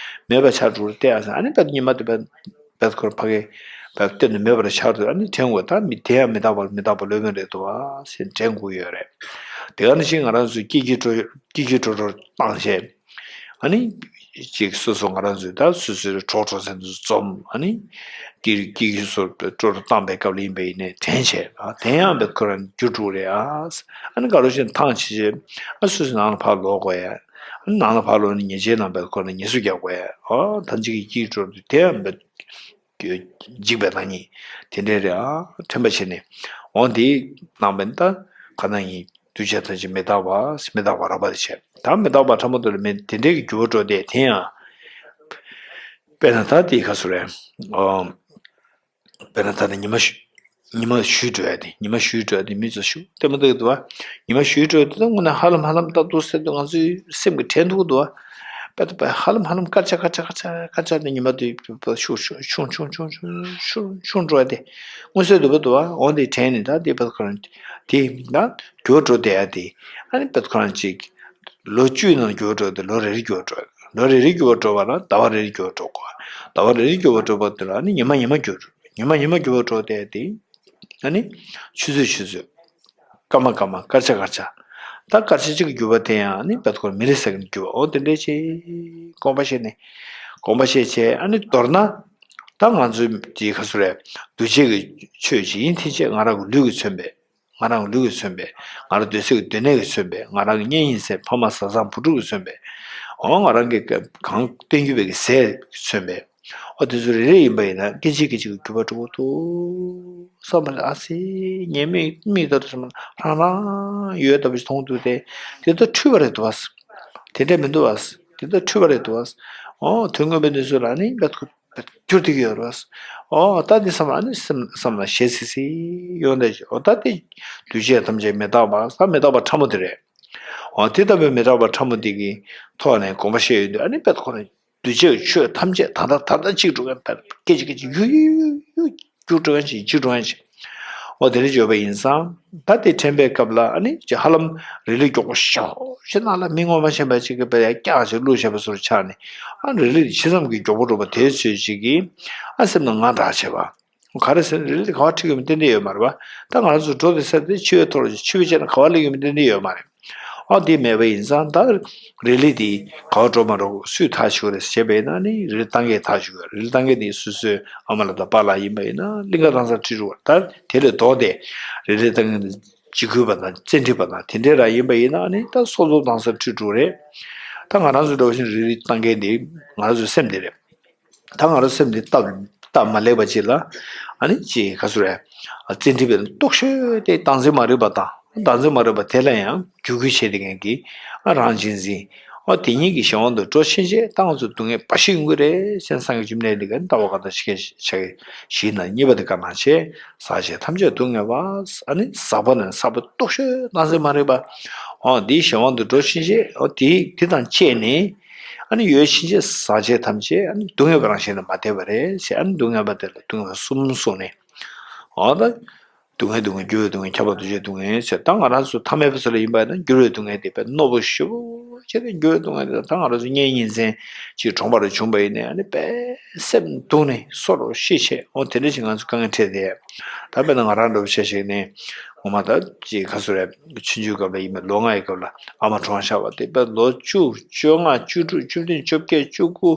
མེད་པ་ཆགས་འགྲོ་རེད་བལྟས་ཨ་ཟེར། ཨ་ནི་ད་ཉི་མ་དེ་བལྟས། བལྟས་ཁོ་རང་ཕ་གི་ ད་གཏན་དུ་མེད་པར་ཆགས་དུས་ཨ་ནི་དྲན་དགོས། ད་མི་དེ་ཡང་མི་རྟག་པ་མི་རྟག་པ་ལོས་མེད་རེད་འདུག་བ་ཟེར་དྲན་དགོས་ཡོད་རེད། དེ་ག་ནང་བཞིན་ང་རང་ཚོས་སྐྱིད་སྐྱིད་བྲོ་སྐྱིད་སྐྱིད་བྲོ་བྲོ་བཏང་བྱས། ཨ་ནི། ཅིག་སོ་སོ་ང་རང་ཚོས་ད་སོ་སོའི་གྲོགས་གྲོགས་མཚན་དུ་འཛོམས། ཨ་ནི། སྐྱིད་སྐྱིད་སྐྱིད་སོ་སོ་བྲོ་བྲོ་བཏང་པའི་སྐབས་ལ་ཡིན་པ་ཡིན་ནའི་དྲན་བྱས། ཨ་དེ་ཡང་བེད་ཁོ་རང་འགྱུར་འགྲོ་རེད་ཨ། ཨ་ནི་ག་རོ་ཞིག་ཐང་ཆད་བྱས། ཨ་སོ་སོའི་ནང་ལ་ཕར་ལོག་དགོས་ཡ། ཨ་ནི་ནང་ལ་ཕར་ལོག་ནས་ཉལ་ཆས་ནང་བེད་ཁོ་རང་ཉལ་གསོ་རྒྱག་དགོས་ཡ། ཨ་ཐང་ཅིག་གི་སྐྱིད་སྐྱིད་བྲོ་བྲོ་དེ་ཡང་བེད། འཇིག་པའི་བདག་ཉིད་དེ་འདྲའི་རེད་ཨ། དྲན་པ་བྱས་ནས། འོ་འདི་ནང་པའི་ད་ག་ན་ཡིན་འདུས་བྱས་ཐམས་ཅད་མི་རྟག་པ་མི་རྟག་པ་རགས་པ་དེ་བྱས། ད་མི་རྟག་པ་ཕྲ་མོ་དེ་ལ་མེད་དེ་འདྲའི་གི་འགྱུར་བ་འགྲོ་དེ་དེ་ཡང་། དཔེར་ན་ད་དེ་ག་སུ་རེད། ཨོ། དཔེར་ན་ད་ནི་ཉི་མ་ཞུ་ཉི་མ་ཞུས་འགྲོ་ཡ་དེ་ཉི་མ་ཞུས་འགྲོ་ཡ་དེ་མི་ཚོ་ཞུ་ལྟད་མོ་ལྟ་གི་འདུག་བ། ཉི་མ་ཞུས་འགྲོ་ཡ་དེ་ད་དངོས་གནས་ཧ་ལམ་ཧ་ལམ་ལྟ་འདུག་ཟེར་དུས་ང་ཚོའི་སེམས་ཀྱི་དྲན་ཐུབ་ཀྱི་འདུག་བ། དཔེ་ད་དཔེ་ཧ་ལམ་ཧ་ལམ་སྐར་ཆ་སྐར་ཆ་སྐར་ཆ་སྐར་ཆ་དེ་ཉི་མ་དེ་ཤུར་ཤུར་ཤུར་ཤུར་ཤུར་ཤུར་འགྲོ་ཡ་དེ་མངོན་གསལ་དོད་པོ་འདུག་བ། འོ་དེ་དྲན་ནས་ད་དེ་དཔེ་ཁོ་རང་དེ་ན་འགྱུར་འགྲོ་བསྡད་ཡ་དེ་ཨ་ནི་དཔེ་ཁོ་རང་ཅིག་ལོ་བཅུའི་ནང་འགྱུར་འགྲོ་དེ་ལོ་རེ་རེ་འགྱུར་འགྲོ། ལོ་རེ་རེ་འགྱུར་བ་འགྲོ་བ་ལ་ཟླ་བ་རེ་རེ་འགྱུར་བ་འགྲོ་དགོས། ཟླ་བ་རེ་རེ་འགྱུར་བ་འགྲོ་བ་དེ་ལ་ནི་ཉི་མ་ཉི་མ་འགྱུར། ཉི་མ་ཉི་མ་འགྱུར་བ་འགྲོ་བསྡད་དེ། ཨ་ནི། ཆུ་ཚོད་ཆུ་ཚོད། སྐར་མ་སྐར་མ་སྐར་ཆ་སྐར་ཆ། ད་སྐར་ཆ་གཅིག་གི་འགྱུར་བ་དེ་ཡང་ཨ་ནི་བེད་ཁོ་རང་མི་ལི་སེ་ཀན་འགྱུར་བ་འོ་དེ་འདྲས་བྱས། དགོངས་པ་བཞེས་ནས། དགོངས་པ་བཞེས་བྱས་ཨ་ནི་མདོར་ན། ད་ང་ཚོའི་དེ་ག་སུ་རེད། འདུས་བྱས་ཀྱི་ཆོས་ཇི་ཡིན་ཐེག་ཆེན་ང་རང་གི་ལུས་ཀྱིས་མཚོན་པའི། ང་རང་ལུས་ཀྱིས་མཚོན་པའི། ང་རང་སྡོད་ས་ཀྱི་སྡོད་གནས་ཀྱིས་མཚོན་པའི། ང་རང་གི་གཉེན་ཡིན་ཟེར་ཕ་མ་བཟའ་ཚང་བུ་ཕྲུག་གིས་མཚོན་པའི། འོ་ང་རང་གི་གང་བསྟན་རྒྱུ་བའི་གི་ཟས་ཀྱིས་མཚོན་པའི། འོ་དེ་ཚོ་རེ་རེ་ཡིན་པ་ཡིན་ན་སྐད་ཅིག་སྐད་ཅིག་གི་འགྱུར་བ་འགྲོ་གི་འདུག་བསམ་པ་ལ་ཨ་ཙི་ངའི་མིག་མིག་ལྟ་དུས་ཙམ་པ་རང་རང་ཡོད་ལྟ་བུ་ཞིག་མཐོང་འདུག་སྟེ། དེ་ལྟར་འཁྲུལ་པ་རེད་འདུག་བ། དེ་འདྲ་མི་འདུག་བ། དེ་ལྟར་འཁྲུལ་པ་རེད་འདུག་བ། འོ་དོན་ངོ་མའི་གནས་ཚུལ་ལ་ནི་དཔེ་ཁོ། འགྱུར་ཏེ་ཡོད་རེད། འོ་ད་འདི་བསམ་ལ་ནི་སེམས་བསམ་ལ་ཞེ་སི་སི་ཡོང་དེ་འོ་ད་འདི་འདུས་བྱས་ཐམས་ཅད་མི་རྟག་པ་ད་མི་རྟག་པ་ཕྲ་མོ་དེ་རེད། འོ་དེ་ལྟ་བུའི་མི་རྟག་པ་ཕྲ་མོ་དེ་གི་ཐོག་ནས་དགོངས་པ་བཞེས་ཡོང་དུས་ཨ་ནི་དཔེ་ཁོ་ནི་འདུས་བྱས་ཆོས་ཐམས་ཅད་ད་ལྟ་ད་ལྟ་གཅིག་འགྲོ་མཁན་དཔེ་སྐད་ཅིག་སྐད་ཅིག་ཡུ་ཡུ་ཡུ་ཡུ་འགྱུར་འགྲོ་མཁན་ཞིག་འགྱུར་འགྲོ་མཁན་ཞིག་འོ་དེ་འདྲ་བརྗོད་པ་ཡིན་ཙང་། ད་དེ་དྲན་པའི་སྐབས་ལ་ཨ་ནི་ཅི་ཧ་ལམ་རི་ལི་མགྱོགས་པོ་ཤོག་ཅེས་ནང་ལ་མི་ངོ་མ་ཤེས་པ་ཅིག་གིས་པའི་སྐྱག་ཅིག་བླུགས་བྱས་པ་ཚོར་ཆགས་ནས་ཨ་རི་ལི་ཇི་ཙམ་གྱིས་མགྱོགས་པོ་འགྲོ་བ་དེའི་ཚོད་ཅིག་གིས་ཨ་སེམས་ནང་དངངས་སྐྲག་བྱེད་པ། ག་རེ་ཟེར་ན་རི་ལི་ག་བ་ཁྲིད་ཀྱི་མི་ཏན་ཏན་ཡོད་མ་རེད་པ། ད་ང་རང་ཚོ་འགྲོ་དེ་ས་དེ་འཆི་བའི་ཐོག་ལ་འཆི་བའི་རྗེས་ན་ག་བ་སླེབས་ཀྱི་མི་ཏན་ཏན་ཡོད་མ་རེད། ཨ་དེ་མེད་པ་ཡིན་ཙང་ད་རི་ལི་དེ་ག་བ་འགྲོ་མ་འགྲོ་སུས་ཐག་ཆོད་རེད་ཟེར་བྱས་པ་ཡིན་ན་ནི་རི་ལི་བཏང་མཁན་ཐག་ཆོད་ཀྱི་རེད། རི་ལི་བཏང་མཁན་དེ་སོ་སོའི་ཨ་མ་ལགས་དང་པཱ་ལགས་ཡིན་པ་ཡིན་ན་གླིང་ག་རང་སར་ཁྲིད་འགྲོ་བ་ད་དེ་ལས་ལྡོག་སྟེ་རི་ལི་བཏང་མཁན་དེ་འཇིགས་སྐུལ་བ་དང་བཙན་ཁྲིད་པ་དང་དེ་འདྲས་རང་ཡིན་པ་ཡིན་ན་ནི་ད་སྲོག་ཐོག་རང་སར་ཁྲིད་འགྲོ་རེད། ད་ང་རང་ཚོ་འདྲ་བ་ཞིག་རི་ལི་བཏང་མཁན་དེ་ང་རང་ཚོའི་སེམས་དེ་རེད། ད་ང་རང་སེམས་འདི་སྟབས་སྟབས་མ་ལེགས་པ་ཅིག་ལ་ཨ་ནི་ཅིག་ག་ཚོད་རེད། བཙན་ཁྲིད་པའི་རྟོག་ཤོས་དེ་བདག་འཛིན་མ་རིག་པ་དང་བདག་འཛིན་མ་རིག་པ་དེ་ལ་ཡང་རྒྱུད་སྐུལ་བྱེད་དེ་མཁན་གྱི་ཨ་རང་གཅེས་འཛིན། ཨ་དེ་ཉིད་ཀྱི་གཞན་དབང་དུ་འགྲོ་ཕྱིན་ཆད་ད་ང་ཚོ་སྡུག་བསྔལ་འབའ་ཞིག་ཡོང་གི་རེད་ཅེས་སངས་རྒྱས་བཅོམ་ལྡན་འདས་ཀྱིས་ལྟ་བ་གང་དག་ཞིག་ཞིག་ན་གཉིས་པ་དེ་ག་ནང་བྱས་ཟག་བཅས་ཐམས་ཅད་སྡུག་བསྔལ་བ། ཨ་ནི་ཟག་པ་ནི་ཟག་པའི་རྟོག་ཤོས་བདག་འཛིན་མ་རིག་པ། ཨ་འདིའི་གཞན་དབང་དུ་འགྲོ་ཕྱིན་ཆད་ཨ་དེ་དེ་དང་བཅས་ནས། ཨ་ནི་ཡོད་ཕྱིན་ཆད་ཟག་བཅས་ཐམས་ཅད་ཨ་ནི་སྡུག་བསྔལ་བའི་རང་བཞིན་དུ་མ་དད་པ་རེད་ཟེར། ཨ་ནི་སྡུག་བསྔལ་བ་དེ་ལ་སྡུག་བསྔལ་གསུམ་གསུངས་ནས། འོ་ད། སྡུག་བསྔལ་སྡུག་བསྔལ་འགྱུར་བའི་སྡུག་བསྔལ་ཁྱབ་པ་འདུ་བྱེད་སྡུག་བསྔལ་ཟེར། ད་ང་རང་ཚོ་ཐ་མལ་པ་ཚོ་ལ་ཡིན་པ་ཡིན་ན་འགྱུར་བའི་སྡུག་བསྔལ་དེ་དཔེ་རྣོ་པོ་ཞེ་པོ་བྱས་ཏེ་འགྱུར་བའི་སྡུག་བསྔལ་དེ་ད་ང་རང་ཚོ་གཉེན་ཉེ་ཚན་གཅིག་གྲོངས་པ་རུ་བྱུང་བ་ཡིན་ནའི་ཨ་ནི་དཔེ་སེམས་སྡུག་ནས་སོ་རུ་ཤི་བྱས་འོ་དེ་འདྲ་ཞིག་ང་ཚོ་དཀའ་ངལ་འཕྲད་དེ། ད་དཔེར་ན་ང་རང་འདྲ་བོ་བྱས་ཞིག་ནས་ངོ་མ་ད་ཅིག་ག་ཚོད་རེད། ཆུང་ཆུང་སྐབས་ལ་ཡིན་པའི་ལོ་ལྔ་ཡི་སྐབས་ལ་ཨ་མ་གྲོངས་བཞག་པ་དེ་དཔེ་ལོ་བཅུ་བཅོ་ལྔ་བཅུ་དྲུག་བཅུ་བདུན་བཅོ་བརྒྱད་བཅུ་དགུ་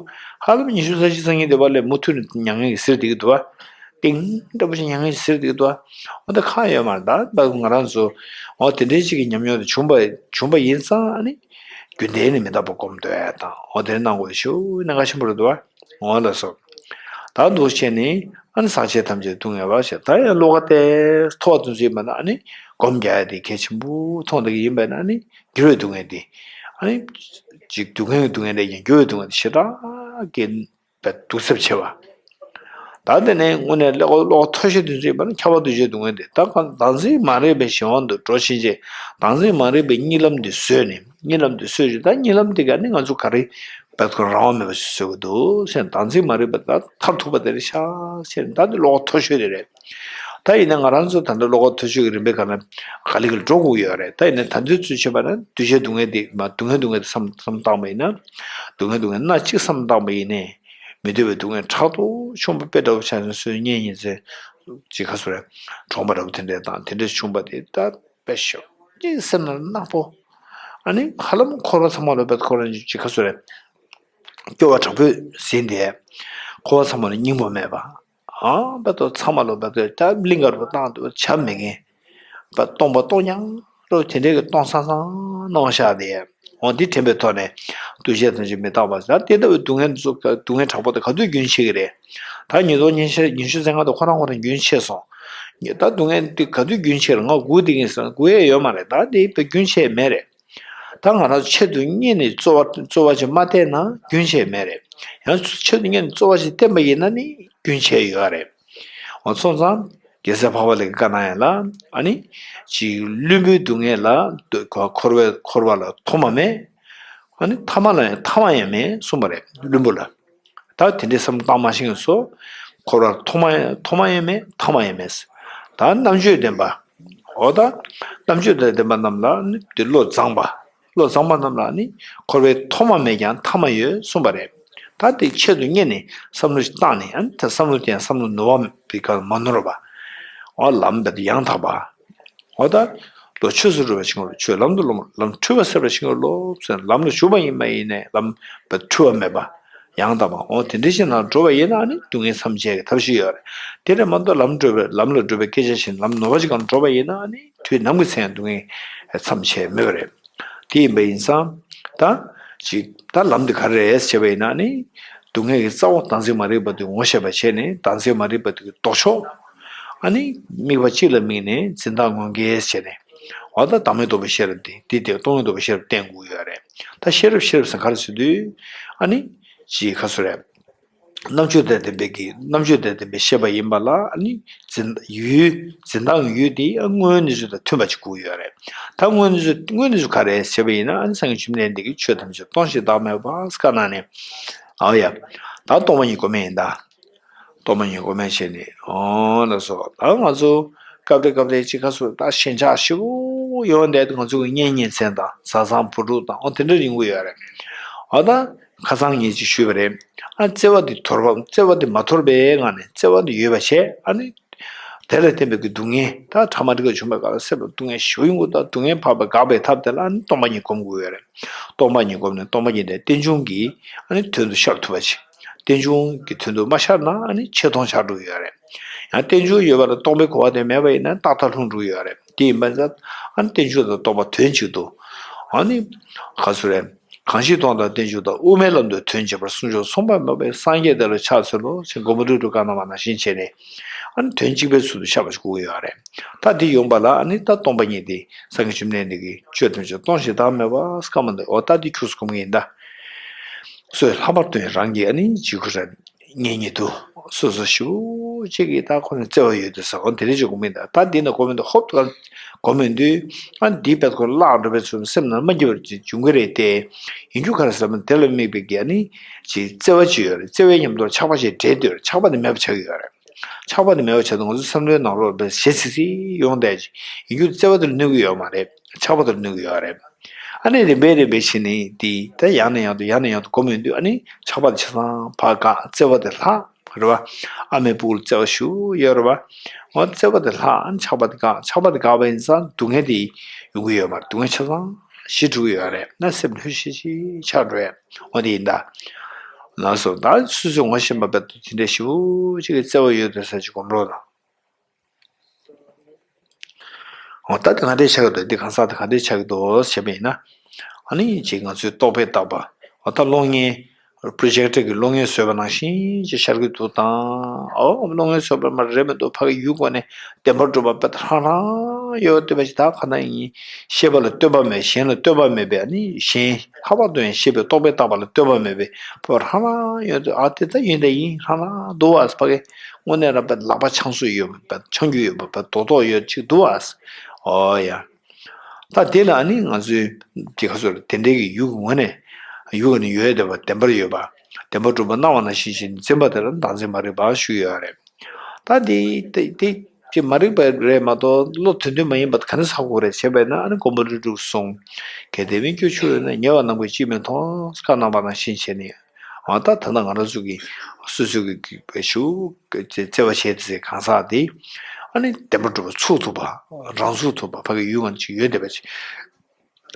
ཧ་ལམ་ཉི་ཤུ་རྩ་གཅིག་རྩ་གཉིས་དེ་བར་ལས་མུ་མཐུད་ནས་མྱ་ངན་གྱིས་གཟིར་བསྡད་ཀྱི་འདུག་བ། གཏིང་འདྲ་པོ་ཞིག་མྱ་ངན་གྱིས་གཟིར་བསྡད་ཀྱི་འདུག་བ། འོ་ད་ཁག་ཡོད་མ་རེད། ད་ང་རང་ཚོ་འོ་དེ་འདྲའི་ཅིག་གི་ཉམས་མྱོང་དེ་བྱུང་བ་བྱུང་བ་ཡིན་ཙང་ཨ་ནི་རྒྱུན་ལྡན་ནས་མི་རྟག་པ་སྒོམ་སྡོད་ཡ་དང་འོ་དེ་གནང་དགོས་ཤེས་གནད་འགག་ཆེན་པོ་རེད་འདུག་བ། འོ་ལགས་སོ། ད་འདུག་བྱས་ནས་ཨ་ནི་ཟག་བཅས་ཐམས་ཅད་སྡུག་བསྔལ་བ་ཞེས་ད་ཡང་བློ་ཁ་གཏད་མཐོ་བ་དུ་འཛིན་པ་ན་ཨ་ནི་སྒོམ་རྒྱག་ཡ་དེ་གལ་ཆེན་པོ་མཐོང་བསྡད་ཀྱི་ཡིན་པ་ན་ཨ་ནི་འགྱུར་བའི་སྡུག་བསྔལ་དེ་ཨ་ནི་ཅིག་སྡུག་བསྔལ་གྱི་སྡུག་བསྔལ་ལས་ཀྱང་འགྱུར་བའི་སྡུག་བསྔལ་དེ་ཞེ་དྲག་གི་པའི་སྡུག་ཚབས་ཆེ་བ། ད་དེ་ནས་དངོས་གནས་བློ་ཁ་བློ་ཁ་མཐོ་ཤོས་དེ་ཚོ་ཡིན་པ་ན་ཁྱབ་པ་འདུ་བྱེད་སྡུག་བསྔལ་དེ་ད་གང་བདག་འཛིན་མ་རིག་པའི་གཞན་དབང་དུ་འགྲོ་ཕྱིན་ཆད་བདག་འཛིན་མ་རིག་པའི་གཉིད་ལམ་དེ་བཟོས་ནས་གཉིད་ལམ་དེ་བཟོས་རྗེས་ད་གཉིད་ལམ་དེ་ག་ནི་ང་ཚོ་ག་རེ་བད་ཁོ་རང་དབང་མེད་པ་ཞིག་བཟོ་གི་འདུག་ཟེར་བདག་འཛིན་མ་རིག་པ་ད་མཐར་ཐུག་པ་དེ་རེད་ཤག་ཟེར་ད་ནི་བློ་ཁ་མཐོ་ཤོས་དེ་རེད། ད་ཡིན་ན་ང་རང་ཚོ་ད་ལྟ་བློ་ཁ་མཐོ་ཤོས་ཀྱི་རིམ་པའི་སྒང་ལ་ག་ལེ་ག་ལེ་འགྲོ་དགོས་ཡོད་རེད། ད་ཡིན་ན་ད་དུས་ཚོད་བྱས་པ་ན་འདུ་བྱེད་སྡུག་བསྔལ་དེ་མ་སྡུག་བསྔལ་སྡུག་བསྔལ་དེ་བསམ་བསམ་བཏང་བ་ཡིན་ན་སྡུག་བསྔལ་སྡུག་བསྔལ་སྣ་གཅིག་བསམ་བཏང་བ་ཡིན་ནའི། མི་འདོད་པའི་སྡུག་བསྔལ་ཕྲག་དོག་ཆེན་པོ་དཔེ་འདྲ་བོ་ཆགས་ནས་སོས་གཉེན་ཉེ་ཚན་ཅིག་ག་ཚོད་རེད། གྲོངས་པ་འདྲ་བོ་དེ་འདྲས་དང་དེ་འདྲས་བྱུང་བ་དེ་ད་དཔེ་ཞོག་ཅིག་སེམས་ལ་ནག་པོ། ཨ་ནི་ཧ་ལམ་འཁོར་བ་ཚང་མ་ལོ་བེད་ཁོ་རང་ཅིག་ག་ཚོད་རེད། སྐྱོ་བ་དྲག་པོས་ཟིན་ཏེ། འཁོར་བ་ཚང་མ་ལ་སྙིང་པོ་མེད་པ། ཨ་བེད་དོ་ཚང་མ་ལོ་བེད་དོ་ད་གླིང་དཀར་པོ་བཏང་དུ་བྱ་མེད་མཁན། བ་སྟོང་པ་སྟོང་ཉག་རོ་དེ་འདྲའི་གི་སྟོང་སང་སང་གནང་བཞག་དེ། འོ་འདི་དྲན་པའི་ཐོག་ནས་འདུ་ཤེས་ཐམས་ཅད་མི་རྟག་པ་ཟེར་དེ་ལྟ་བུའི་སྡུག་བསྔལ་འདི་ཚོ་སྡུག་བསྔལ་དྲག་པོ་དེ་ག་དུས་རྒྱུན་ཆད་ཀྱི་རེད། ད་ཉིས་སྟོང་ཉི་ཤུ་ཉི་ཤུ་རྩ་ལྔ་དུ་ཁོ་རང་ཁོ་རང་རྒྱུན་ཆད་སོང་། ད་སྡུག་བསྔལ་འདི་ག་དུས་རྒྱུན་ཆད་རེད། ང་སྒུག་བསྡད་ཀྱིན་སོང་། སྒུག་ཡས་ཡོད་མ་རེད། ད་འདི་རྒྱུན་ཆད་མེད་རེད། ད་ང་རང་ཆེད་དུ་གཉེར་ནས་རྩོལ་བ་རྩོལ་བ་ཅིག་མ་བསྟེན་ན་རྒྱུན་ཆད་མེད་རེད། ཡང་ཆེད་དུ་གཉེར་ནས་རྩོལ་བ་ཅིག་བསྟེན་པ་ཡིན་ན་ནི་རྒྱུན་ཆད་ཡོད་རེད། འོ་སོང་ཙང་རྒྱལ་སྲས་འཕགས་པ་ལྷ་གིས་བཀའ་གནང་ཡ་ལ་ཨ་ནི་ཅིག་བླུན་པོའི་སྡུག་བསྔལ་ལ་འཁོར་བའི་འཁོར་བ་ལ་ཐོག་མ་མེད། ཨ་ནི་ཐ་མ་ལ་ཡང་ཐ་མ་ཡང་མེད་གསུངས་པ་རེད་བླུན་པོ་ལ། ད་དེ་འདྲའི་བསམ་བློ་བཏང་མ་ཤེས་ཀྱི་སོ། འཁོར་བར་ཐོག་མ་ཐོག་མ་ཡང་མེད་ཐ་མ་ཡང་མེད། ད་རྣམ་དཔྱོད་ལྡན་པ། འོ་ད། རྣམ་དཔྱོད་ལྡན་པ་རྣམས་ལ་ནི་དེ་བློ་བཟང་པ། བློ་བཟང་པ་རྣམས་ལ་ནི་འཁོར་བའི་ཐོག་མ་མེད་ཀྱང་ཐ་མ་ཡོད་གསུངས་པ་རེད། ད་དེ་ཆེད་དུ་གཉེར་ནས་བསམ་བློ་ཞིག་བཏང་ནས་ཨ་ནི་ད་བསམ་བློ་དེ་ཡང་བསམ་བློ་ནོར་བ་མེད་པའི་སྐབས་མ་ནོར་བ། འོ་ལམ་དེ་ཡང་དག་པ། འོ་ད། བློ་ཆོས་སུ་འགྲོ་བའི་ཕྱིར་ཆོས་ལམ་དུ་སློབ། ལམ་འཁྲུལ་བ་སེལ་བའི་ཕྱིར་སློབ་ཟེར་ལམ་ལ་ཞུགས་པ་ཡིན་པ་ཡིན་ནས་ལམ་པ་འཁྲུལ་བ་མེད་པ། ཡང་དག་པ་འོ་དེ་འདྲའི་ཕྱིར་ན་འགྲོ་བ་ཡིན་ན་ནི་སྡུག་བསྔལ་མཚམས་ཆད་ཀྱི་ཐབས་ཤེས་ཡོད་རེད། དེ་རེད་མ་གཏོགས་ལམ་འགྲོ་བའི་ལམ་ལ་འགྲོ་བའི་སྐད་ཆ་བཤད་ལམ་ནོར་བ་ཅིག་གང་འགྲོ་བ་ཡིན་ན་ནི་དུས་ནམ་གྱི་ཚེ་ཡང་སྡུག་བསྔལ་མཚམས་ཆད་མེད་པ་རེད། དེ་ཡིན་པ་ཡིན་ཙང་། ད། ཅིག་ད་ལམ་འདི་ག་རེ་རེད་ཟེར་བ་ཡིན་ན་ནི། སྡུག་བསྔལ་གྱི་རྩ་བ་བདག་འཛིན་མ་རིག་པ་དེ་ངོ་ཤེས་པ་བྱས་ནས་བདག་འཛིན་མ་རིག་པ་དེ་གི་ལྡོག་ཕྱོགས། ཨ་ནི་དམིགས་པ་གཅིག་ལ་དམིགས་ནས་འཛིན་བདག་ངོས་འགེལ་བྱས་ནས། འོ་ད་བདག་མེད་རྟོགས་པའི་ཤེས་རབ་འདི་འདི་དེ་སྟོང་ཉིད་རྟོགས་པའི་ཤེས་རབ་བསྟེན་དགོས་ཡོད་རེད། ད་ཤེས་རབ་ཤེས་རབ་ཟེར་ག་རེ་ཟེར་དུས། ཨ་ནི། ཅིག་ག་ཚོད་རེད། རྣམ་དཔྱོད་དང་ལྡན་པའི་གི་རྣམ་དཔྱོད་དང་ལྡན་པའི་ཤེས་པ་ཡིན་པ་ལ་ཨ་ནི་འཛིན་ཡུལ་འཛིན་སྟངས་ཡུལ་དེ་དངོས་ཡོད་གནས་ཚུལ་དང་མཐུན་པ་ཅིག་དགོས་ཡོད་རེད། ད་དངོས་གནས་ཚུལ་དངོས་གནས་ཚུལ་ག་རེ་ཟེར་བ་ཡིན་ན་ཨ་ནི་སངས་རྒྱས་བཅོམ་ལྡན་འདས་ཀྱིས་ཆོས་ཐམས་ཅད་སྟོང་ཞིང་བདག་མེད་པ་བཀའ་གནང་ནས། ཨའོ་ཡ། ད་སྟོང་པ་ཉིད་སྒོམ་ཡིན་ད། སྟོང་པ་ཉིད་སྒོམ་བྱས་ནས་ཨོ་ལགས་སོ། ད་ང་ཚོ་སྐབས་རེ་སྐབས་རེ་ཅིག་ཁ་སོ་ད་ཞེན་ཆགས་ཞེ་པོ་ཡོང་བསྡད་དེ་ང་ཚོ་གི་གཉེན་ཉེ་ཚན་དང་བཟའ་ཚང་བུ་ཕྲུག་དང་ཨོ་དེ་འདྲ་ཡོང་གི་ཡོད་རེད། ཨ་ད། ཁ་སང་ངས་ཅིག་ཞུས་པ་རེད། ཨ་བརྩེ་བ་འདི་དོར་བ་བརྩེ་བ་འདི་མ་དོར་བའི་ངང་ནས་བརྩེ་བ་འདི་ཡོད་པ་བྱས་ཨ་ནི། དེ་ལ་བརྟེན་པའི་གི་སྡུག་བསྔལ་ད་ཕྲ་མ་འདི་ག་བྱུང་བའི་སྐབས་ལ་སེམས་ལ་སྡུག་བསྔལ་ཞེ་པོ་ཡོང་གི་འདུག་སྡུག་བསྔལ་འཕགས་པ་འགག་པའི་ཐབས་དེ་ལ་ཨ་ནི་སྟོང་པ་ཉིད་སྒོམ་དགོས་ཡོད་རེད། སྟོང་པ་ཉིད་སྒོམ་ནས་སྟོང་པ་ཉིད་དེ་རྟེན་འབྱུང་གི་ཨ་ནི་དོན་དུ་ཤར་ཐུབ་པ་ཅིག་རྟེན་འབྱུང་གི་དོན་དུ་མ་ཤར་ན་ཨ་ནི་ཆེ་མཐོང་ཆགས་འགྲོ་གི་ཡོད་རེད། ཡང་རྟེན་འབྱུང་ཡོད་པ་ལ་སྟོང་པའི་གོ་བ་དེ་མེད་པ་ཡིན་ན་རྟག་མཐའ་ལྷུང་འགྲོ་གི་ཡོད་རེད། དེ་ཡིན་པ་ཙང་ཨ་ནི་རྟེན་འབྱུང་དང་སྟོང་པ་དོན་གཅིག་ཏུ། ཨ་ནི། ག་ཚོད་རེད། གང་ཞིག་སྟོང་དང་རྟེན་འབྱུང་དང་། དབུ་མའི་ལམ་དུ་དོན་བྱེད་པར་གསུངས་ཀྱང་། མཚུངས་པ་མེད་པའི་སངས་རྒྱས་དེ་ལ་ཕྱག་འཚལ་ལོ་ཞེས་མགོན་པོ་ཀླུ་སྒྲུབ་བཀའ་གནང་བ་ནང་བཞིན་བྱས་ནས། ཨ་ནི་དོན་གཅིག་པའི་ཚུལ་དུ་ཤར་བ་ཞིག་དགོས་ཀྱི་ཡོད་རེད། ད་འདི་ཡོང་པ་ལ་ཨ་ནི་ད་སྟོང་པ་ཉིད་དེ་སངས་རྒྱས་བཅོམ་ལྡན་འདས་ཀྱིས་ཆོས་ཐམས་ཅད་སྟོང་ཞིང་བདག་མེད་པ་བཀའ་མ་འདི་འོ་ད་འདི་ཁྱུགས་སུ་སྒོམ་གྱི་ཡིན་ད། སོས་ལྷག་པར་དུ་ཡང་རང་གི་ཨ་ནི་འཇིགས་སྐུལ་ར། ངེད་གཉིས་དུ། སོ་སོ་ཞུ་གཅིག་གིས་ད་ཁོ་ནི་བརྩེ་བ་ཡོད་དེ་ཟེར་འོ་དེ་རིགས་ཅིག་གོ་མིན་ད་ད་འདི་ན་གོ་མིན་ད་ཧོབ་ཏུ་གོ་མིན་དུས། ཨ་འདི་བེད་ཁོ་བརླག་འགྲོ་བའི་ཚུལ་སེམས་ནང་མ་སྐྱིད་པར་ཅིག་འབྱུང་གི་རེད་དེ། ཡིན་རྒྱུ་ག་རེ་ཟེར་ན་དེ་ལ་དམིགས་པའི་གི་ཨ་ནི་ཅིག་བརྩེ་བ་ཅིག་ཡོད་རེད། བརྩེ་བའི་མཉམ་དུ་ཆགས་པ་ཞིག་འདྲེས་འདུག་ཆགས་པ་དེ་མེད་པ་ཆགས་ཀྱི་ཡོད་རེད། ཆགས་པ་དེ་མེད་པ་ཆགས་དུས་ང་ཚོ་བསམ་བློའི་ནང་ལོགས་ལ་ཞེ་སི་སི་ཡོང་བསྡད་ཅིག་ཡིན་རྒྱུ་བརྩེ་བ་དེ་ལ་གནོད་ཀྱི་ཡོད་མ་རེད། ཆགས་པ་དེ་ལ་གནོད་ཀྱི་ཡོད་རེད། ཨ་ནི་རིམ་པས་རིམ་པས་བྱས་ནས་དེ་ད་ཡང་ནས་ཡང་དུ་ཡང་ནས་ཡང་དུ་གོམས་ཡོང་དུས་ཨ་ནི་ཆགས་པ་དེ་ཆ་ཚང་ཕར་འགག་བརྩེ་བ་དེ་ལྷག་རེད་བ། ཨ་མའི་སྤུ་གུར་བརྩེ་བ་ཞུ་ཡོད་རེད་བ། འོ་བརྩེ་བ་དེ་ལྷག་ཨ་ནི་ཆགས་པ་དེ་འགག་ཆགས་པ་དེ་འགག་པ་ཡིན་ཙང་སྡུག་བསྔལ་དེ་ཡོང་གི་ཡོད་མ་རེད། སྡུག་བསྔལ་ཆ་ཚང་ཞི་འགྲོ་གི་ཡོད་རེད། ན་སེམས་ལྷོད་ཤིག་ཤིག་ཆགས་འགྲོ་ཡ། འོ་དེ་ཡིན་ད། ལགས་སོ། ད་སོ་སོའི་ངོ་ཤེས་པ་དཔེ་དེ་འདྲ་ཞེ་པོ་ཅིག་གི་བརྩེ་བ་ཡོད་དེ་ས་ཅིག་གོམས་རོགས་དང་། འོ་ད་དེ་ག་འདྲས་ཆགས་ཀྱི་འདུག་འདི་གང་ཟག་དེ་ག་འདྲས་ཆགས་ཀྱི་འདུག་ཞེས་པ་ཡིན་ན། ཨ་ནི་ཅིག་ང་ཚོའི་རྟོག་པས་བཏགས་པ། འོ་ད་གློག་བརྙན། པྲོ་ཇེག་ཊར་གྱི་གློག་བརྙན་བཟོས་པ་ནང་བཞིན་ཅིག་ཤར་གྱི་འདུག་དང་། འོ་གློག་བརྙན་བཟོས་པ་མ་རེད་མི་འདུག་ཕ་གི་ཡུལ་སྐོར་ནས་བདེན་པར་གྲུབ་པ་དཔེ་ལྷང་ལྷང་ཡོད་བསྟོད་པ་ཞིག་ད་ག་ན་ཡིན། ཤེས་པ་ལ་ལྟོས་པ་མེད་གཞན་ལ་ལྟོས་པ་མེད་པའི་ཨ་ནི་གཞན་ལྷག་པར་དུ་ཡང་ཤེས་པའི་རྟོག་པས་བཏགས་པ་ལ་ལྟོས་པ་མེད་པའི་དཔེ་ལྷང་ལྷང་ཡོད་དུས་ཨ་དེ་ད་ཡིན་ད་ཡིན་ལྷང་ལྷང་འདུག་ཨ་ཕ་གི། དངོས་གནས་རང་དཔེ་ལག་པ་འཆང་སྲོལ་ཡོད་པ་འཆང་རྒྱུ་ཡོད་པ་དཔེ་རྡོག་རྡོག་ཡོད་ཅིག་འདུག་ཨ། ཨོ་ཡ། ད་དེ་ལ་ཨ་ནི་ང་ཚོའི་དེ་ག་ཚོད་དེ་འདྲའི་གི་ཡུལ་གྱི་ངོས་ནས་ཡུལ་གྱི་ནི་ཡོད་བསྡད་པ་བདེན་པར་ཡོད་པ། བདེན་པར་གྲུབ་པ་སྣང་བ་ནང་བཞིན་བཞིན་འཛིན་པ་དེ་ལ་བདག་འཛིན་མ་རིག་པ་ཞུ་ཡོད་རེད། ད་དེ་དེ་དེ་ཅི་མ་རིག་པ་རེད་མ་གཏོགས་བློ་དོན་མཐུན་མ་ཡིན་པ་ག་ནས་ཧ་གོ་རེད་བྱས་པས་ན་ཨ་ནི་མགོན་པོ་ཀླུ་སྒྲུབ་གསུངས། གལ་ཏེ་མི་སྐྱོ་ཆུ་ཡོད་ན་ཉེ་བ་རྣམས་ཀྱིས་ཅིས་མི་མཐོང་བཀའ་གནང་བ་ནང་བཞིན་བྱས་ནས། འོ་ད་ད་ལྟ་ང་རང་ཚོ་གི་སོ་སོ་གི་གི་ཞུ་བརྩེ་བ་བྱེད་དུ་ཟེར་གང་ཟག་དེ་ཨ་ནི་བདེན་པ་གྲུབ་པ་ཚུགས་ཐུབ་པ་རང་ཚུགས་ཐུབ་པ་ཕ་གི་ཡུལ་ང་ཅིག་ཡོད་བསྡད་པ་ཅིག་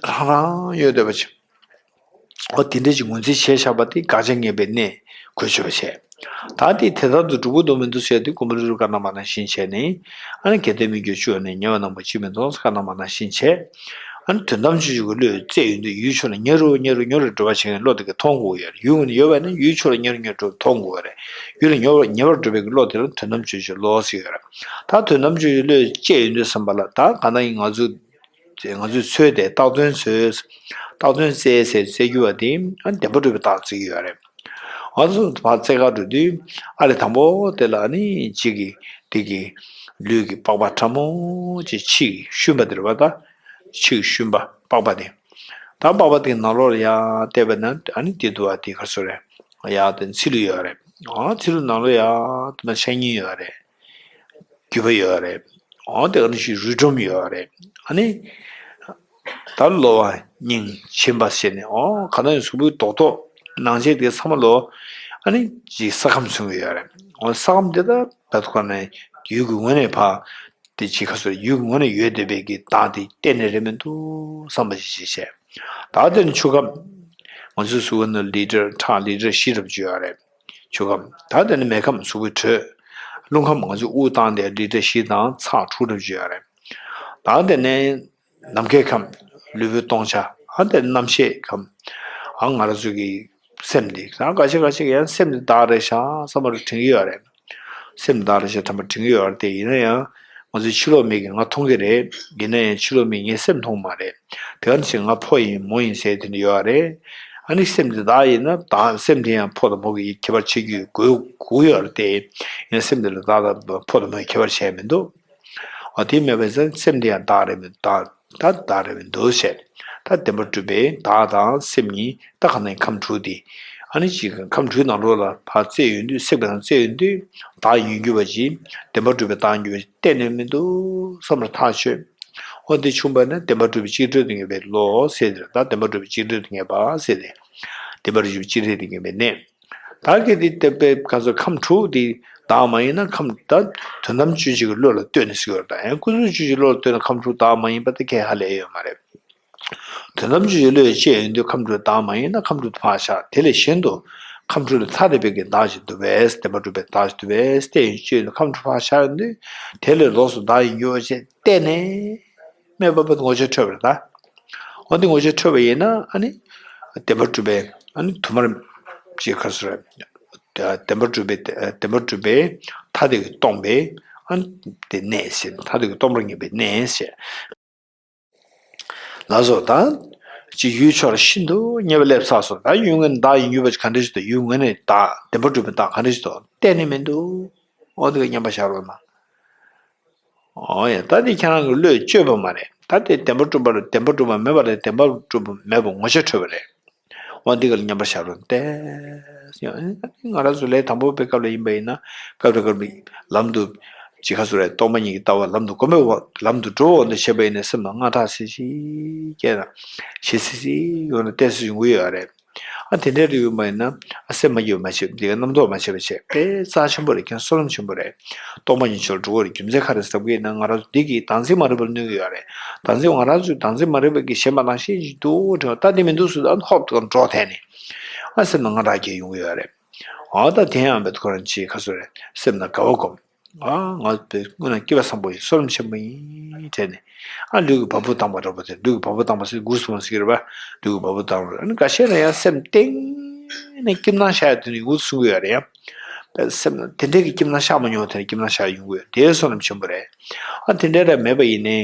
རང་རང་ཡོད་བསྡད་པ་ཅིག་འོ་དེ་འདྲ་ཅིག་ངོས་འཛིན་བྱས་བཞག་པ་དེ་དགག་བྱ་ངེས་པའི་གནས་གོ་ཆོད་པ་བྱས། ད་དེ་དེ་ལྟར་དུ་གྲུབ་ཀྱི་འདུག་མི་འདུག་ཟེར་དུས་ཀུན་པ་རི་རུ་ཀ་ན་མ་ན་བཞིན་བྱས་ནས། ཨ་ནི་གལ་ཏེ་མི་འགྱུར་ཆུ་ཡོད་ནས་ཉེ་བ་རྣམས་ཀྱང་ཅི་མི་མཐོང་ཀ་ན་མ་ན་བཞིན་བྱས། ཨ་ནི་དོན་དམ་ཆོས་ཅན་གྱི་བློས་བཙལ་ཡོང་དུས་ཡུལ་ཕྱོགས་ལ་ཉེ་རུ་ཉེ་རུ་ཉེ་རུ་འགྲོ་བ་བྱེད་མཁན་བློ་དེ་གིས་མཐོང་དགོས་ཡོད་རེད། ཡུལ་ངོས་ནས་ཡོད་པ་ཡིན་ན་ཡུལ་ཕྱོགས་ལ་ཉེ་རུ་ཉེ་རུ་འགྲོ་བ་མཐོང་དགོས་ཡོད་རེད། ཡུལ་ལ་ཉེ་བར་ཉེ་བར་འགྲོ་བའི་བློ་དེ་ལ་དོན་དམ་ཆོས་ཅན་བློ་ཟེར་ཡོད་རེད། ད་དོན་དམ་ཆོས་ཅན་བློས་བཙལ་ཡོང་དུས་ཙམ་པ་ལ་ད་གང་ལྟར་ཡིན་ང་ཚོས་ང་ཚོས་ཚོད་དེ་བཏགས་དོན་ཚོད། བཏགས་དོན་བཙལ་ཟེར་བཙལ་རྒྱུ་བ་དེ་ཨ་བདེན་པ་གྲུབ་པའི་རྟགས་བརྩི་གི་ཡོད་རེད། ང་ཚོ་ཕར་རྩེ་གར་འགྲོ་དུས་ཨ་རེ་དང་པོ་དེ་ལ་ནི་གཅིག་གིས་དེ་གི་ལུས་ཀྱི་པགས་པ་ཕྲ་མོ་ཅིག་ཕྱི་གི་ཤུན་པ་དེ་རེད་བ། ད་ཕྱི་གི་ཤུན་པ་པགས་པ་དེ། ད་པགས་པ་དེ་ནང་ལོགས་ལ་ཡར་བལྟས་པ་ན་ཨ་ནི་དེ་འདུག་བ། དེ་ག་སོ་རེད། ཡར་དེ་ཚིལ་ལུ་ཡོད་རེད། ཨ་ཚིལ་ལུ་ནང་ལོགས་ཡར་དེ་ན་ཆ་གཉིས་ཡོད་རེད། རྒྱུས་པ་ཡོད་རེད། ཨོ་དེ་ག་ནང་བཞིན་རུས་སྒྲོམ་ཡོད་རེད། ཨ་ནི། ད་གློ་བ་སྙིང་མཆིན་པ་བྱས་ནས་ཨོ་ག་ན་ཡང་གཟུགས་པོའི་རྡོག་རྡོག་ནང་ཆེན་དེ་ཚང་མ་ལོ། ཨ་ནི་ཅིག་ས་ཁམས་མཚོན་གྱི་ཡོད་རེད། ཨོ་ས་ཁམས་དེ་ད་བད་ཁོ་ནས་ཡུལ་གྱི་ངོས་ནས་ཕ། དེ་ཅིག་ག་སོ་ཡུལ་གྱི་ངོས་ནས་ཡོད་བསྡད་པའི་གི་བདག་དེ་གཏན་ནས་རེད་མི་འདུག་བསམ་པ་ཞིག་བྱས། ད་དེ་ནི་ཆུ་ཁམས། ང་ཚོའི་གཟུགས་པོ་ནི་ལི་ཊར་ཁྲག་ལི་ཊར་བཞི་འདྲ་པོ་ཅིག་ཡོད་རེད། ཆུ་ཁམས། ད་དེ་ནི་མེ་ཁམས་གཟུགས་པོའི་དྲོད། རླུང་ཁམས་ང་ཚོས་དབུགས་བཏང་སྟེ་ལི་ཊར་བཞི་དང་ཚེག་དྲུག་འདྲ་པོ་ཅིག་ཡོད་རེད། ད་དེ་ནས་ནམ་མཁའི་ཁམས་ལུས་པོའི་སྟོང་ཆ། ཨ་དེ་རྣམ་ཤེས་ཁམས། ཨ་ང་རང་ཚོ་གི་སེམས་འདི་ད་འགའ་ཤས་འགའ་ཤས་ཀྱིས་ཡང་སེམས་འདི་བདག་རེད་ཤག་བསམ་པ་རུ་དྲན་གྱི་ཡོད་རེད། སེམས་བདག་རེད་ཤག་བསམ་པ་དྲན་གྱི་ཡོད་རེད་དེ། ཡིན་ན་ཡང་ང་ཚོའི་ཕྱི་ལོགས་མི་གིས་ང་མཐོང་གི་རེད། ཡིན་ན་ཡང་ཕྱི་ལོགས་མིས་ངའི་སེམས་མཐོང་གི་མ་རེད། དེ་ག་ནང་བཞིན་ང་ཕོ་ཡིན་མོ་ཡིན་ཟེར་དེ་འདྲ་ཡོད་རེད། ཨ་ནི་སེམས་འདི་བདག་ཡིན་ན་བདག་སེམས་དེ་ཡང་ཕོ་དང་མོ་གི་ཁྱད་པར་ཕྱེ་རྒྱུ་དགོས་དགོས་ཡོད་རེད་དེ། ཡིན་ན་སེམས་འདི་ལ་བདག་དང་ཕོ་དང་མོའི་ཁྱད་པར་བྱས་མི་འདུག་འོ་དེ་མེད་པའི་ཚེ་སེམས་འདི་ཡང་བདག་རེད་མི་བདག་ད་བདག་རེད་མི་འདུག་ཟེར། ད་བདེན་པར་གྲུབ་པའི་བདག་དང་སེམས་གཉིས་ད་ག་ནས་ཁམས་དྲུག་དེ། ཨ་ནི་ཅིག་ཁམས་དྲུག་ནང་ལོགས་ལ་ཕར་རྩེ་ཡོང་དུས་སེམས་དང་རྩེ་ཡོང་དུས་བདག་ཡིན་རྒྱུ་བ་ཅིག་བདེན་པར་གྲུབ་པའི་བདག་ཡིན་རྒྱུ་བ་ཅིག་གཏན་ནས་མི་འདུག་བསམ་པར་ཐག་ཆོད། འོ་དེ་བྱུང་བ་ན་བདེན་པར་གྲུབ་པའི་གཅིག་གྲོལ་དུ་ངེས་པའི་བློ་ཟེར་དེ་ད་བདེན་པར་གྲུབ་པའི་གཅིག་གྲོལ་དུ་ངེས་པ་ཟེར་དེ། བདེན་པར་གྲུབ་པའི་གཅིག་གྲོལ་དུ་ངེས་པའི་གནས། ད་གལ་ཏེ་བསྟན་པའི་ག་ཚོད་ཁམས་དྲུག་དེ་བདག་མ་ཡིན་ན་ཁམས་ད་དོན་དམ་དཔྱོད་བྱེད་ཀྱི་བློ་ལ་ལྟོས་ནས་ཟེར་བ་དང་ཡང་ཀུན་རྫོབ་དཔྱོད་བྱེད་བློ་ལ་ལྟོས་ན་ཁམས་དྲུག་བདག་མ་ཡིན་པ་དེ་ཁས་ཧ་ལས་ཡོད་མ་རེད། དོན་དམ་དཔྱོད་བྱེད་བློས་དཔྱད་ཡོང་དུས་ཁམས་དྲུག་བདག་མ་ཡིན་ན་ཁམས་དྲུག་ཏུ་ཕར་བཞག་དེ་ལས་གཞན་དུ་ཁམས་དྲུག་ལས་ཐ་དད་པའི་གི་བདག་ཅིག་འདུག་པས་བདེན་པར་གྲུབ་པའི་བདག་ཅིག་འདུག་པས་བལྟས་ཡོང་དུས་ཁམས་དྲུག་ཕར་བཞག་ཡོང་དུས་དེ་ལས་ལོགས་སུ་བདག་ཡིན་རྒྱུ་བ་ཅིག་གཏན་ནས། མེད་པ་པོ་ངོ་ཆོད་འཕྲོད་པ་རེད་ད། འོ་འདི་ངོ་ཆོད་འཕྲོད་པ་ཡིན་ན་ཨ་ནི། བདེན་པར་གྲུབ་པའི་ཨ་ནི་དུ་མར། ཅེས་ཁ་སོ་རེད། བདེན་པར་གྲུབ་པའི་བདེན་པར་གྲུབ་པའི་ཐ་དད་ཀྱིས་སྟོང་པའི་ཨ་ནི་དེ་གནས་ཞེས་ཐ་དད་ཀྱིས་སྟོང་པར་ངེས་པའི་གནས་ཞེས། ལགས་སོ་ད། ཅི་ཡུལ་ཕྱོགས་ལ་ཤིན་ཏུ་ཉེ་བར་སླེབས་ཚར་སོང་ད་ཡུལ་ངོས་ནས་བདག་ཡིན་རྒྱུ་བ་ག་འདྲ་ཞིག་འདུག་ཡུལ་ངོས་ནས་བདག་བདེན་པར་གྲུབ་པའི་བདག་ག་འདྲ་ཞིག་འདུག་གཏན་ནས་མི་འདུག་འོ་འདི་ག་མཉམ་པར་བཞག་རོགས་གནང་། ཨོ་ཡ་ད་དེ་ཁྱེད་རང་གི་བློས་བཅོས་པ་མ་རེད། ད་དེ་བདེན་པར་གྲུབ་པ་ལ་བདེན་པར་གྲུབ་པ་མེད་པ་རེད། བདེན་པར་གྲུབ་པ་མེད་པ་ངོ་ཆ་འཕྲོད་པ་རེད། འོ་འདི་ག་ལ་མཉམ་པར་བཞག་རོགས་ཏེ། ང་རང་ཚོ་ལས་དང་པོ་པའི་སྐབས་ལ་ཡིན་པ་ཡིན་ན་སྐབས་རེ་སྐབས་རེ་ལམ་དུ་ཅི་ཁ་སུ་རེད་སྟོང་པ་ཉིད་ཀྱི་ལྟ་བ་ལམ་དུ་གོམས་པའི་འོག་ལམ་དུ་འགྲོ་འོག་འདི་བྱེད་པ་ཡིན་ན་སེམས་ལ་དངངས་སྐྲག་སེ་ཞིག་སྐྱེས་ན་ཞེ་སི་སི་ཡོང་ན་ཏོག་ཙམ་ཡོང་གི་ཡོད་རེད། ཨ་དེ་འདྲའི་རིགས་ཡོད་པ་ཡིན་ན་ཨ་སེམས་མ་སྐྱིད་པ་མ་བྱེད་པ་འདི་ག་རྣམ་རྟོག་མ་བྱེད་པ་བྱས་དཔེ་རྩ་ཆེན་པོ་རེད། ཁྱེད་བསོད་ནམས་ཆེན་པོ་རེད། སྟོང་པ་ཉིད་ཆོས་ལ་འགྲོ་དགོས་རེད། རྒྱུ་མཚན་ག་རེ་ཟེར་བ་ཡིན་ན་ང་རང་ཚོ་འདི་གིས་བདག་འཛིན་མ་རིག་པར་གནོད་ཀྱི་ཡོད་རེད། བདག་འཛིན་ང་རང་ཚོས་བདག་འཛིན་མ་རིག་པ་གིས་གཞན་པ་ནང་བཞིན་ཞིག་འདུག་དྲན་ད་དེ་མི་འདུག་ཟེར་ཨ་ཧོབ་ཏེ་འགྲོ་ཐལ་ནས་ཨ་སེམས་ནང་དངངས་སྐྲག་སྐྱེ་ཡོང་གི་ཡོད་རེད། འོ་ད་དེ་ཡང་བེད་ཁོ་རང་ཅིག་ཁ་སོ་རེད། སེམས་ནང་དགའ་བ་སྒོམ། ཨ་ང་དེ་སྔོན་ན་སྐྱེ་བ་བཟང་པོ་ཡིན་བསོད་ནམས་ཆེན་པོ་ཡིན་དྲན་ནས། ཨ་ལུས་ཀྱི་བ་སྤུ་ལྡང་བ་འདྲ་པོ་དེ་ལུས་ཀྱི་བ་སྤུ་ལྡང་བ་ཟེར་འགུག་སོང་ཟེར་གྱི་རེད་པ། ལུས་ཀྱི་བ་སྤུ་ལྡང་བ་ཨ་ནི་འགའ་ཤས་ལ་ཡང་སེམས་གཏིང་ནས་སྐྱིད་སྣང་ཤར་ཡ་དེ་ནི་འགུག་གསུང་གི་ཡོད་རེད་ཡང་། སེམས་ནང་དེ་འདྲའི་གི་སྐྱིད་སྣང་ཤར་མ་མྱོང་བ་དེ་ནི་སྐྱིད་སྣང་ཤར་ཡོང་གི་ཡོད་དེ་བསོད་ནམས་ཆེན་པོ་རེད། ཨ་དེ་འདྲ་ར་མེད་པ་ཡིན་ནའི།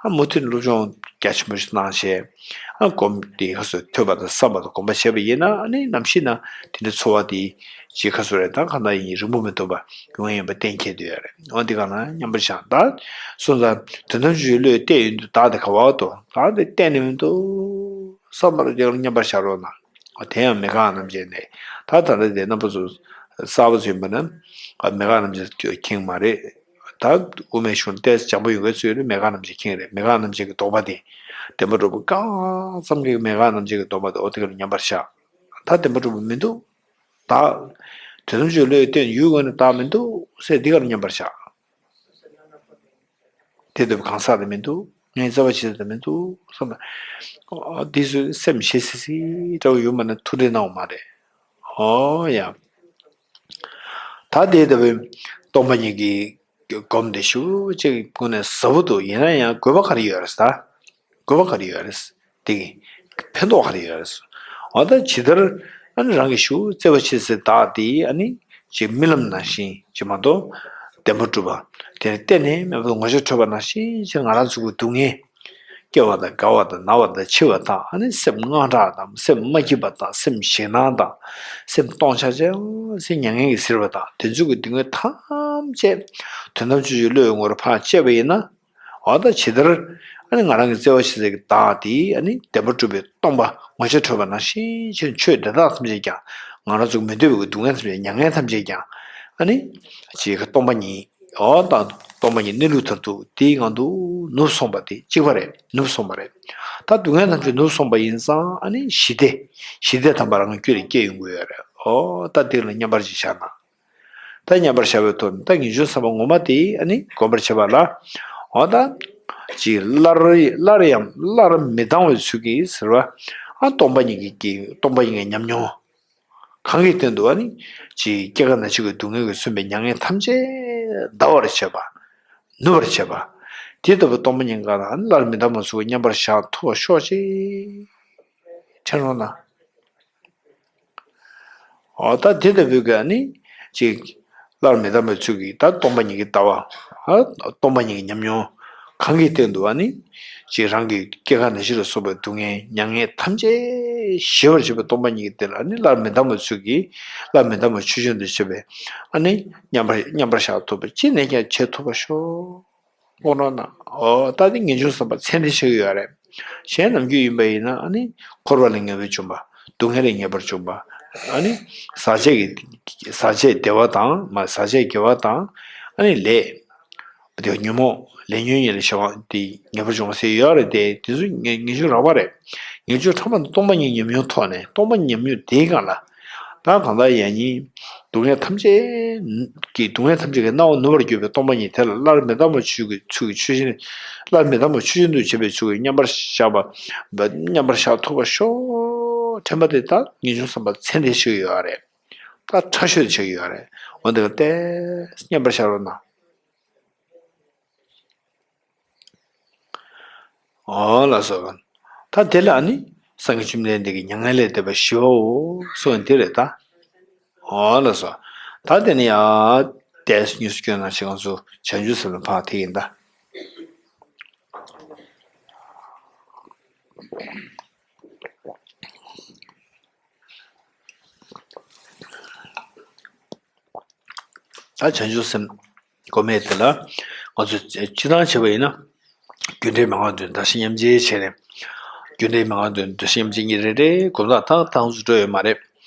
ཨ་མུ་མཐུད་ནས་སློབ་སྦྱོང་རྒྱ་ཆེན་པོ་ཞིག་གནང་བྱས། ཨ་སྒོམ་དེ་ཧ་སོ་ཐོས་པ་དང་བསམ་པ་དང་སྒོམ་པ་བྱས་པ་ཡིན་ན་ཨ་ནི་ནམ་ཞིག་ན་དེ་འདྲའི་ཚོར་བ་དེ་ཅིག་ཁ་སོ་རེད་ད་གང་ལྟར་ཡིན་རིང་པོ་མི་ཐུབ་པ་ཡོང་ཡིན་པ་གཏན་འཁེལ་དུ་ཡོད་རེད། འོ་འདི་ག་ན་མཉམ་པར་བཞག་ད་སོང་ཙང་དོན་དམ་ཆོས་ཅན་བློས་གཏད་ཡོང་དུས་བདག་དེ་ག་བ་དོ་བདག་དེ་གཏན་ནས་མི་འདུག་བསམ་པར་དེ་ག་ལ་མཉམ་པར་བཞག་རོགས་གནང་། དེ་ཡང་མེད་དགག་རྣམ་འབྱེད་ནས་ད་ད་ལྟ་དེ་རྣམ་པ་ཚོ་གསར་པ་ཚོ་ཡིན་པ་ན་མེད་དགག་རྣམ་འབྱེད་མཁྱེན་མ་རེད། ད་དབུ་མའི་གཞུང་ཏོག་ཙམ་སྦྱང་པོ་ཡོང་མཁན་ཚོས་ནི་མེད་དགག་རྣམ་འབྱེད་མཁྱེན་རེད། མེད་དགག་རྣམ་འབྱེད་ཀྱི་དོགས་པ་དེ་བདེན་པ་གྲུབ་པ་གང་ཙམ་གྱི་མེད་དགག་རྣམ་འབྱེད་ཀྱི་དོགས་པ་དེ་འོ་དེ་ག་ལ་མཉམ་པར་བཞག་ད་བདེན་པ་གྲུབ་པ་མི་འདུག་དག་དོན་དམ་ཆོས་བློས་བཏོན་ཡུལ་ངོས་ནས་དག་མི་འདུག་ཟེར་འདི་གར་མཉམ་པར་བཞག་དེ་ལྟ་བུ་གང་ཟག་དེ་མི་འདུག་ངས་བརྩེ་བ་བྱེད་ས་དེ་མི་འདུག་བསམ་པ། འདི་ཚོ་སེམས་ཞེ་སི་སི་འདྲ་བོ་ཡོད་མ་ན་ཐུགས་འདྲེ་གནང་བ་མ་རེད། ཨོ་ཡ། ད་དེ་ལྟ་བུའི་སྟོང་པ་ཉིད་ཀྱི་སྒོམ་དེ་ཞུ་ཅིག་ཀུན་ནས་ཟབ་པོ་འདུག་ཡིན་ན་ཡང་དགོས་པ་ག་རེ་ཡོད་རེད་ད། དགོས་པ་ག་རེ་ཡོད་རེད། དེ་གི་ཕན་ཐོགས་ག་རེ་ཡོད་རེད། འོ་ད་ཇི་ལྟར་ཨ་ནི་རང་གི་ཞུ་བརྩེ་བ་བྱེད་ཟེར་བདག་དེ་ཨ་ནི་ཅིག་རྨི་ལམ་ནང་བཞིན་ཅིག་མ་གཏོགས་བདེན་པ་གྲུབ་པ་དེ་ནི་གཏན་ནས་མེད་པར་ངོ་ཤེས་འཕྲོད་པ་ནང་བཞིན་ཅིག་ང་རང་ཚོ་གི་སྡུག་བསྔལ། སྐྱེ་བ་དང་རྒ་བ་དང་ན་བ་དང་འཆི་བ་དང་ཨ་ནི་སེམས་དངངས་སྐྲག་དང་སེམས་མ་སྐྱིད་པ་དང་སེམས་ཞེད་སྣང་དང་སེམས་སྟོང་ཆ་ཆ་སེམས་མྱ་ངན་གྱིས་གཟིར་བ་དང་དེ་ཚོ་གི་སྡུག་བསྔལ་ཐམས་ཅད་དོན་དམ་ཆོས་ཀྱི་བློའི་ངོར་ཕར་བཅད་པ་ཡིན་ན། འོ་ད་ཇི་ལྟར་ཨ་ནི་ང་རང་གི་བརྩེ་བ་ཆེ་ཟེར་གྱི་བདག་དེས་ཨ་ནི་བདེན་པར་གྲུབ་པའི་སྟོང་པ་ངོ་ཤེས་འཕྲོད་པ་ནང་བཞིན་ཆོས་དེ་དག་ཐམས་ཅད་ཀྱང་ང་རང་ཚོ་མི་འདོད་པའི་སྡུག་བསྔལ་ཐམས་ཅད་མྱ་ངན་ཐམས་ཅད་ཀྱང་ཨ་ནི་ཅིག་སྟོང་པ་ཉིད། འོ་ད་སྟོང་པ་ཉིད་གནས་ལུགས་མཐར་ཐུག་དེའི་ངང་དུ་ནུབ་སོང་བ་དེ་གཅིག་པ་རེད། ནུབ་སོང་བ་རེད། ད་སྡུག་བསྔལ་ཐམས་ཅད་ནུབ་སོང་བ་ཡིན་ཙང་ཨ་ནི་ཞི་བདེ། ཞི་བདེ་དམ་པ་རང་རྒྱུད་ལ་སྐྱེ་ཡོང་གི་ཡོད་རེད། འོ་ད་དེ་ལ་མཉམ་པར་ཅིག་བཞག་ན། ད་མཉམ་པར་བཞག་པའི་ཐོག་ནས་ད་ངེས་འབྱུང་བསམ་པ་ངོ་མ་དེ་ཨ་ནི་སྒོམ་པར་བྱེད་པ་ལ། འོ་ད་ཅིག་སླར་སླར་ཡང་སླར་མི་ལྡང་བའི་ཚུལ་གྱིས་ཟེར་བ། ཨ་སྟོང་པ་ཉིད་ཀྱི་སྟོང་པ་ཉིད་ཀྱི་ཉམས་མྱོང་། གང་གི་སྟེང་དུ་ཨ་ནི་ཅིག་སྐྱེ་རྒ་ན་འཆི་གི་སྡུག་བསྔལ་གྱིས་མཚོན་པའི་མྱ་ངན་ཐམས་ཅད་འདའ་བར་བྱེད་པ། ནུབ་པར་བྱེད་པ། དེ་ལྟ་བུ་སྟོང་པ་ཉིད་ཀ་ལ་ཨ་ནི་སླར་མི་ལྡང་བ་ཚུལ་མཉམ་པར་བཞག་ཐུབ་པ་ཤོག་ཅིག་དྲན་རོགས་གནང་། འོ་ད་དེ་ལྟ་བུའི་ག་ནི་ཅིག་སླར་མི་ལྡང་བའི་ཚུལ་གྱིས་ད་སྟོང་པ་ཉིད་ཀྱི་ལྟ་བ། ཨ་སྟོང་པ་ཉིད་ཀྱི་ཉམས་མྱོང་། གང་གི་སྟེང་དུ་ཨ་ནི་ཅིག་རང་གི་སྐྱེ་རྒ་ན་འཆི་ལ་སོགས་པའི་སྡུག་བསྔལ་མྱ་ངན་ཐམས་ཅད་ཞི་བར་བྱེད་པའི་སྟོང་པ་ཉིད་ཀྱི་དེ་ལ་ཨ་ནི་སླར་མི་ལྡང་བའི་ཚུལ་གྱིས་སླར་མི་ལྡང་བའི་ཆོས་ཅན་དུ་བྱེད་པའི་ཨ་ནི་མཉམ་པར་མཉམ་པར་བཞག་ཐུབ་པ་ཅི་ནས་ཀྱང་བྱེད་ཐུབ་པ་ཤོག་ཨོ་ནོ་ན། ཨོ་ད་དེ་ངེས་འབྱུང་བསམ་པ་ཚད་འདི་ཆགས་ཀྱི་ཡོད་རེད། གཞན་ནམ་རྒྱུན་ཡིན་པ་ཡིན་ན་ཨ་ནི་འཁོར་བ་ལས་ངེས་པར་འབྱུང་བ། སྡུག་བསྔལ་ལས་ངེས་པར་འབྱུང་བ། ཨ་ནི་ཟག་བཅས་ཀྱི་ཟག་བཅས་བདེ་བ་དང་མ་ཟག་བཅས་དགེ་བ་དང་ཨ་ནི་ལས། དེ་ཉོན་མོངས་ལས་ཉོན་གཉིས་ལས་བྱ་བ་དེ་ངེས་པར་འབྱུང་བ་ཟེར་ཡོད་རེད་དེ་དེ་ཚོ་ངེས་ངེས་འབྱུང་རགས་པ་རེད། ངེས་འབྱུང་ཕྲ་མ་དང་སྟོང་པ་ཉིད་ཉམས་མྱོང་ཐོག་ནས་སྟོང་པ་ཉིད་ཉམས་མྱོང་དེའི་སྒང་ལ། ད་གང་ལྟར་ཡང་ཉིད། སྡུག་བསྔལ་ཐམས་ཅད་ཀྱི་སྡུག་བསྔལ་ཐམས་ཅད་ཀྱི་སྣང་བ་ནུབ་པར་གྱུར་པའི་སྟོང་པ་ཉིད་དེ་ལ་སླར་མི་ལྡང་བ་ཆོས་ཀྱི་ཚུལ་གྱི་ཆོས་ཅན། སླར་མི་ལྡང་བ་ཆོས་ཅན་དུ་བྱེད་པའི་ཚུལ་གྱིས་མཉམ་པར་བཞག་པ། མཉམ་པར་བཞག་ཐུབ་པ་ཤོག་དྲན་པ་དེ་དག་ངེས་འབྱུང་བསམ་པ་ཚད་འདི་ཆགས་ཀྱི་ཡོད་རེད། ད་ཕྲ་ཤོས་ཆགས་ཀྱི་ཡོད་རེད། འོན་ཏེ་ལྟས་མཉམ་པར་བཞག་རོགས་གནང་། ཨོ་ལགས་སོ། ད་དེ་ལ་ནི་སངས་རྒྱས་བཅོམ་ལྡན་འདས་ཀྱིས་མྱ་ངན་ལས་འདས་པ་ཞི་བའོ་གསུངས་པ་འདི་རེད་ད། ཨོ་ལགས་སོ། ད་དེ་ནི་ཡ་ཏེས་ཉུས་སྐྱོན་ན་ཞིག་ང་ཚོ་བྱང་ཆུབ་སེམས་ལ་ཕར་དེ་ཡིན་ད། ད་བྱང་ཆུབ་སེམས་སྒོམ་མེད་དེ་ལ་ང་ཚོས་སྤྱི་བཏང་བྱས་པ་ཡིན་ན། རྒྱུ་འབྲས་མན་ངག་བདུན་བདག་གཞན་མཉམ་བརྗེ་བྱས་ནས། རྒྱུ་འབྲས་མན་ངག་བདུན་བདག་གཞན་མཉམ་བརྗེ་གཉིས་རེ་རེ་སྒོམ་ད་ཐང་ཐང་ཚུ་འགྲོ་ཡོད་མ་རེད།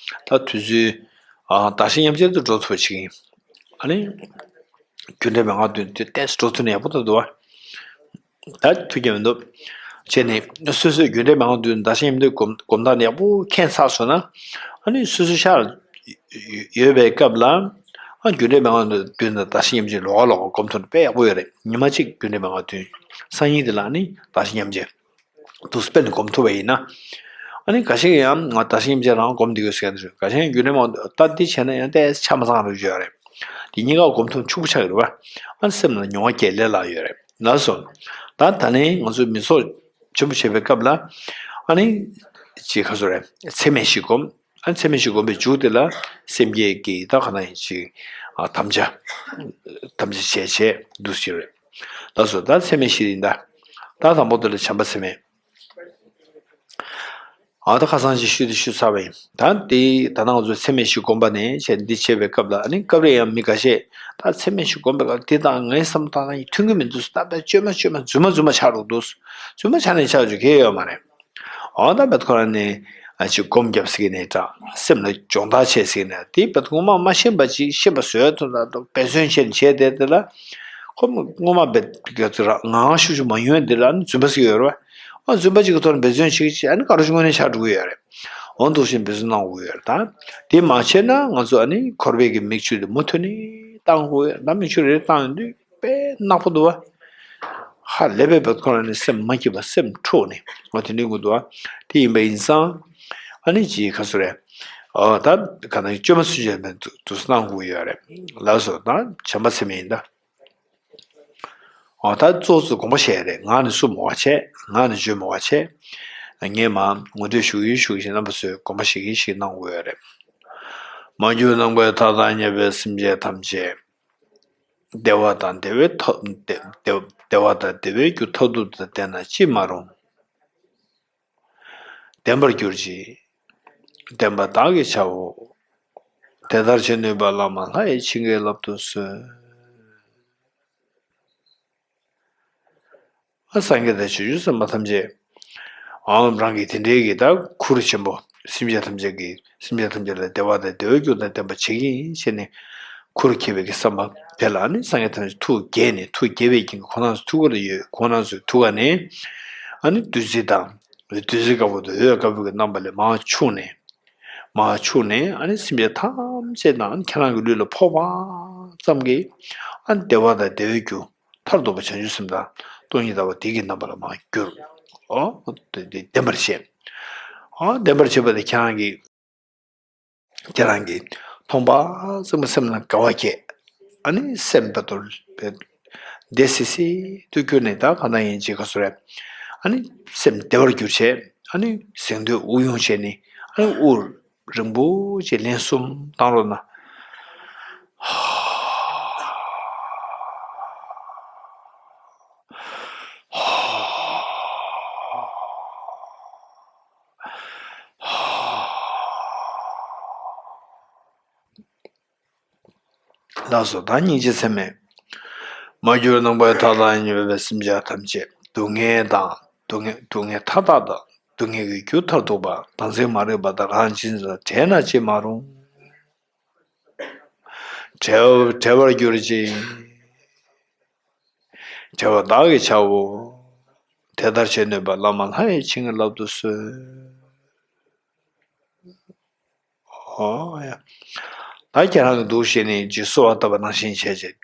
ད་དུས་ཚོད་ཨ་བདག་གཞན་མཉམ་བརྗེ་དུ་འགྲོ་ཐུབ་པ་ཞིག་ཡིན། ཨ་ནི། རྒྱུ་འབྲས་མན་ངག་བདུན་དེ་ཏོག་ཙམ་འགྲོ་ཐུབ་ན་ཡག་པོ་ད་འདུག་བ། ད་ཐུགས་རྒྱལ་མི་འདུག་བྱས་ནས་སོ་སོའི་རྒྱུ་འབྲས་མན་ངག་བདུན་བདག་གཞན་མཉམ་བརྗེ་སྒོམ་སྒོམ་ཐབས་ཡག་པོ་མཁྱེན་ཚར་སོང་ན། ཨ་ནི་སོ་སོའི་ཤག་ཡོད་པའི་སྐབས་ལ། ཨ་རྒྱུ་འབྲས་མན་ངག་བདུན་དང་བདག་གཞན་མཉམ་བརྗེ་ལོགས་ཀ་ལོགས་ཀ་སྒོམ་ཐུབ་ན་དཔེ་ཡག་པོ་ཡོད་རེད། ཉི་མ་གཅིག་རྒྱུ་འབྲས་མན་ངག་བདུན། སང་ཉིན་དེ་ལ་ཨ་ནི་བདག་གཞན་མཉམ་བརྗེ། དུ་སྤེལ་ནས་སྒོམ་ཐུབ་པ་ཡིན་ན། ཨ་ནི་འགའ་ཞིག་ཡང་ང་བདག་གཞན་མཉམ་བརྗེ་རང་སྒོམ་བསྡད་ཡོད་ཟེར་མཁན་དེ་རེད། འགའ་ཞིག་ཡང་རྒྱུ་འབྲས་མང་པོ་ད་འདི་བྱས་ན་ཡང་ཏོག་ཙམ་ཆ་མ་ཚང་རུ་ཡོད་རེད། དེ་གཉིས་ཀ་སྒོམ་ཐུབ་ཕྱུག་པོ་ཆགས་ཡོད་རེད་བ། ཨ་ནི་སེམས་ལ་མྱོང་བ་སྐྱེ་ལས་སླ་ཡོད་རེད་ལགས་སོ། ད་ད་ནི་ང་ཚོ་མི་ཚོགས་ཆེན་པོ་བྱེད་པའི་སྐབས་ལ། ཨ་ནི་ཅིག་ག་ཚོད་རེད། ཚད་མེད་བཞི་སྒོམ། ཨ་ནི་ཚད་མེད་བཞི་སྒོམ་པའི་མཇུག་དེ་ལ་སེམས་བསྐྱེད་ཀྱི་ད་ག་ན་ཡིན་ཅིག་ཨ་དམ་བཅའ། དམ་བཅའ་བྱས་བྱས་འདུག་ཟེར་རེད། ལགས་སོ། ད་ཚད་མེད་བཞི་ཡིན་ད། ད་དང་པོ་དེ་ལ་བྱམས་པ་ཚད་མེད། ཨ་ད་ཁ་སང་ཅིག་ཞུས་དེ་ཞུས་ཚར་བ་ཡིན། ད་དེ་ད་ནང་ཚོ་ཚད་མེད་བཞི་སྒོམ་པ་ནས་བྱས་འདི་བྱེད་པའི་སྐབས་ལ་ཨ་ནི་སྐབས་རེ་ཡང་མི་འགའ་ཤས་ད་ཚད་མེད་བཞི་སྒོམ་པའི་སྐབས་དེ་དང་ངའི་བསམ་བློ་བཏང་ན་མཐུན་གྱི་མི་འདུག་ད་དཔེ་བཅོས་མ་བཅོས་མ་རྫུན་མ་རྫུན་མ་ཆགས་འགྲོ་འདུག་རྫུན་མ་ཆགས་ནས་ཆགས་རྒྱུ་གལ་ཡོད་མ་རེད། འོ་ད་བེད་ཁོ་རང་ནས་ཨ་ཅིག་སྒོམ་རྒྱབ་ཟེར་གི་ནས་དྲག་སེམས་ལ་སྦྱོང་བརྡར་བྱས་ཟེར་གི་ནས་དེ་བེད་ངོ་མ་མ་ཤེས་པ་ཅིག་ཤེས་པ་བཟོས་ཐུབ་ན་འབད་བརྩོན་བྱས་ནས་བྱས་བསྡད་དེ་ལ། ཁོ་སྔོན་མ་བེད་ག་ཚོད་ར་ངང་ཤུགས་ཤུགས་མ་ཡོང་དེ་ལ་ནི་རྫུན་པ་ཟེར་གི་ཡོད་རེད་བ། ཨ་རྫུན་པ་ཅིག་གི་ཐོག་ནས་འབད་བརྩོན་བྱེད་ཀྱི་ཅིག་ཨ་ནི་ག་རུ་ཅིག་དངོས་གནས་ཆགས་འགྲོ་གི་ཡོད་རེད། མང་དུ་ཞིག་འབད་བརྩོན་གནང་དགོས་ཡོད་རེད་ད། དེ་མ་བྱས་ན་ང་ཚོ་ཨ་ནི་འཁོར་བའི་གི་མིག་ཆུ་དེ་མུ་མཐུད་ནས་བཏང་དགོས་ཡོད་རེད་ད། མིག་ཆུ་རེ་རེ་བཏང་ཡོང་དུས་དཔེ་ནག་པོ་འདུག་བ། ཧ་ལས་པའི་བར་ཁོ་རང་ནི་སེམས་མ་སྐྱིད་པ་སེམས་འཁྲུགས་ནས་འོ་དེ་འདྲའི་དགོས་འདུག་བ། དེ་ཡིན་པ་ཡིན་ཙང་ཨ་ནི་ཅིག་ག་ཚོད་རེད། ཨོ་ད་ག་ན་བཅོས་མ་ཚུན་ཆད་མེད་དུ་གནང་དགོས་ཡོད་རེད། ལགས་སོ་ད་བྱམས་པ་ཚད་མེད་ཡིན་ད། འོ་ད་གཙོ་བོ་ཚོས་དགོངས་པ་བཞེས་རེད། ང་ནི་སུ་མོ་བ་བྱས། ང་ནི་བརྗོད་མོ་བ་བྱས། ངས་མ་ངོ་སྤྲོད་ཞུ་གི་ཡོད་ཞུ་གི་ཞེས་རྣམ་པ་ཚོས་དགོངས་པ་བཞེས་ཀྱིན་ཞིག་གནང་དགོས་ཡོད་རེད། མ་གྱུར་ནམ་མཁའི་མཐའ་དང་མཉམ་པའི་སེམས་ཅན་ཐམས་ཅད། བདེ་བ་དང་བདེ་བའི་ཐབས་བདེ་བདེ་བདེ་བ་དང་བདེ་བའི་རྒྱུ་མཐར་ཐུག་དང་ལྡན་ན་ཅི་མ་རུང་། ལྡན་པར་གྱུར་ཅིག་ལྡན་པ་བདག་གིས་བྱའོ། དེ་ལྟར་བྱེད་ནུས་པ་བླ་མ་ལྷ་ཡི་བྱིན་གྱིས་བརླབ་ཏུ་གསོལ། ཨ་སངས་རྒྱས་དང་བྱང་ཆུབ་སེམས་དཔའ་ཐམས་ཅད། ཨང་རང་གི་དེ་འདྲའི་གི་ད་ཁུར་ཆེན་པོ་སེམས་ཅན་ཐམས་ཅད་ཀྱི་སེམས་ཅན་ཐམས་ཅད་ལ་བདེ་བ་དང་བདེ་བའི་རྒྱུ་དང་ལྡན་པ་བྱེད་ཀྱི་ཡིན་ཞེས་ནས་ཁུར་ཁྱེར་བའི་གི་བསམ་པ་དེ་ལ་ནི་སངས་རྒྱས་ཐམས་ཅད་ཐུགས་དགྱེས་ནས་ཐུགས་དགྱེས་པའི་རྐྱེན་གྱིས་ཁོང་རྣམས་ཚོའི་ཐུགས་ཀ་ལ་ཡོད། ཁོང་རྣམས་ཚོའི་ཐུགས་ཀ་ནས་ཨ་ནི་བདུད་རྩི་དང་བདུད་རྩི་དཀར་པོ་དང་འོད་དཀར་པོ་གི་རྣམ་པ་ལས་མར་འཕྱུར་ནས་མར་འཕྱུར་ནས་ཨ་ནི་སེམས་ཅན་ཐམས་ཅད་དང་ཁྱེད་རང་གི་ལུས་ལ་ཕོག་པ་ཙམ་གྱིས་ཨ་ནི་བདེ་བ་དང་བདེ་བའི་རྒྱུ་མཐར་ཐུག་པ་བྱང་ཆུབ་སེམས་དང་སྟོང་ཉིད་ལྟ་བ་དེ་གི་རྣམ་པ་ལ་མར་གྱུར། ཨོ། དེ་དེ་ལྡན་པར་བྱེད། ཨོ་ལྡན་པར་བྱེད་པ་དེ་ཁྱེད་རང་གིས་ཁྱེད་རང་གིས་མཐོང་པ་ཙམ་གྱིས་སེམས་ལ་དགའ་བ་སྐྱེས། ཨ་ནི་སེམས་དཔའ་ཐོར་བདེ་སིག་སིག་ཏུ་གྱུར་ནས་ད་གང་ལྟར་ཡིན་ཅིག་ག་ཚོད་རེད། ཨ་ནི་སེམས་བདེ་བར་གྱུར་བྱས་ཨ་ནི་གཟེངས་བསྟོད་དབུགས་དབྱུང་བྱས་ནས་ཨ་ནི་དབུགས་རིང་པོ་ཅིག་ལན་གསུམ་བཏང་རོགས་གནང་། ལགས་སོ། ད་སྙིང་རྗེ་ཚད་མེད། མ་གྱུར་ནམ་མཁའི་མཐའ་དང་མཉམ་པའི་སེམས་ཅན་ཐམས་ཅད་སྡུག་བསྔལ་དང་སྡུག་བསྔལ་སྡུག་བསྔལ་མཐའ་དག་དང་སྡུག་བསྔལ་གྱི་རྒྱུ་མཐར་ཐུག་པ་བདག་འཛིན་མ་རིག་པ་དང་རང་གཅེས་འཛིན་དང་བྲལ་ན་ཅི་མ་རུང་། བྲལ་བྲལ་བར་གྱུར་ཅིག་བྲལ་བ་བདག་གིས་བྱའོ། དེ་ལྟར་བྱེད་ནུས་པ་བླ་མ་ལྷ་ཡི་བྱིན་གྱིས་བརླབ་ཏུ་གསོལ། ཨོ་ཡ། ད་ཁྱེད་རང་གིས་འདུག་བྱས་ནས་ཅིག་གསོལ་བ་བཏབ་པ་ནང་བཞིན་བྱས་རྗེས་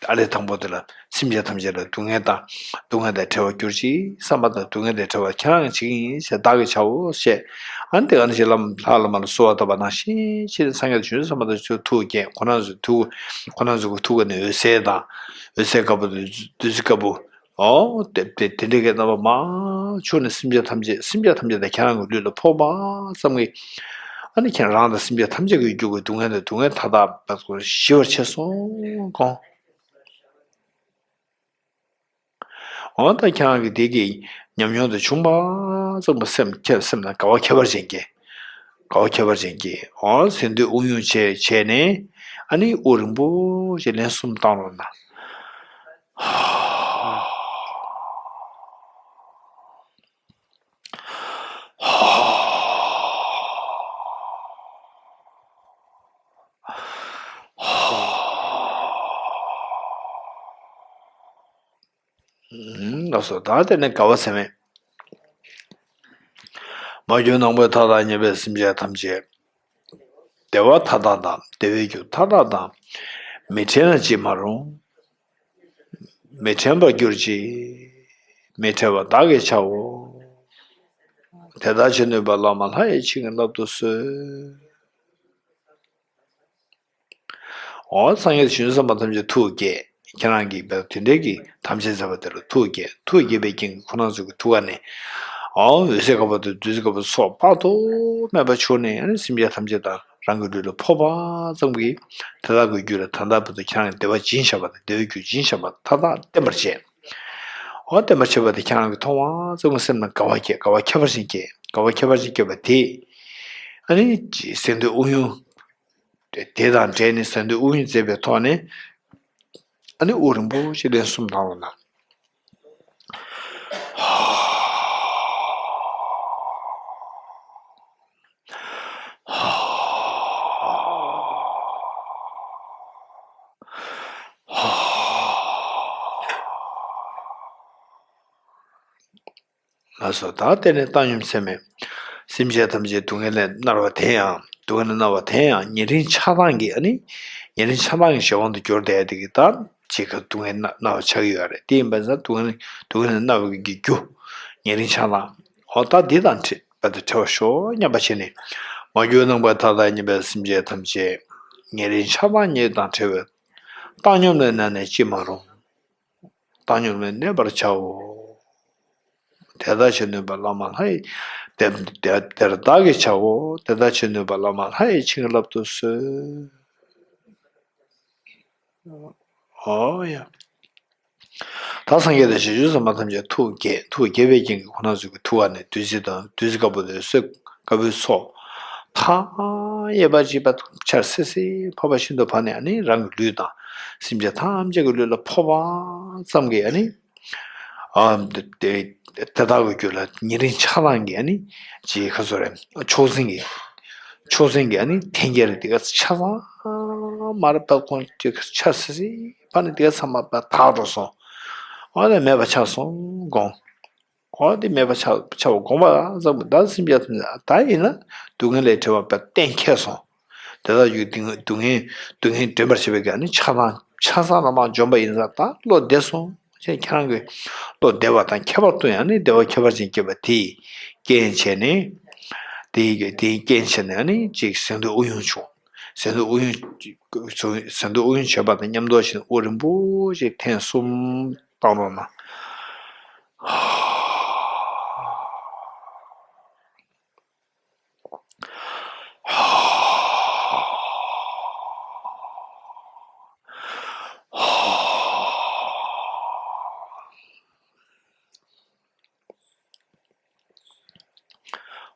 ཨ་ལས་དང་པོ་དེ་ལ་སེམས་ཅན་ཐམས་ཅད་ལ་སྡུག་བསྔལ་དང་སྡུག་བསྔལ་དང་བྲལ་བར་གྱུར་ཅིག་བསམ་པ་དང་སྡུག་བསྔལ་དང་བྲལ་བར་ཁྱེད་རང་གིས་བྱེད་ཀྱི་ཡིན་ཞེས་བདག་གིས་བྱའོ་ཞེས། ཨ་ནི་དེ་ག་ནང་བཞིན་བླ་མ་ལྷ་བླ་མ་ལ་གསོལ་བ་བཏབ་པ་ནང་བཞིན་བྱས་ནས་སངས་རྒྱས་བྱང་ཆུབ་སེམས་དཔའ་དང་ཆོས་ཐུགས་བསྐྱེད། ཁོང་རྣམ་ཚོའི་ཐུགས་ཁོང་རྣམ་ཚོའི་ཐུགས་ཀ་ནས་འོད་ཟེར་དང་། འོད་ཟེར་དཀར་པོ་དང་བདུད་རྩི་དཀར་པོ། ཨོ། དེ་དེ་དེ་འདྲའི་གི་རྣམ་པ་མང་ཆུ་ནས་སེམས་ཅན་ཐམས་ཅད་སེམས་ཅན་ཐམས་ཅད་དང་ཁྱེད་རང་གི་ལུས་ལ་ཕོག་པ་ཙམ་གྱིས། ཨ་ནི་ཁྱེད་རང་དང་སེམས་ཅན་ཐམས་ཅད་ཀྱི་རྒྱུད་ཀྱི་སྡུག་བསྔལ་དང་སྡུག་བསྔལ་མཐའ་དག་པ་ཞི་བར་བྱས་སོང་གོ། འོ་ད་ཁྱེད་རང་གི་དེ་གི་ཉམས་མྱོང་དུ་བྱུང་བ་ཙམ་པ་སེམས་ཁྱེད་སེམས་ལ་དགའ་བ་ཁྱད་པར་ཅན་གྱི་དགའ་བ་ཁྱད་པར་ཅན་གྱི་འོ་གཟེངས་བསྟོད་དབུགས་དབྱུང་བྱས་བྱས་ནས་ཨ་ནི་དབུགས་རིང་པོ་ཞིག་ལན་གསུམ་བཏང་རོགས་གནང་། ལགས་སོ། ད་དེ་ནས་དགའ་བ་ཚད་མེད། མ་གྱུར་ནམ་མཁའི་མཐའ་དང་མཉམ་པའི་སེམས་ཅན་ཐམས་ཅད། བདེ་བ་མཐའ་དག་དང་བདེ་བའི་རྒྱུ་མཐའ་དག་དང་། མི་འཕྲད་ན་ཅི་མ་རུང་། མི་འཕྲད་པར་གྱུར་ཅིག་མི་འཕྲད་པ་བདག་གིས་བྱའོ། དེ་ལྟར་བྱེད་ནུས་པ་བླ་མ་ལྷ་ཡི་བྱིན་གྱིས་བརླབ་ཏུ་གསོལ། འོ་སངས་རྒྱས་བྱང་ཆུབ་སེམས་དཔའ་ཐམས་ཅད་ཐུགས་བསྐྱེད། ཁྱེད་རང་གིས་བས་དེ་འདྲའི་གི་དམ་བཅའ་མཛད་པ་དེ་ལ་ཐུགས་བསྐྱེད། ཐུགས་བསྐྱེད་པའི་རྐྱེན་གྱིས་ཁོང་རྣམ་ཚོ་གི་ཐུགས་ཀ་ནས་འོ་འོད་ཟེར་དཀར་པོ་དང་བདུད་རྩི་དཀར་པོ་སོགས་དཔག་ཏུ་མེད་པ་བྱུང་ནས་ཨ་ནི་སེམས་ཅན་ཐམས་ཅད་དང་རང་གི་ལུས་ལ་ཕོག་པ་ཙམ་གྱིས་དེ་དག་གི་རྒྱུད་ལ་ད་ལྟ་བར་དུ་ཁྱེད་རང་གི་བདེ་བ་སྦྱིན་བཞག་པ་དང་བདེ་བའི་རྒྱུ་སྦྱིན་བཞག་པ་མཐའ་དག་བརྟན་པར་བྱས། འོ་བརྟན་པར་བྱས་པ་དེ་ཁྱེད་རང་གིས་མཐོང་བ་ཙམ་གྱིས་སེམས་ལ་དགའ་བ་སྐྱེས། དགའ་བ་ཁྱད་པར་ཅན་སྐྱེས། དགའ་བ་ཁྱད་པར་ཅན་སྐྱེས་པ་དེས་ཨ་ནི་གཟེངས་བསྟོད་དབུགས་དབྱུང་། དེ་དང་འབྲེལ་ནས་གཟེངས་བསྟོད་དབུགས་དབྱུང་མཛད་པའི་ཐོག་ནས་ཨ་ནི་དབུགས་རིང་པོ་ཞིག་ལན་གསུམ་བཏང་རོགས་གནང་། ལགས་སོ། ད་དེ་ནས་བཏང་སྙོམས་ཚད་མེད། སེམས་ཅན་ཐམས་ཅད་སྡུག་བསྔལ་ལས་མནར་བ་དེ་ཡང་སྡུག་བསྔལ་ལས་མནར་བ་དེ་ཡང་ཉེ་རིང་ཆགས་སྡང་གི་ཨ་ནི་ཉེ་རིང་ཆགས་སྡང་གི་གཞན་དབང་དུ་གྱུར་བསྡད་དེ་གི་ད་ཅིག་ག་སྡུག་བསྔལ་མནར་མནར་བ་ཆགས་ཀྱི་ཡོད་རེད། དེ་ཡིན་པ་ཙང་སྡུག་བསྔལ་སྡུག་བསྔལ་ལས་མནར་བའི་གི་རྒྱུ་ཉེ་རིང་ཆགས་སྡང་འོ་ད་འདི་དང་བྲལ་བ་དང་བྲལ་བར་ཤོག་སྙམ་པ་བྱས་ནས། མ་གྱུར་ནམ་མཁའི་མཐའ་དག་མཉམ་པའི་སེམས་ཅན་ཐམས་ཅད་ཉེ་རིང་ཆགས་སྡང་གཉིས་དང་བྲལ་བའི་བཏང་སྙོམས་ལས་གནས་ནས་ཅི་མ་རུང་། བཏང་སྙོམས་ལས་གནས་པར་བྱའོ། དེ་ལྟར་བྱེད་ནུས་པ་བླ་མ་ལྷ་ཡི། དེ་དེ་དེར་བདག་གིས་བྱའོ། དེ་ལྟར་བྱེད་ནུས་པ་བླ་མ་ལྷ་ཡི་བྱིན་རླབས་ཏུ་གསོལ། ཨོ་ཡ། ད་སངས་རྒྱས་དང་བྱང་ཆུབ་སེམས་དཔའ་ཐམས་ཅད་ཐུགས་དགྱེས་ཐུགས་དགྱེས་པའི་རྐྱེན་གྱིས་ཁོ་རང་ཚོ་གི་ཐུགས་ཀ་ནས་བདུད་རྩི་དང་བདུད་རྩི་དཀར་པོ་དང་གསེར་དཀར་པོའི་ཚོགས་མཐའ་ཡས་པ་ཅིག་ཕར་ཆར་སིལ་སིལ་ཕོར་པ་བཞིན་དུ་བབས་ནས་ཨ་ནི་རང་གི་ལུས་དང་སེམས་ཅན་ཐམས་ཅད་ཀྱི་ལུས་ལ་ཕོག་པ་ཙམ་གྱིས་ཨ་ནི། ཨ་དེ་དེ་དེ་དག་གི་རྒྱུད་ལ་ཉེ་རིང་ཆགས་སྡང་གི་ཨ་ནི་ཅིག་ག་ཚོད་རེད། མཆོག་འཛིན་གྱི་མཆོག་འཛིན་གྱི་ཨ་ནི་འཐེན་འཁྱེར་དེ་ག་ཆ་ཚང་མར་བབས་ཁོང་ཅིག་ཆ་སིལ་སིལ་ཕར་ནི་དེ་ག་ཚང་མ་བབས་དག་འགྲོ་སོང་། འོ་ན་མེད་པ་ཆགས་སོང་དགོངས། འོ་དེ་མེད་པ་ཆགས་ཆགས་པ་དགོངས་པ་ཙམ་ད་སེམས་ཅན་ཐམས་ཅད་ད་ཡིན་ན་སྡུག་བསྔལ་ལས་བྲལ་བ་བས་གཏན་འཁེལ་སོང་། དེ་དག་ཡུལ་སྡུག་བསྔལ་སྡུག་བསྔལ་སྡུག་བསྔལ་འདྲེན་པར་བྱེད་པའི་གི་ཨ་ནི་ཆགས་སྡང་ཆགས་སྡང་ལ་མར་འཇོམས་པ་ཡིན་ཙང་ད་བློ་བདེ་སོང་ཞེས་ཁྱེད་རང་གི་བློ་བདེ་བ་དང་ཁྱད་པར་དུ་ཡང་ནི་བདེ་བ་ཁྱད་པར་ཅན་སྐྱེས་པ་དེས་རྐྱེན་བྱས་ནས་དེའི་གི་དེའི་རྐྱེན་བྱས་ནས་ཨ་ནི་ཅིག་གཟེངས་བསྟོད་དབུ་ཡོན་བྱུང་། གཟེངས་བསྟོད་དབུ་ཡོན་གཟེངས་བསྟོད་དབུ་ཡོན་བྱས་པ་དང་མཉམ་དུ་བྱས་ནས་དབུ་རིང་པོ་ཞིག་ཐེངས་གསུམ་བཏང་རོགས་གནང་།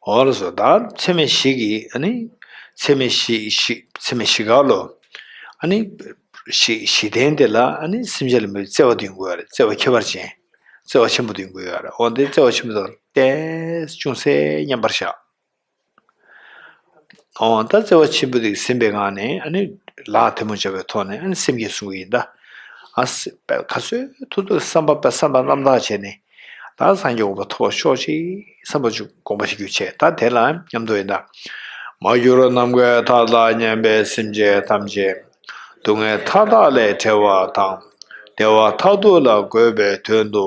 འོ་ལགས་སོ། ད་ཚད་མེད་བཞི་གི་ཨ་ནི་ཚད་མེད་བཞི་བཞི་ཚད་མེད་བཞི་ག་ལོ། ཨ་ནི་བཞི་བཞི་ལྡན་དེ་ལ་ཨ་ནི་སེམས་ཅན་ལ་མོས་བརྩེ་བ་འདོན་དགོས་པ་རེད། བརྩེ་བ་ཁྱད་པར་ཅན། བརྩེ་བ་ཆེན་པོ་འདོན་དགོས་ཡོད་རེད། འོ་འདི་བརྩེ་བ་ཆེན་པོ་དང་ཏེ་ཅུང་ཟད་མཉམ་པར་བཞག་འོ་ད་བརྩེ་བ་ཆེན་པོ་དེ་ཟིན་པའི་ངང་ནས་ཨ་ནི་ལག་ཐལ་མོ་སྦྱར་བའི་ཐོག་ནས་ཨ་ནི་སེམས་བསྐྱེད་གསུང་གི་ཡིན་ད། ཨ་སེ་པད་ག་ཚོད་ཐུབ་ཐུབ་བསམ་པ་པད་བསམ་པ་རྣམ་དག་བྱས་ནས་ད་སངས་རྒྱས་གོ་འཕང་ཐོབ་པར་ཤོག་ཅིག་བསམ་པ་ཅིག་དགོངས་པ་བཞེས་རྒྱུ་བྱས་ད་དེ་ལ་མཉམ་དུ་ཡིན་ད། མ་གྱུར་ནམ་མཁའི་མཐའ་དག་མཉམ་པའི་སེམས་ཅན་ཐམས་ཅད་སྡུག་བསྔལ་མཐའ་དག་ལས་བྲལ་བ་དང་བདེ་བ་མཐར་ཐུག་ལ་འགོད་པའི་དོན་དུ་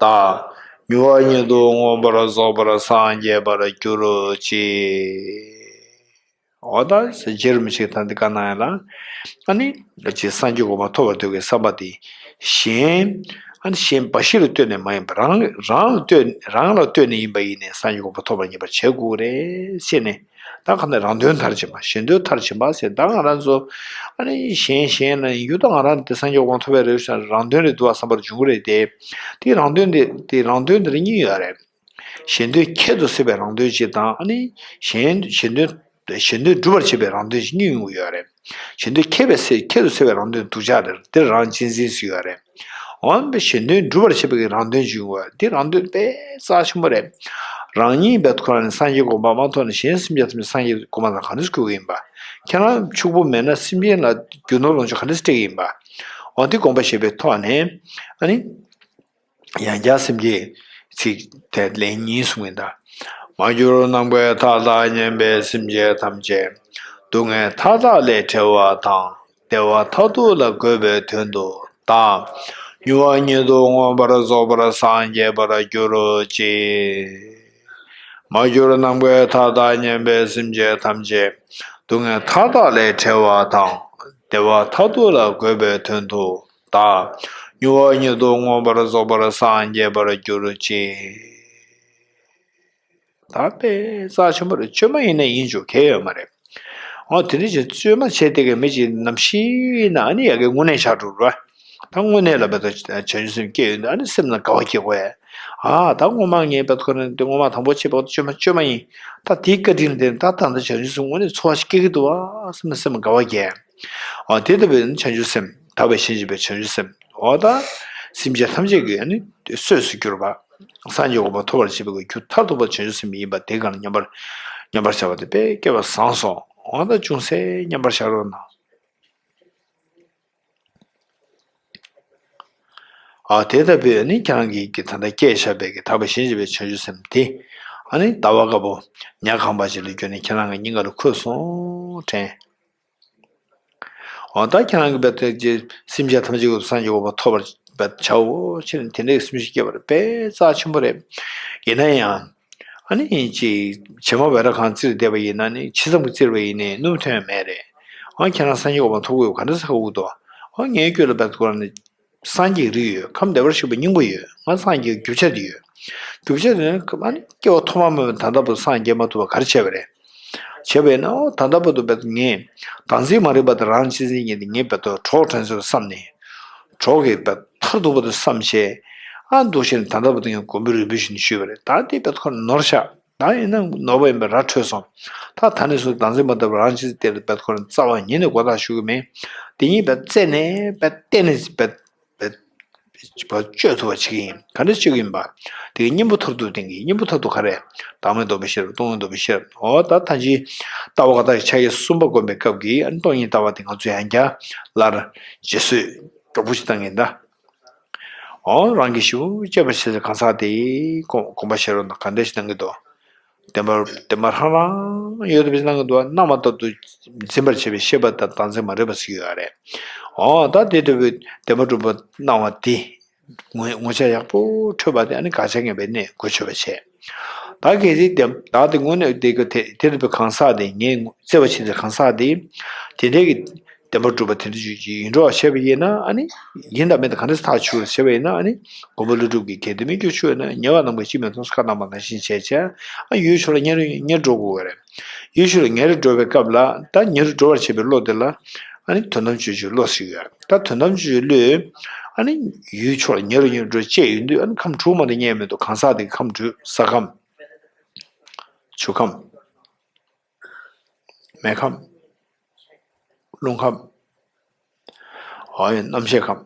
བདག་མྱུར་བ་ཉིད་དུ་མངོན་པར་རྫོགས་པར་སངས་རྒྱས་པར་གྱུར་ཅིག་འོ་ད་རྗེ་རིན་པོ་ཆེས་ད་འདི་བཀའ་གནང་ཡ་ལ། ཨ་ནི་ཅིག་སངས་རྒྱས་གོ་འཕང་ཐོབ་པར་འདོད་པའི་བསམ་པ་དེ་གཞན་ཨ་ནི་གཞན་འབའ་ཞིག་ལ་ལྟོས་ནས་མ་ཡིན་པར་རང་རང་ལ་ལྟོས་རང་ལ་ལྟོས་ནས་ཡིན་པ་ཡིན་ནས་སངས་རྒྱས་གོ་འཕང་ཐོབ་པར་ངེས་པར་བྱེད་དགོས་རེད་ཟེར་ནས་ད་ག་ནས་རང་དོན་མཐར་ཕྱིན་པ་གཞན་དོན་མཐར་ཕྱིན་པ་ཟེར་ད་ང་རང་ཚོ་ཨ་ནི་གཞན་གཞན་ལ་ཡིན་རྒྱུ་ད་ང་རང་དེ་སངས་རྒྱས་གོ་འཕང་ཐོབ་པའི་རེ་བ་རང་དོན་རེད་འདུག་བསམ་པར་འབྱུང་གི་རེད་དེ། དེ་རང་དོན་དེ་དེ་རང་དོན་དེ་ལ་གཉིས་ཡོད་རེད། གཞན་དོན་ཁྱད་དུ་གསོད་པའི་རང་དོན་གཅིག་དང་ཨ་ནི་གཞན་གཞན་དོན་གཞན་དོན་སྒྲུབ་པར་བྱེད་པའི་རང་དོན་གཅིག་གཉིས་ཡོང་གི་ཡོད་རེད། གཞན་དོན་ཁྱད་པའི་ཚེ་ཁྱད་དུ་གསོད་པའི་རང་དོན་སྡུག་ཅག་རེད་དེ་རང་གཅེས་འཛིན་ཟེར་ཡོད་རེད། འོན་ཏེ་གཞན་དོན་སྒྲུབ་པར་བྱེད་པའི་རང་དོན་གཅིག་ཡོང་གི་ཡོད་རེད་དེ་རང་དོན་དཔེ་རྩ་ཆེན་པོ་རེད། རང་ཉིད་བེད་ཁོ་རང་ནས་སངས་རྒྱས་གོ་འཕང་མ་ཐོབ་ནས་གཞན་སེམས་ཅན་ཐམས་ཅད་སངས་རྒྱས་གོ་འཕང་ལ་ག་འདྲ་འགོད་ཀྱི་ཡིན་པ། ཁྱེད་རང་ཕྱུག་པོ་མེད་ན་སེམས་ཅན་ལ་རྒྱུ་ནོར་ལོངས་སྤྱོད་ག་འདྲ་སྤྲད་ཀྱི་ཡིན་པ། འོ་དེ་དགོངས་པ་བཞེས་པའི་ཐོག་ནས་ཨ་ནི། ཡང་བསྐྱར་སེམས་བསྐྱེད་ཚིག་དེ་ལན་གཉིས་གསུངས་ཡིན་ད། མ་གྱུར་ནམ་མཁའི་མཐའ་དག་མཉམ་པའི་སེམས་ཅན་ཐམས་ཅད་སྡུག་བསྔལ་མཐའ་དག་ལས་བྲལ་བ་དང་བདེ་བ་མཐར་ཐུག་ལ་འགོད་པའི་དོན་དུ་བདག་མྱུར་བ་ཉིད་དུ་མངོན་པར་རྫོགས་པར་སངས་རྒྱས་པར་གྱུར་ཅིག་མ་གྱུར་ནམ་མཁའི་མཐའ་དག་མཉམ་པའི་སེམས་ཅན་ཐམས་ཅད་སྡུག་བསྔལ་མཐའ་དག་ལས་བྲལ་བ་དང་བདེ་བ་མཐར་ཐུག་ལ་འགོད་པའི་དོན་དུ། བདག་མྱུར་བ་ཉིད་དུ་མངོན་པར་རྫོགས་པར་སངས་རྒྱས་པར་གྱུར་ཅིག་ད་དཔེ་རྩ་ཆེན་པོ་རེད། བཅོས་མ་ཡིན་ན་ཡིན་ཆོག་གལ་ཡོད་མ་རེད། འོ་དེ་འདྲ་ཞིག་བཅོས་མ་བྱས་དེ་གའི་མི་ཅིག་ནམ་ཞིག་ན་ཨ་ནི་ཡ་གི་དངོས་གནས་ཆགས་འགྲོ་ར། ད་དངོས་གནས་ལ་བས་ད་བྱང་ཆུབ་སེམས་སྐྱེ་ཡོད་འདུག་ཨ་ནི་སེམས་ལ་དགའ་བ་སྐྱེ་དགོས་ཡ། ཨ་ད་སྔོན་མ་ངས་བས་ཁོ་རང་དེ་སྔོན་མ་དང་པོ་བྱས་པ་བཅོས་མ་བཅོས་མ་ཡིན། ད་དེའི་བཀའ་དྲིན་དེ་ད་ད་ལྟ་བྱང་ཆུབ་སེམས་དངོས་གནས་འཚོ་བ་ཞིག་སྐྱེ་གི་འདུག་ཨ་བསམ་ན་སེམས་ལ་དགའ་བ་སྐྱེ། འོ་དེ་ལྟ་བུའི་བྱང་ཆུབ་སེམས་དག་པའི་ཞིང་གཅིག་པའི་བྱང་ཆུབ་སེམས་འོ་ད་སེམས་ཅན་ཐམས་ཅད་ཀྱི་ཨ་ནི་གསོས་སུ་གྱུར་པ། སངས་རྒྱས་གོ་འཕང་ཐོབ་པར་བྱེད་པའི་རྒྱུ་མཐར་ཐུག་པ་བྱང་ཆུབ་སེམས་ཡིན་པ་དེ་གང་མཉམ་པར་མཉམ་པར་བཞག་པ་དེ་དཔེ་སྐལ་བ་བཟང་སོང་། འོ་ད་ཅུང་ཟད་མཉམ་པར་བཞག་རོགས་གནང་། ཨ་དེ་ལྟ་བུའི་ཨ་ནི་ཁྱེད་རང་གིས་ཀྱི་ད་ལྟ་སྐྱེས་བཞག་པའི་གི་དག་པའི་ཞིང་གཅིག་པའི་བྱང་ཆུབ་སེམས་དེ། ཨ་ནི་ཟླ་བ་དཀར་པོ་ཉ་གང་བ་ཞིག་ལ་བསྒྱུར་ནས་ཁྱེད་རང་གི་སྙིང་ག་ལ་འཁོད་སོང་དྲན། འོ་ད་ཁྱེད་རང་གི་བེད་ཐེག་ཅེས་སེམས་ཅན་ཐམས་ཅད་ཀྱི་སངས་རྒྱས་གོ་འཕང་ཐོབ་པར་བྱའོ་ཕྱིར་དེ་འདྲའི་སེམས་ཤིག་སྐྱེ་བར་དཔེ་རྩ་ཆེན་པོ་རེད། ཡིན་ན་ཡང་། ཨ་ནི་ཅིག་བྱེ་མ་བེ་ར་གང་བཙིར་བསྡད་པ་ཡིན་ན་ནི་ཇི་ཙམ་གྱིས་བཙིར་བ་ཡིན་ནའི་སྣུམ་ཐོན་མེད་རེད། ཨ་ཁྱེད་རང་སངས་རྒྱས་གོ་འཕང་ཐོབ་དགོས་ག་འདྲ་ཟེར་ཁ་འུ་ཐོག་ཨ་ངའི་སྐྱོ་ལ་བེད་ཁོ་རང་ནི། སངས་རྒྱས་རིགས་ཡོད། ཁམས་བདེ་བར་གཤེགས་པའི་སྙིང་པོ་ཡོད། ང་སངས་རྒྱས་རྒྱུ་ཆ་དེ་ཡོད། རྒྱུ་ཆ་དེ་ནི་ཨ་ནི་སྐྱེ་བ་ཐོག་མ་མེད་པའི་ད་ལྟ་བར་སངས་རྒྱས་མ་ཐུབ་པ་ག་རེ་བྱས་པ་རེད། བྱས་པས་ན་ཨོ་ད་ལྟ་བར་དུ་བེད་ངས་བདག་འཛིན་མ་རིག་པ་དང་རང་གཅེས་འཛིན་གཉིས་དེ་ངས་བེད་དོ་གྲོགས་དྲན་ཚུལ་བསམ་ནས། གྲོགས་ཀྱི་བེད་མཐར་ཐུག་པ་དུ་བསམ་བྱས། ཨ་འདུག་བྱས་ནས་ད་ལྟ་བར་དུ་ངས་མགོན་པོའི་རིལ་བུ་བཞིན་བཞུས་པ་རེད། ད་དེ་བེད་ཁོ་ནོར་ཤག་ད་ཡིན་ན་ནོར་བ་ཡིན་པའི་ར་འཕྲོད་སོང་། ད་ད་ནས་བཟུང་བདག་འཛིན་མ་ཐུབ་པ་རང་གཅེས་འཛིན་དེ་ལ་བེད་ཁོ་རང་རྩ་བ་ཉིད་ནས་མགོ་བཏགས་ཞུ་གི་མེད། དེ་གཉིས་བེད་རྩད་ནས་བེད་གཏན་ནས་བེད་བེད་བེད་བེད་གཅོད་ཐུབ་པ་བྱེད་ཀྱི་ཡིན། ག་འདྲ་གཅོད་ཀྱི་ཡིན་པ། དེ་གི་གཉེན་པོ་མཐར་ཐུག་བསྟེན་གྱི་གཉེན་པོ་མཐར་ཐུག་ག་རེ། བདག་མེད་རྟོགས་པའི་ཤེས་རབ་སྟོང་ཉིད་རྟོགས་པའི་ཤེས་རབ། འོ་ད་ད་ཅི་ལྟ་བ་དགག་རྟགས་ཀྱི་ཕྱག་རྒྱ་གསུམ་པ་བསྒོམ་པའི་སྐབས་ཀྱི་ཨ་ནི་སྟོང་ཉིད་ལྟ་བ་དེ་ང་ཚོས་ཡང་བསྐྱར་སླར་རྗེས་བཟོས་མགྱོགས་པོ་ཞིག་བཏང་གི་ཡིན་ད། འོ་རང་གིས་ཞིབ་དཔྱད་པ་བྱས་ཚེ་གང་ཟག་དེ་དགོངས་པ་བཞེས་རོགས་གནང་། ག་འདྲ་ཞིག་གནང་གི་འདུག་བདེན་པ་བདེན་པ་ཧྲང་ཧྲང་ཡོད་པའི་གནང་གི་འདུག་སྣང་བ་ལྟར་དུ་འཛིན་པར་བྱེད་པའི་ཤེས་པ་དང་བདག་འཛིན་མ་རིག་པ་ཟེར་གྱི་ཡོད་རེད། འོ་ད་དེ་ལྟ་བུའི་བདེན་པ་གྲུབ་པ་སྣང་བ་དེ་ངོ་ངོ་ཆ་ཡག་པོ་འཕྲོད་པ་དེ་ཨ་ནི་དགག་བྱ་ངེས་པའི་གནས་གོ་ཆོད་པ་བྱས། ད་གལ་སྲིད་བདེན་བདག་དེ་དངོས་གནས་དེ་ག་དེ་དེ་ལྟ་བུའི་གང་ཟག་དེ་ངས་བརྩད་པ་བྱེད་ཚེ་གང་ཟག་དེ་དེ་འདྲའི་གི་བདེན་པ་གྲུབ་པ་དེ་འདྲ་ཅིག་ཡིན་འགྲོ་བ་བྱས་པ་ཡིན་ན་ཨ་ནི་ཡིན་དང་མིན་དང་ག་འདྲ་ཐག་ཆོད་བྱས་པ་ཡིན་ན་ཨ་ནི་མགོན་པོ་ཀླུ་སྒྲུབ་ཀྱི་གལ་ཏེ་མི་འགྱུར་ཆོས་ན་ཉེ་བར་སྣང་བ་ཅིས་མི་མཐོང་ཟེར་ཁ་བཏང་པ་ནང་བཞིན་བྱས་བྱས་ཨ་ཡུལ་ཕྱོགས་ལ་ཉེ་རུ་ཉེ་རུ་འགྲོ་དགོས་པ་རེད། ཡུལ་ཕྱོགས་ལ་ཉེ་རུ་འགྲོ་བའི་སྐབས་ལ་ད་ཉེ་རུ་འགྲོ་བར་བྱེད་པའི་བློ་དེ་ལ་ཨ་ནི་དོན་དམ་དཔྱོད་བརྗོད་བློ་ཟེར་གྱི་ཡོད་རེད། ད་དོན་དམ་དཔྱོད་བརྗོད་བློས་ཨ་ནི་ཡུལ་ཕྱོགས་ལ་ཉེ་རུ་ཉེ་རུ་འགྲོ་བཅས་ཡོང་དུས་ཨ་ནི་ཁམས་དྲུག་མ་གཏོགས་རྙེད་མི་འདུག་གང་ཟག་དེ་ཁམས་དྲུག་ས་ཁམས། ཆུ་ཁམས། མེ་ཁམས། རླུང་ཁམས། འོ་ཡ་རྣམ་ཤེས་ཁམས།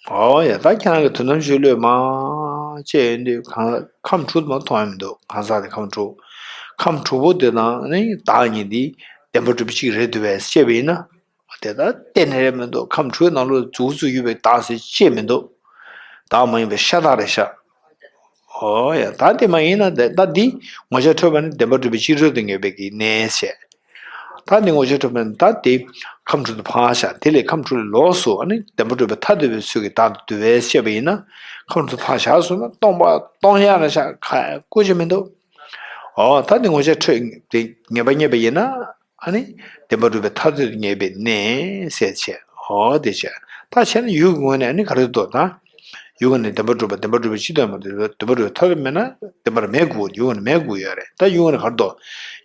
འོ་ཡ་ད་ཁྱེད་རང་གི་དོན་དམ་དཔྱོད་བློས་མ་དཔྱད་ཡོང་དུས་གང་ཁམས་དྲུག་མ་མཐོང་ཡ་མི་འདུག་གང་ཟག་དེ་ཁམས་དྲུག་ཁམས་དྲུག་པོ་དེ་དང་ནི་བདག་ཉིད་འདི་བདེན་པ་གྲུབ་པ་གཅིག་རེད་འདུག་པས་བཤད་པ་ཡིན་ན། དེ་ལྟར་གཏན་ནས་རེད་མི་འདུག་ཁམས་དྲུག་ནང་ལོགས་རྫུ་རྫུ་ཡོད་པའི་བདག་ཟེར་ཅེས་མི་འདུག་བདག་མ་ཡིན་པའི་ཤ་སྟག་རེད་ཤག་འོ་ཡ་ད་དེ་མ་ཡིན་ན་དེ་ད་འདི་ངོ་ཆ་འཕྲོད་པ་ནི་བདེན་པ་གྲུབ་པའི་སྤྱི་རོལ་དུ་ངེས་པའི་གི་གནས་བྱས། ད་འདི་ངོ་ཆ་འཕྲོད་པ་ནི་ད་དེ་ཁམས་དྲུག་ཏུ་འཕངས་ཤག་དེ་ལས་ཁམས་དྲུག་ལས་ལོགས་སུ་ཨ་ནི་བདེན་པ་གྲུབ་པའི་མཐར་ཐུག་པའི་ཚུལ་གྱི་བདག་ཏུ་འདུ་བས་བཤད་པ་ཡིན་ན་ཁམས་དྲུག་ཏུ་འཕངས་བཞག་སོང་ན་སྟོང་པ་སྟོང་ཡག་རེད་ཤག་ཁ་ཀུ་ཅི་མི་འདུག་འོ་ད་འདི་ངོ་ཆ་འཕྲོད་དེ་ངེས་པ་རྙེད་པ་ཡིན་ན། ཨ་ནི། བདེན་པ་གྲུབ་པའི་མཐར་ཐུག་ཏུ་ངེས་པའི་གནས་ཟེར་བྱས། འོ་དེ་བྱས། ད་བྱས་ན་ཡུལ་གྱི་ངོས་ནས་ཨ་ནི་ག་རེ་འདུག་ད། ཡུལ་གྱི་ནི་བདེན་པ་གྲུབ་པ་བདེན་པ་གྲུབ་པའི་སྤྱི་དོན་མ་གཏོགས་བདེན་པ་གྲུབ་པའི་མཐར་ཐུག་མེད་ན་བདེན་པར་མེད་དགོས་ཡུལ་གྱི་ནི་མེད་དགོས་ཡོད་རེད། ད་ཡུལ་གྱི་ནི་ག་རེ་འདུག་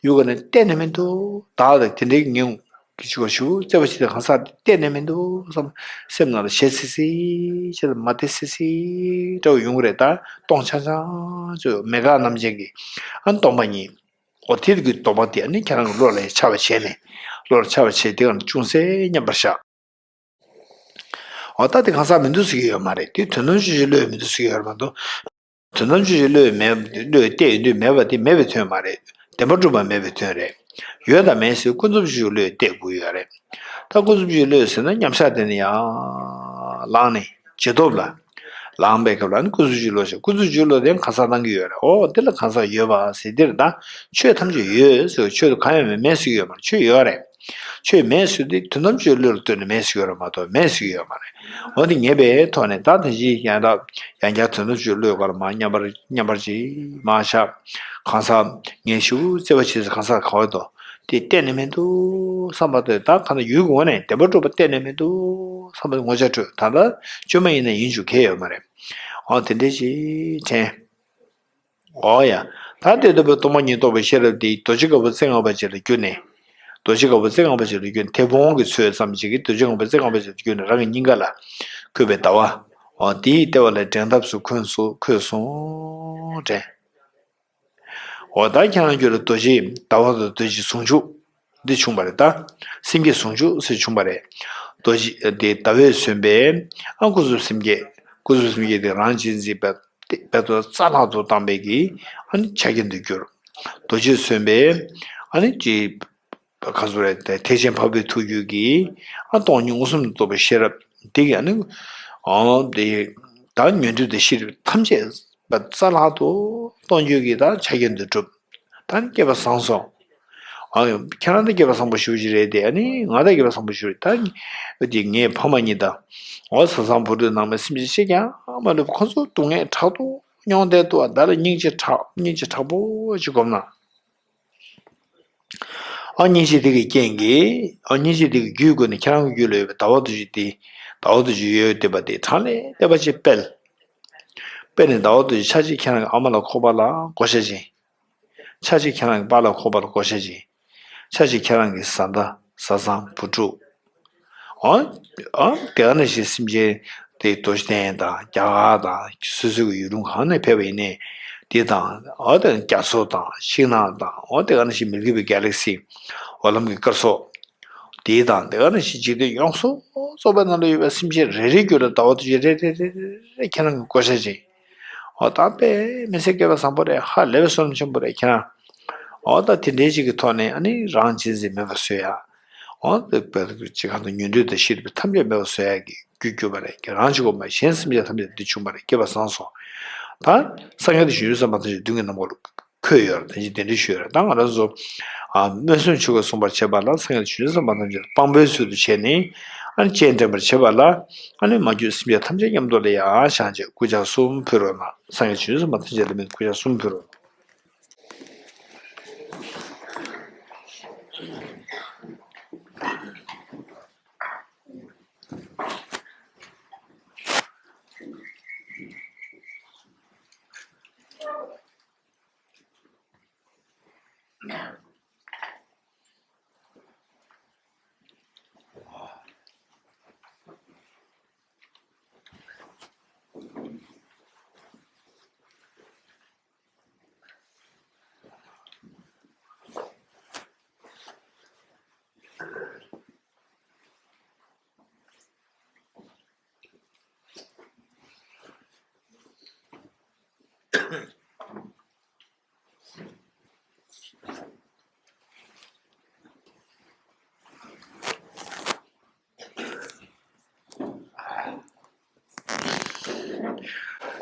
ཡུལ་གྱི་ནི་གཏན་ནས་མི་འདུག་བདག་ལ་དེ་འདྲའི་ངེས་ཀྱི་ཆུ་བ་ཞུ་བརྩེ་བ་ཆེ་དེ་གང་ཟག་གཏན་ནས་མི་འདུག་བསམ་སེམས་ནང་ལ་ཞེ་སི་སི་བྱས་ལ་མ་བདེ་སི་སི་འདྲ་བོ་ཡོང་གི་རེད། ད་སྟོང་ཆང་ཆང་ཚོས་མེད་དགག་རྣམ་ཅན་གྱི་ཨ་ནི་སྟོང་པ་ཉིད། འོ་དེ་གི་དོགས་པ་དེ་ནི་ཁྱེད་རང་གི་བློ་ལ་འཆར་བ་བྱས་ནས། བློ་ལ་འཆར་བ་བྱས་དེ་ག་ཅུང་ཟད་མཉམ་པར་བཞག་འོ་ད་དེ་གང་ཟག་མི་འདུག་ཟེར་གྱི་ཡོད་མ་རེད། དེ་དོན་དམ་དཔྱོད་བྱེད་བློས་མི་འདུག་ཟེར་གྱི་ཡོད་མ་གཏོགས། དོན་དམ་དཔྱོད་བྱེད་བློས་མེད་བློས་གཏད་ཡོང་དུས་མེད་པ་དེ་མེད་པའི་དོན་མ་རེད། བདེན་པ་གྲུབ་པ་མེད་པའི་དོན་རེད། ཡོད་དང་མེད་ཟེར་ཀུན་རྫོབ་དཔྱོད་བློས་གཏད་དགོས་ཡོད་རེད། ད་ཀུན་རྫོབ་དཔྱོད་བློས་ཟེར་ན་མཉམ་བཞག་དེ་ནི་ཡང་ལངས་ནས་ཇེ་སྟོབས་ལ། ལངས་པའི་སྐབས་ལ་ནི་ཀུན་རྫོབ་དཔྱོད་བློ་ཞེས་ཀུན་རྫོབ་དཔྱོད་བློ་དེ་གང་ཟག་སྣང་གི་ཡོད་རེད། འོ་དེ་ལ་གང་ཟག་ཡོད་པ་ཟེར་དེར་ད་ཆོས་ཐམས་ཅད་ཡོད་ཟེར་བའི་ཆོས་དུ་གང་ཡང་མེད་མེད་ཟེར་གྱི་ཡོད་མ་རེད། ཆོས་ཡོད་རེད། ཆོས་མེད་ཟེར་དེ་དོན་དམ་དཔྱོད་བློ་ལ་ལྟོས་ནས་མེད་ཟེར་གྱི་ཡོད་རེད་མ་གཏོགས་མེད་ཟེར་གྱི་ཡོད་མ་རེད། འོ་དེ་ངེས་པའི་ཐོག་ནས་ད་དེ་བཞིན་ཡང་དག་ཡང་བསྐྱར་དོན་དམ་དཔྱོད་བློའི་སྒོ་ལ་མར་མཉམ་པར་མཉམ་པར་ཅིག་མར་བཞག་གང་ཟག་ངས་ཞུ་བརྩེ་བ་བྱེད་ས་གང་ཟག་ག་བ་དོ། དེ་གཏན་ནས་མི་འདུག་བསམ་པ་དེ་ད་ག་ན་ཡུལ་གྱི་ངོས་ནས་བདེན་པ་གྲུབ་པ་གཏན་ནས་མི་འདུག་བསམ་པ་ངོ་ཆ་འཕྲོད་ད་ལྟ་བཅོས་མ་ཡིན་ན་ཡིན་རྒྱུ་གལ་ཡོད་མ་རེད། འོ་དེ་འདྲ་ཞིག་དྲན། འོ་ཡ། ད་དེ་ལྟ་བུའི་སྟོང་པ་ཉིད་རྟོགས་པའི་ཤེས་རབ་དེ་རྡོ་རྗེ་དཀར་པོ་རྩེ་ལྔ་པ་ཅིག་ལ་བསྒྱུར་ནས། རྡོ་རྗེ་དཀར་པོ་རྩེ་ལྔ་པ་ཅིག་ལ་བསྒྱུར་ནས་མཐེ་བོང་གི་ཚོད་ཙམ་ཅིག་གིས་རྡོ་རྗེ་དཀར་པོ་རྩེ་ལྔ་པ་ཅིག་ལ་བསྒྱུར་ནས་རང་གི་སྙིང་ག་ལ་འཁོད་པའི་ཟླ་བ། འོ་དེའི་ལྟེ་བ་ལ་འགྲེང་ཐབས་སུ་འཁོད་སོང་འཁོད་སོང་དྲན། འོ་ད་ཁྱེད་རང་ཁྱོད་ལ་རྡོ་རྗེ་ཟླ་བ་དང་རྡོ་རྗེ་ཟུང་འཇུག་འདི་བྱུང་བ་རེད་ད། སེམས་བསྐྱེད་ཟུང་འཇུག་ཟེར་བྱུང་བ་རེད། རྡོ་རྗེ་དེ་ཟླ་བས་སོན་པའི་ཨ་ཀུན་རྫོབ་སེམས་བསྐྱེད་ཀུན་རྫོབ་སེམས་བསྐྱེད་དེ་རང་གཅེས་འཛིན་པའི་དཔེ་དོན་རྩ་བརླག་ཏུ་བཏང་བའི་གི་ཨ་ནི་ཆ་རྐྱེན་དུ་གྱུར། རྡོ་རྗེས་སོན་པའི་ཨ་ནི་ཀྱི་ག་ཚོད་རེད་དེ་ཐེག་ཆེན་འཕགས་པའི་ཐུགས་རྒྱུད་ཀྱི་ཨ་སྟོང་ཉིད་མངོན་སུམ་དུ་རྟོགས་པའི་ཤེས་རབ་འདི་གི་ཨ་ནི་ཨ་དེ་ད་ཉོན་སྒྲིབ་དང་ཤེས་རབ་ཐམས་ཅད་རྩ་བརླག་ཏུ་ གཏོང་རྒྱུ་གི་ད་ཆ་རྐྱེན་དེ་གྲུབ། ད་ནི་སྐལ་བ་བཟང་སོང་། ཨ་ཡོ། ཁྱེད་རང་ད་སྐལ་བ་བཟང་པོ་ཞེ་པོ་ཅིག་རེད་དེ། ཨ་ནི་ང་ད་སྐལ་བ་བཟང་པོ་ཞེ་པོ་རེད། ད་ནི་དེ་ངའི་ཕ་མ་གཉིས་ད་འོ་བཟའ་ཚང་བུ་ཕྲུག་ནང་མི་སེམས་ཅན་གཅིག་ཀྱང་མ་ལུས་པ་ཁོ་ཚོ་སྡུག་བསྔལ་དྲག་ཏུ་མྱོང་བསྡད་འདུག་ཨ་ད་ལ་སྙིང་རྗེ་དྲག་སྙིང་རྗེ་དྲག་པོ་ཅིག་སྒོམ་ན། ཨ་སྙིང་རྗེ་དེ་གི་རྐྱེན་གྱིས། ཨ་སྙིང་རྗེ་དེ་གི་རྒྱུའི་སྒོ་ནས་ཁྱེད་རང་གི་རྒྱུད་ལ་ཡོད་པའི་ཟླ་བ་དུས་ཅི་དེ། ཟླ་བ་དུས་ཅི་ཡོད་བསྡད་པ་དེ་གྲངས་ལས་འདས་པ་ཅིག་སྤེལ། སྤེལ་ནས་ཟླ་བ་དུས་ཅི་ཆ་གཅིག་ཁྱེད་རང་གི་ཨ་མ་ལ་ཁོག་པ་ལ་བགོ་བཤའ་བྱིན། ཆ་གཅིག་ཁྱེད་རང་གི་པཱ་ལགས་ཁོག་པ་ལ་བགོ་བཤའ་བྱིན། ཆ་གཅིག་ཁྱེད་རང་གི་བཟའ་ཟླ་བཟའ་ཚང་བུ་ཕྲུག་ཨོ། ཨོ། དེ་ག་ནང་བཞིན་སེམས་ཅན་དེ་རྡོ་རྗེ་གདན་དང་རྒྱ་གར་དང་སོ་སོ་གི་ཡུལ་གྲུ་གང་ནས་ཕེབས་པ་ཡིན་ནའི་དེ་དང་། ཨོ་དེ་རྒྱ་མཚོ་དང་ཤིང་ནགས་དང་། ཨོ་དེ་ག་ནང་བཞིན་མིལ་ཀི་ཝེ་གེ་ལེག་སི། འོ་ལམ་གྱི་སྐར་ཚོགས་དེ་དང་། དེ་ག་ནང་བཞིན་འཇིག་རྟེན་ཡོངས་སུ་རྫོགས་པའི་ནང་ལ་ཡོད་པའི་སེམས་ཅན་རེ་རེའི་རྒྱུད་ལ་ཟླ་བ་དུས་ཅི་རེ་རེ་རེ་རེ་ཁྱེད་རང་གི་བགོ་བཤའ་བྱིན། འོ་ད་དཔེ་མི་སྲིད་སྐལ་བ་བཟང་པོ་རེད། ཧ་ལས་པའི་བསོད་ནམས་ཆེན་པོ་རེད་ཁྱེད་རང་། འོ་ད་དེ་འདྲའི་ཅིག་གི་ཐོག་ནས་ཨ་ནི་རང་གཅེས་འཛིན་མེད་པ་བཟོ་ཡ། འོ་ད་དཔེ་ཅིག་གང་དུ་ཉོན་སྒྲིབ་དང་ཤེས་རབ་ཐམས་ཅད་མེད་པ་བཟོ་ཡ་གི་རྒྱུ་གྱུར་པ་རེད། རང་གཅིག་པོ་མ་གཞན་སེམས་ཅན་ཐམས་ཅད་འདི་བྱུང་བ་རེད། སྐལ་བ་བཟང་སོང་། ད་སངས་རྒྱས་དང་བྱང་ཆུབ་སེམས་དཔའ་ཐམས་ཅད་མདུན་གྱི་ནམ་མཁའ་ལ་འཁོད་ཡོད་རེད། ད་ཅི་དེ་འདྲའི་ཞུ་ཡོད་རེད། ད་ང་རང་ཚོ་ཨ་སྨོན་སུམ་ཆུ་འགོ་གསུངས་པར་བྱེད་པ་ལ། སངས་རྒྱས་དང་བྱང་ཆུབ་སེམས་དཔའ་ཐམས་ཅད་དཔང་པོའི་ཚུལ་དུ་བྱས་ནས་ཨ་ནི་སྤྱན་འདྲེན་པར་བྱེད་པ་ལ། ཨ་ནི་མ་གྱུར་སེམས་ཅན་ཐམས་ཅད་མཉམ་དུ་ལ་ཡང་བཞག་བྱས་སྐུ་ཕྱག་གསུམ་ཕུལ་རོགས་གནང་། སངས་རྒྱས་བྱང་ཆུབ་སེམས་དཔའ་ཐམས་ཅད་ལ་མིན་སྐུ་ཕྱག་གསུམ་ཕུལ་རོགས།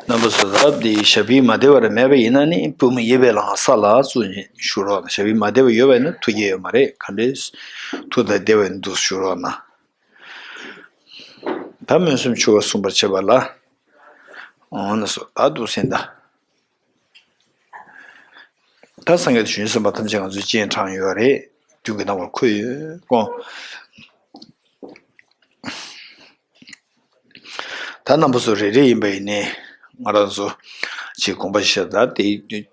རྣམ་པ་ཚོ། རབ་འདི་ཞབས་པུས་མ་བདེ་བ་རེ་མེད་པ་ཡིན་ན་ནི་པུས་མོ་གཡས་པའི་ལག་ས་ལ་བཙུགས་ནས་བཞུགས་རོགས་གནང་། ཞབས་པུས་མ་བདེ་བ་ཡོད་པ་ཡིན་ན་ཐུགས་དགྱེས་ཡོད་མ་རེད། ག་འདྲའི་ཐུགས་དང་བདེ་བ་ཡིན་འདུག་བཞུགས་རོགས་གནང་། ད་སྨོན་སུམ་ཆུ་འགོ་གསུངས་པར་བྱེད་པ་ལ། འོ་ན་སོ་ད་འདུག་སེ་ད། ད་སངས་རྒྱས་དང་བྱང་ཆུབ་སེམས་དཔའ་ཐམས་ཅད་ང་ཚོའི་སྤྱན་དྲངས་ཡོད་རེད། མདུན་གྱི་ནམ་མཁར་འཁོད་ཡོད་ཀོ། ད་རྣམ་པ་ཚོ་རེ་རེ་ཡིན་པ་ཡིན་ནའི་ང་རང་ཚོ་ཅིག་དགོངས་པ་བཞེས། ད་དེ་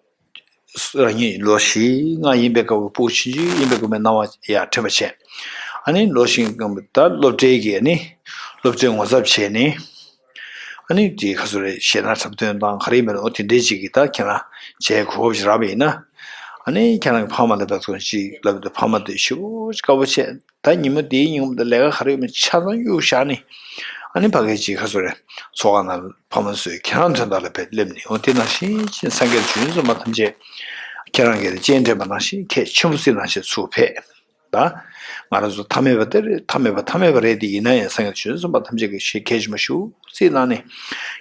རང་ཉིད་ལོ་བཞི་ལྔ་ཡིན་པའི་སྐབས་སུ་སྤུ་གུ་ཆུང་ཆུང་ཡིན་པའི་སྐབས་ནས་སྣང་བ་ཡར་འདྲེན་པ་བྱས། ཨ་ནི་ལོ་བཞི་ལྔ་ད་སློབ་གྲྭའི་གི་ཨ་ནི་སློབ་གྲྭའི་ངོ་ཚབ་བྱས་ནས། ཨ་ནི་དེ་ག་ཚོད་རེད། གཞས་སྣ་འཁྲབ་སྟོན་དང་ག་རེ་མིན་འོ་དེ་འདྲའི་ཅིག་གི་ད་ཁྱེད་རང་བྱས་གོ་སྐབས་ཤིག་རག་པ་ཡིན་ན། ཨ་ནི་ཁྱེད་རང་གི་ཕ་མ་ལ་བབས་ཐོན་ཅིག་ལབ་དུས་ཕ་མ་དེ་ཞེ་པོ་ཅིག་དགའ་པོ་བྱས། ད་ཉིན་མོ་དེའི་ཉིན་མོ་དེ་ལས་ཀ་ག་རེ་ཡོད་མེད་ཆ་ཚང་གཡུག་བཞག་ནས། ཨ་ནི་ཕ་གི་ཅིག་ག་ཚོད་རེད། ཚོགས་ཁང་ནང་ཕ་མ་ཚོས་ཁྱེད་རང་དོན་དག་ལ་བས་སླེབས་ནས། འོ་དེ་ནང་བཞིན་ཅིག་སངས་རྒྱས་བྱང་ཆུབ་སེམས་དཔའ་ཐམས་ཅད་ཁྱེད་རང་གི་སྤྱན་འདྲེན་པ་ནང་བཞིན་གལ་ཆེན་པོ་བརྩིས་ནང་བཞིན་ཚུར་ཕེབས། ད་ང་རང་ཚོ་ཐ་མལ་པ་དེ་རེད། ཐ་མལ་པ་ཐ་མལ་པ་རེད་དེ། ཡིན་ན་ཡང་སངས་རྒྱས་བྱང་ཆུབ་སེམས་དཔའ་ཐམས་ཅད་ཀྱི་ཞེས་གལ་ཆེན་པོ་ཞེ་པོ་བརྩིས་གནང་ནས།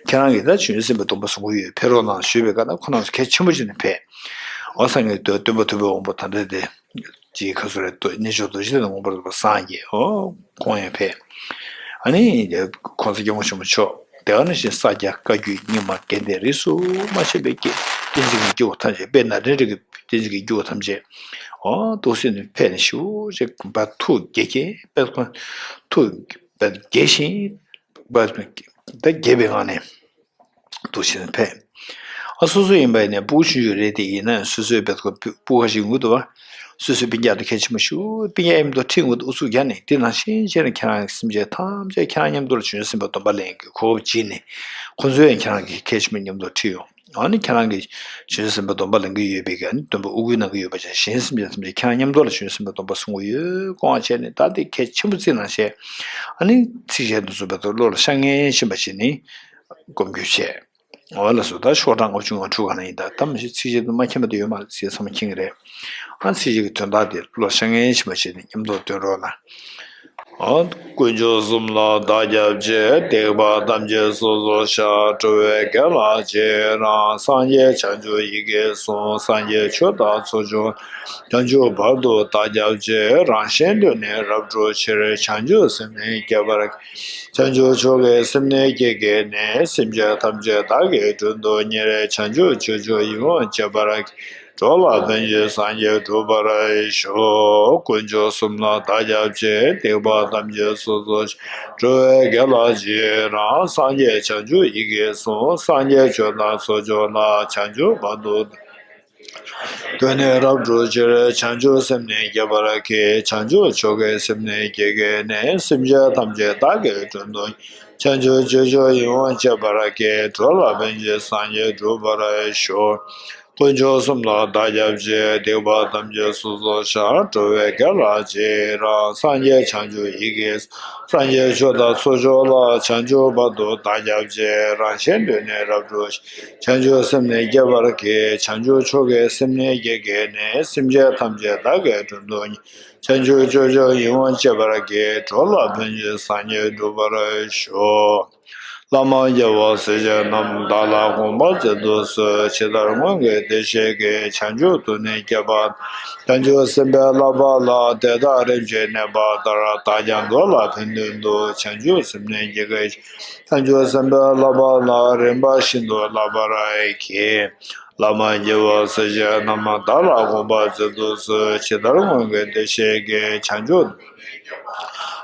ཁྱེད་རང་གིས་ད་བྱང་ཆུབ་སེམས་དཔའི་སྡོམ་པ་བཟུང་གི་ཡོད། ཕེབས་རོགས་གནང་ཞུས་པའི་སྐབས་ན་ཁོ་རང་ཚོ་གལ་ཆེན་པོ་བྱས་ནས་ཕེབས། འོ་སངས་རྒྱས་སྟོན་པ་ཐུབ་པའི་དབང་པོ་ད་ལྟ་དེ་ཅིག་ག་ཚོད་རེད། གནས་མཆོག་རྡོ་རྗེ་གདན་དབང་པོ་རིན་པོ་ཆེ་སངས་རྒྱས། འོ་ཁོང་ཡང་ཕེབས། ཨ་ནི་༸གོང་ས་༸སྐྱབས་མགོན་ཆེན་པོ་མཆོག་དེ་ག་ནང་བཞིན་ས་སྐྱ་བཀའ་བརྒྱུད་རྙིང་མ་དགེ་ལྡན་རིས་སུ་མ་ཆད་པའི་བསྟན་འཛིན་གྱི་སྐྱེས་བུ་ཐམས་ཅད། དཔལ་ནཱ་ལེནྡྲ་གི་བསྟན་འཛིན་གྱི་སྐྱེས་བུ་ཐམས་ཅད། འོ་འདུག་སེ་ནས་ཕེབས་ནས་ཞེ་པོ་ཅིག་ཐུགས་དགྱེས་དགྱེས་པའི་ཐུགས་དགྱེས་ཤིང་ད་དགྱེས་པའི་ངང་ནས། འདུག་སེ་ཕེབས། ཨ་སོ་སོ་ཡིན་པ་ཡིན་ནའི་སྤུ་གུ་ཆུང་ཆུང་རེད་དེ། ཡིན་ན་ཡང་སོ་སོའི་བེད་ཁོ་སྤུ་གུ་ཞིག་ཡོང་གི་འདུག་བ། སོ་སོའི་སྤུན་ཀྱག་དེ་གལ་ཆེན་པོ་ཞེ་པོ། སྤུན་ཀྱག་མཉམ་དུ་ཁྲིད་ཡོང་གི་འདུག་ཨུ་ཚུགས་རྒྱག་ནས། དེ་ནང་བཞིན་བྱས་ནས་ཁྱེད་རང་གི་སེམས་ཅན་ཐམས་ཅད་ཁྱེད་རང་མཉམ་དུ་ལ་བྱང་ཆུབ་སེམས་དཔའི་སྡོམ་པ་ལེན་གྱི་གོ་སྐབས་བྱིན་ནས། ཁོང་ཚོ་ཡང་ཁྱེད་རང་གི་གལ་ཆེན་པོ་མཉམ་དུ་ཁྲིད་ཡོང་། ཨ་ནི་ཁྱེད་རང་གི་བྱང་ཆུབ་སེམས་དཔའི་སྡོམ་པ་ལེན་གྱི་ཡོད་པའི་གི་ཨ་ནི་སྡོམ་པ་དབུ་སྐུལ་གནང་གི་ཡོད་པ་བྱས། གཞན་སེམས་ཅན་ཐམས་ཅད་ཁྱེད་རང་མཉམ་དུ་ལ་བྱང་ཆུབ་སེམས་དཔའི་སྡོམ་པ་བཟུང་གི་ཡོད་གོ་བ་བྱས་ནས། ད་དེ་གལ་ཆེན་པོ་བརྩིས་གནང་བྱས། ཨ་ནི་ཚིགས་བཅད་དུ་གསུངས་པའི་ཐོག་བློ་ལ་ཤར་མངོན་ཕྱིན་པ་བྱས་ནས་སྒོམ་རྒྱུ་བྱས། འོ་ལགས་སོ། ད་ཤོག་གྲངས་ལྔ་བཅུ་ང་དྲུག་ག་ན་ཡིན། ད་ད་མ་གཞི་ཚིགས་བཅད་དུ་མ་མཁྱེན་པ་དེ་ཡོད་མ་རེད་ཟེར། ཚང་མ་མཁྱེན་གྱི་རེད། ཨ་ཚིགས་བཅད་ཀྱི་དོན་དག་དེ་བློ་ཤར་མངོན་ཕྱིན་པ་བྱས་ནས་མཉམ་དུ་འདོན་རོགས་གནང་། དཀོན་མཆོག་གསུམ་ལ་བདག་སྐྱབས་མཆི། སྡིག་པ་ཐམས་ཅད་སོ་སོར་བཤགས། འགྲོ་བའི་དགེ་ལ་རྗེས་རང་། སངས་རྒྱས་བྱང་ཆུབ་ཡི་གེ་གསུམ། སངས་རྒྱས་ཆོས་དང་ཚོགས་མཆོག་ལ། བྱང་ཆུབ་བར་དུ་བདག་སྐྱབས་མཆི། རང་གཞན་དོན་ནི་རབ་བསྒྲུབ་ཕྱིར། བྱང་ཆུབ་སེམས་ནི་བསྐྱེད་པར་བགྱི། བྱང་ཆུབ་མཆོག་གི་སེམས་ནི་བསྐྱེད་བགྱིས་ནས། སེམས་ཅན་ཐམས་ཅད་བདག་གིས་མགྲོན་དུ་གཉེར། བྱང་ཆུབ་སྤྱོད་མཆོག་ཡིད་འོང་སྤྱད་པར་བགྱི། འགྲོ་ལ་ཕན་ཕྱིར་སངས་རྒྱས་འགྲུབ་པར་ཤོག། དཀོན་མཆོག་གསུམ་ལ་བདག་སྐྱབས་མཆི། སྡིག་པ་ཐམས་ཅད་སོ་སོར་བཤགས། འགྲོ་བའི་དགེ་ལ་རྗེས་རང་། སངས་རྒྱས་བྱང་ཆུབ་ཡི་གེ་གསུམ། སངས་རྒྱས་ཆོས་དང་ཚོགས་མཆོག་ལ། བྱང་ཆུབ་བར་དུ་དོན་ནི་རབ་བསྒྲུབ་ཕྱིར། བྱང་ཆུབ་སེམས་ནི་བསྐྱེད་པར་བགྱི། བྱང་ཆུབ་མཆོག་གི་སེམས་ནི་བསྐྱེད་བགྱིས་ནས། སེམས་ཅན་ཐམས་ཅད་བདག་གིས་མགྲོན་དུ། བྱང་ཆུབ་སྤྱོད་མཆོག་ཡིད་འོང་སྤྱད་པར་བགྱི། འགྲོ་ལ་ཕན་ཕྱིར་སངས་རྒྱས་འགྲུབ་པར་ཤོག། དཀོན་མཆོག་གསུམ་ལ་བདག་སྐྱབས་མཆི། སྡིག་པ་ཐམས་ཅད་སོ་སོར་བཤགས། འགྲོ་བའི་དགེ་ལ་རྗེས་རང་། སངས་རྒྱས་བྱང་ཆུབ་ཡི་གེ། སངས་རྒྱས་ཆོས་དང་ཚོགས་མཆོག་ལ། བྱང་ཆུབ་བར་དུ་བདག་སྐྱབས་མཆི། རང་གཞན་དོན་ནི་རབ་བསྒྲུབ། བྱང་ཆུབ་སེམས་ནི་བསྐྱེད་པར་བགྱི། བྱང་ཆུབ་མཆོག་གི་སེམས་ནི་བསྐྱེད་བགྱིས་ནས། སེམས་ཅན་ཐམས་ཅད་བདག་གིས་མགྲོན་དུ། བྱང་ཆུབ་སྤྱོད་མཆོག་ཡིད་འོང་སྤྱད་པར་བགྱི། འགྲོ་ལ་ཕན་ཕྱིར་སངས་རྒྱས་འགྲུབ་པར་ཤོག། བླ་མ་དགེ་བ་སྲས་ཆེན་རྣམས། བདག་ལ་དགོངས་པ་མཛད་དུ་གསོལ། ཇི་ལྟར་སྔོན་གྱི་བདེ་གཤེགས་ཀྱིས། བྱང་ཆུབ་ཏུ་ནི་བསྐྱེད་པ། བྱང་ཆུབ་སེམས་དཔའི་བསླབ་པ་ལ། དེ་དག་རིམ་བཞིན་གནས་པ་ལྟར། བདག་ཀྱང་འགྲོ་ལ་ཕན་དོན་དུ། བྱང་ཆུབ་སེམས་ནི་བསྐྱེད་བགྱིས། བྱང་ཆུབ་སེམས་དཔའི་བསླབ་པ་ལ། རིམ་པ་བཞིན་དུ་བསླབ་པར་བགྱི། བླ་མ་དགེ་བ་སྲས་ཆེན་རྣམས། བདག་ལ་དགོངས་པ་མཛད་དུ་གསོལ། ཇི་ལྟར་སྔོན་གྱི་བདེ་གཤེགས་ཀྱིས། བྱང་ཆུབ།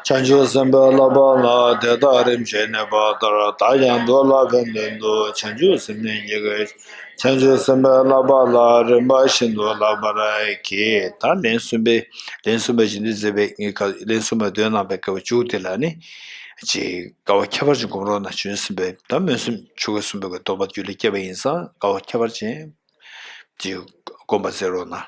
བྱང་ཆུབ་སེམས་དཔའི་བསླབ་པ་ལ། དེ་དག་རིམ་བཞིན་གནས་པ་ལྟར། བདག་ཀྱང་འགྲོ་ལ་ཕན་དོན་དུ། བྱང་ཆུབ་སེམས་ནི་བསྐྱེད་བགྱིས། བྱང་ཆུབ་སེམས་དཔའི་བསླབ་པ་ལ། རིམ་པ་བཞིན་དུ་བསླབ་པར་བགྱི། ད་ལན་གསུམ་པའི། ལན་གསུམ་པའི་རྗེས་ཟློས་མཛད་པའི་ངས་ཁ་ལན་གསུམ་པ་འདོན་གནང་བའི་སྐབས་མཇུག་དེ་ལ་ནི། ཅེས་དཀའ་བ་ཁྱད་པར་ཅན་སྒོམ་རོགས་གནང་། བྱང་ཆུབ་སེམས་དཔའི། ད་སྨོན་སེམས་ཆོ་ག་གསུམ་པའི་སྡོམ་པ་རྒྱུད་ལ་སྐྱེས་པ་ཡིན་ཙང་དཀའ་བ་ཁྱད་པར་ཅན། ཅེས་སྒོམ་པ་མཛད་རོགས་གནང་།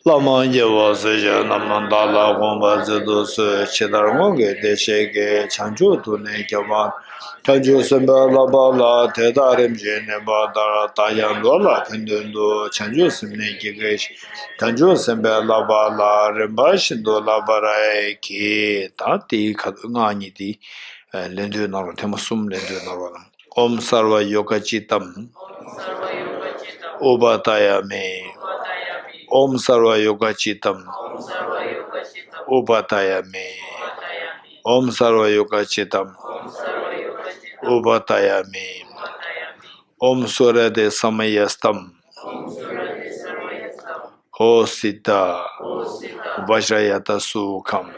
བླ་མ་དགེ་བ་སྲས་ཆེན་རྣམས། བདག་ལ་དགོངས་པ་མཛད་དུ་གསོལ། ཇི་ལྟར་སྔོན་གྱི་བདེ་གཤེགས་ཀྱིས། བྱང་ཆུབ་ཏུ་ནི་བསྐྱེད་པ། བྱང་ཆུབ་སེམས་དཔའི་བསླབ་པ་ལ། དེ་དག་རིམ་བཞིན་གནས་པ་ལྟར། བདག་ཀྱང་འགྲོ་ལ་ཕན་དོན་དུ། བྱང་ཆུབ་སེམས་ནི་བསྐྱེད་བགྱིས། བྱང་ཆུབ་སེམས་དཔའི་བསླབ་པ་ལ། རིམ་པ་བཞིན་དུ་བསླབ་པར་བགྱི། ད་དེའི་ཁ་ཐུག་སྔགས་ཉིད་དེ་ལན་ཟློས་གནང་རོགས། ཐེངས་མ་གསུམ་ལན་ཟློས་གནང་རོགས་གནང་། ཨོཾ་སརྦ་ཡོ་ག་ཅི་ཏམ། ཨུ་པ་ཏ་ཡ་མི། ཨོཾ་སརྦ་ཡོ་ག་ཅི་ཏམ། ཨུ་པ་ཏ་ཡ་མི། ཨོཾ་སརྦ་ཡོ་ག་ཅི་ཏམ། ཨུ་པ་ཏ་ཡ་མི། ཨོཾ་སུ་ར་དི་ས་མ་ཡ་སྟམ། ཧོ་སི་ཏ། བཛྲ་ཡ་ཏ་སུ་ཁམ།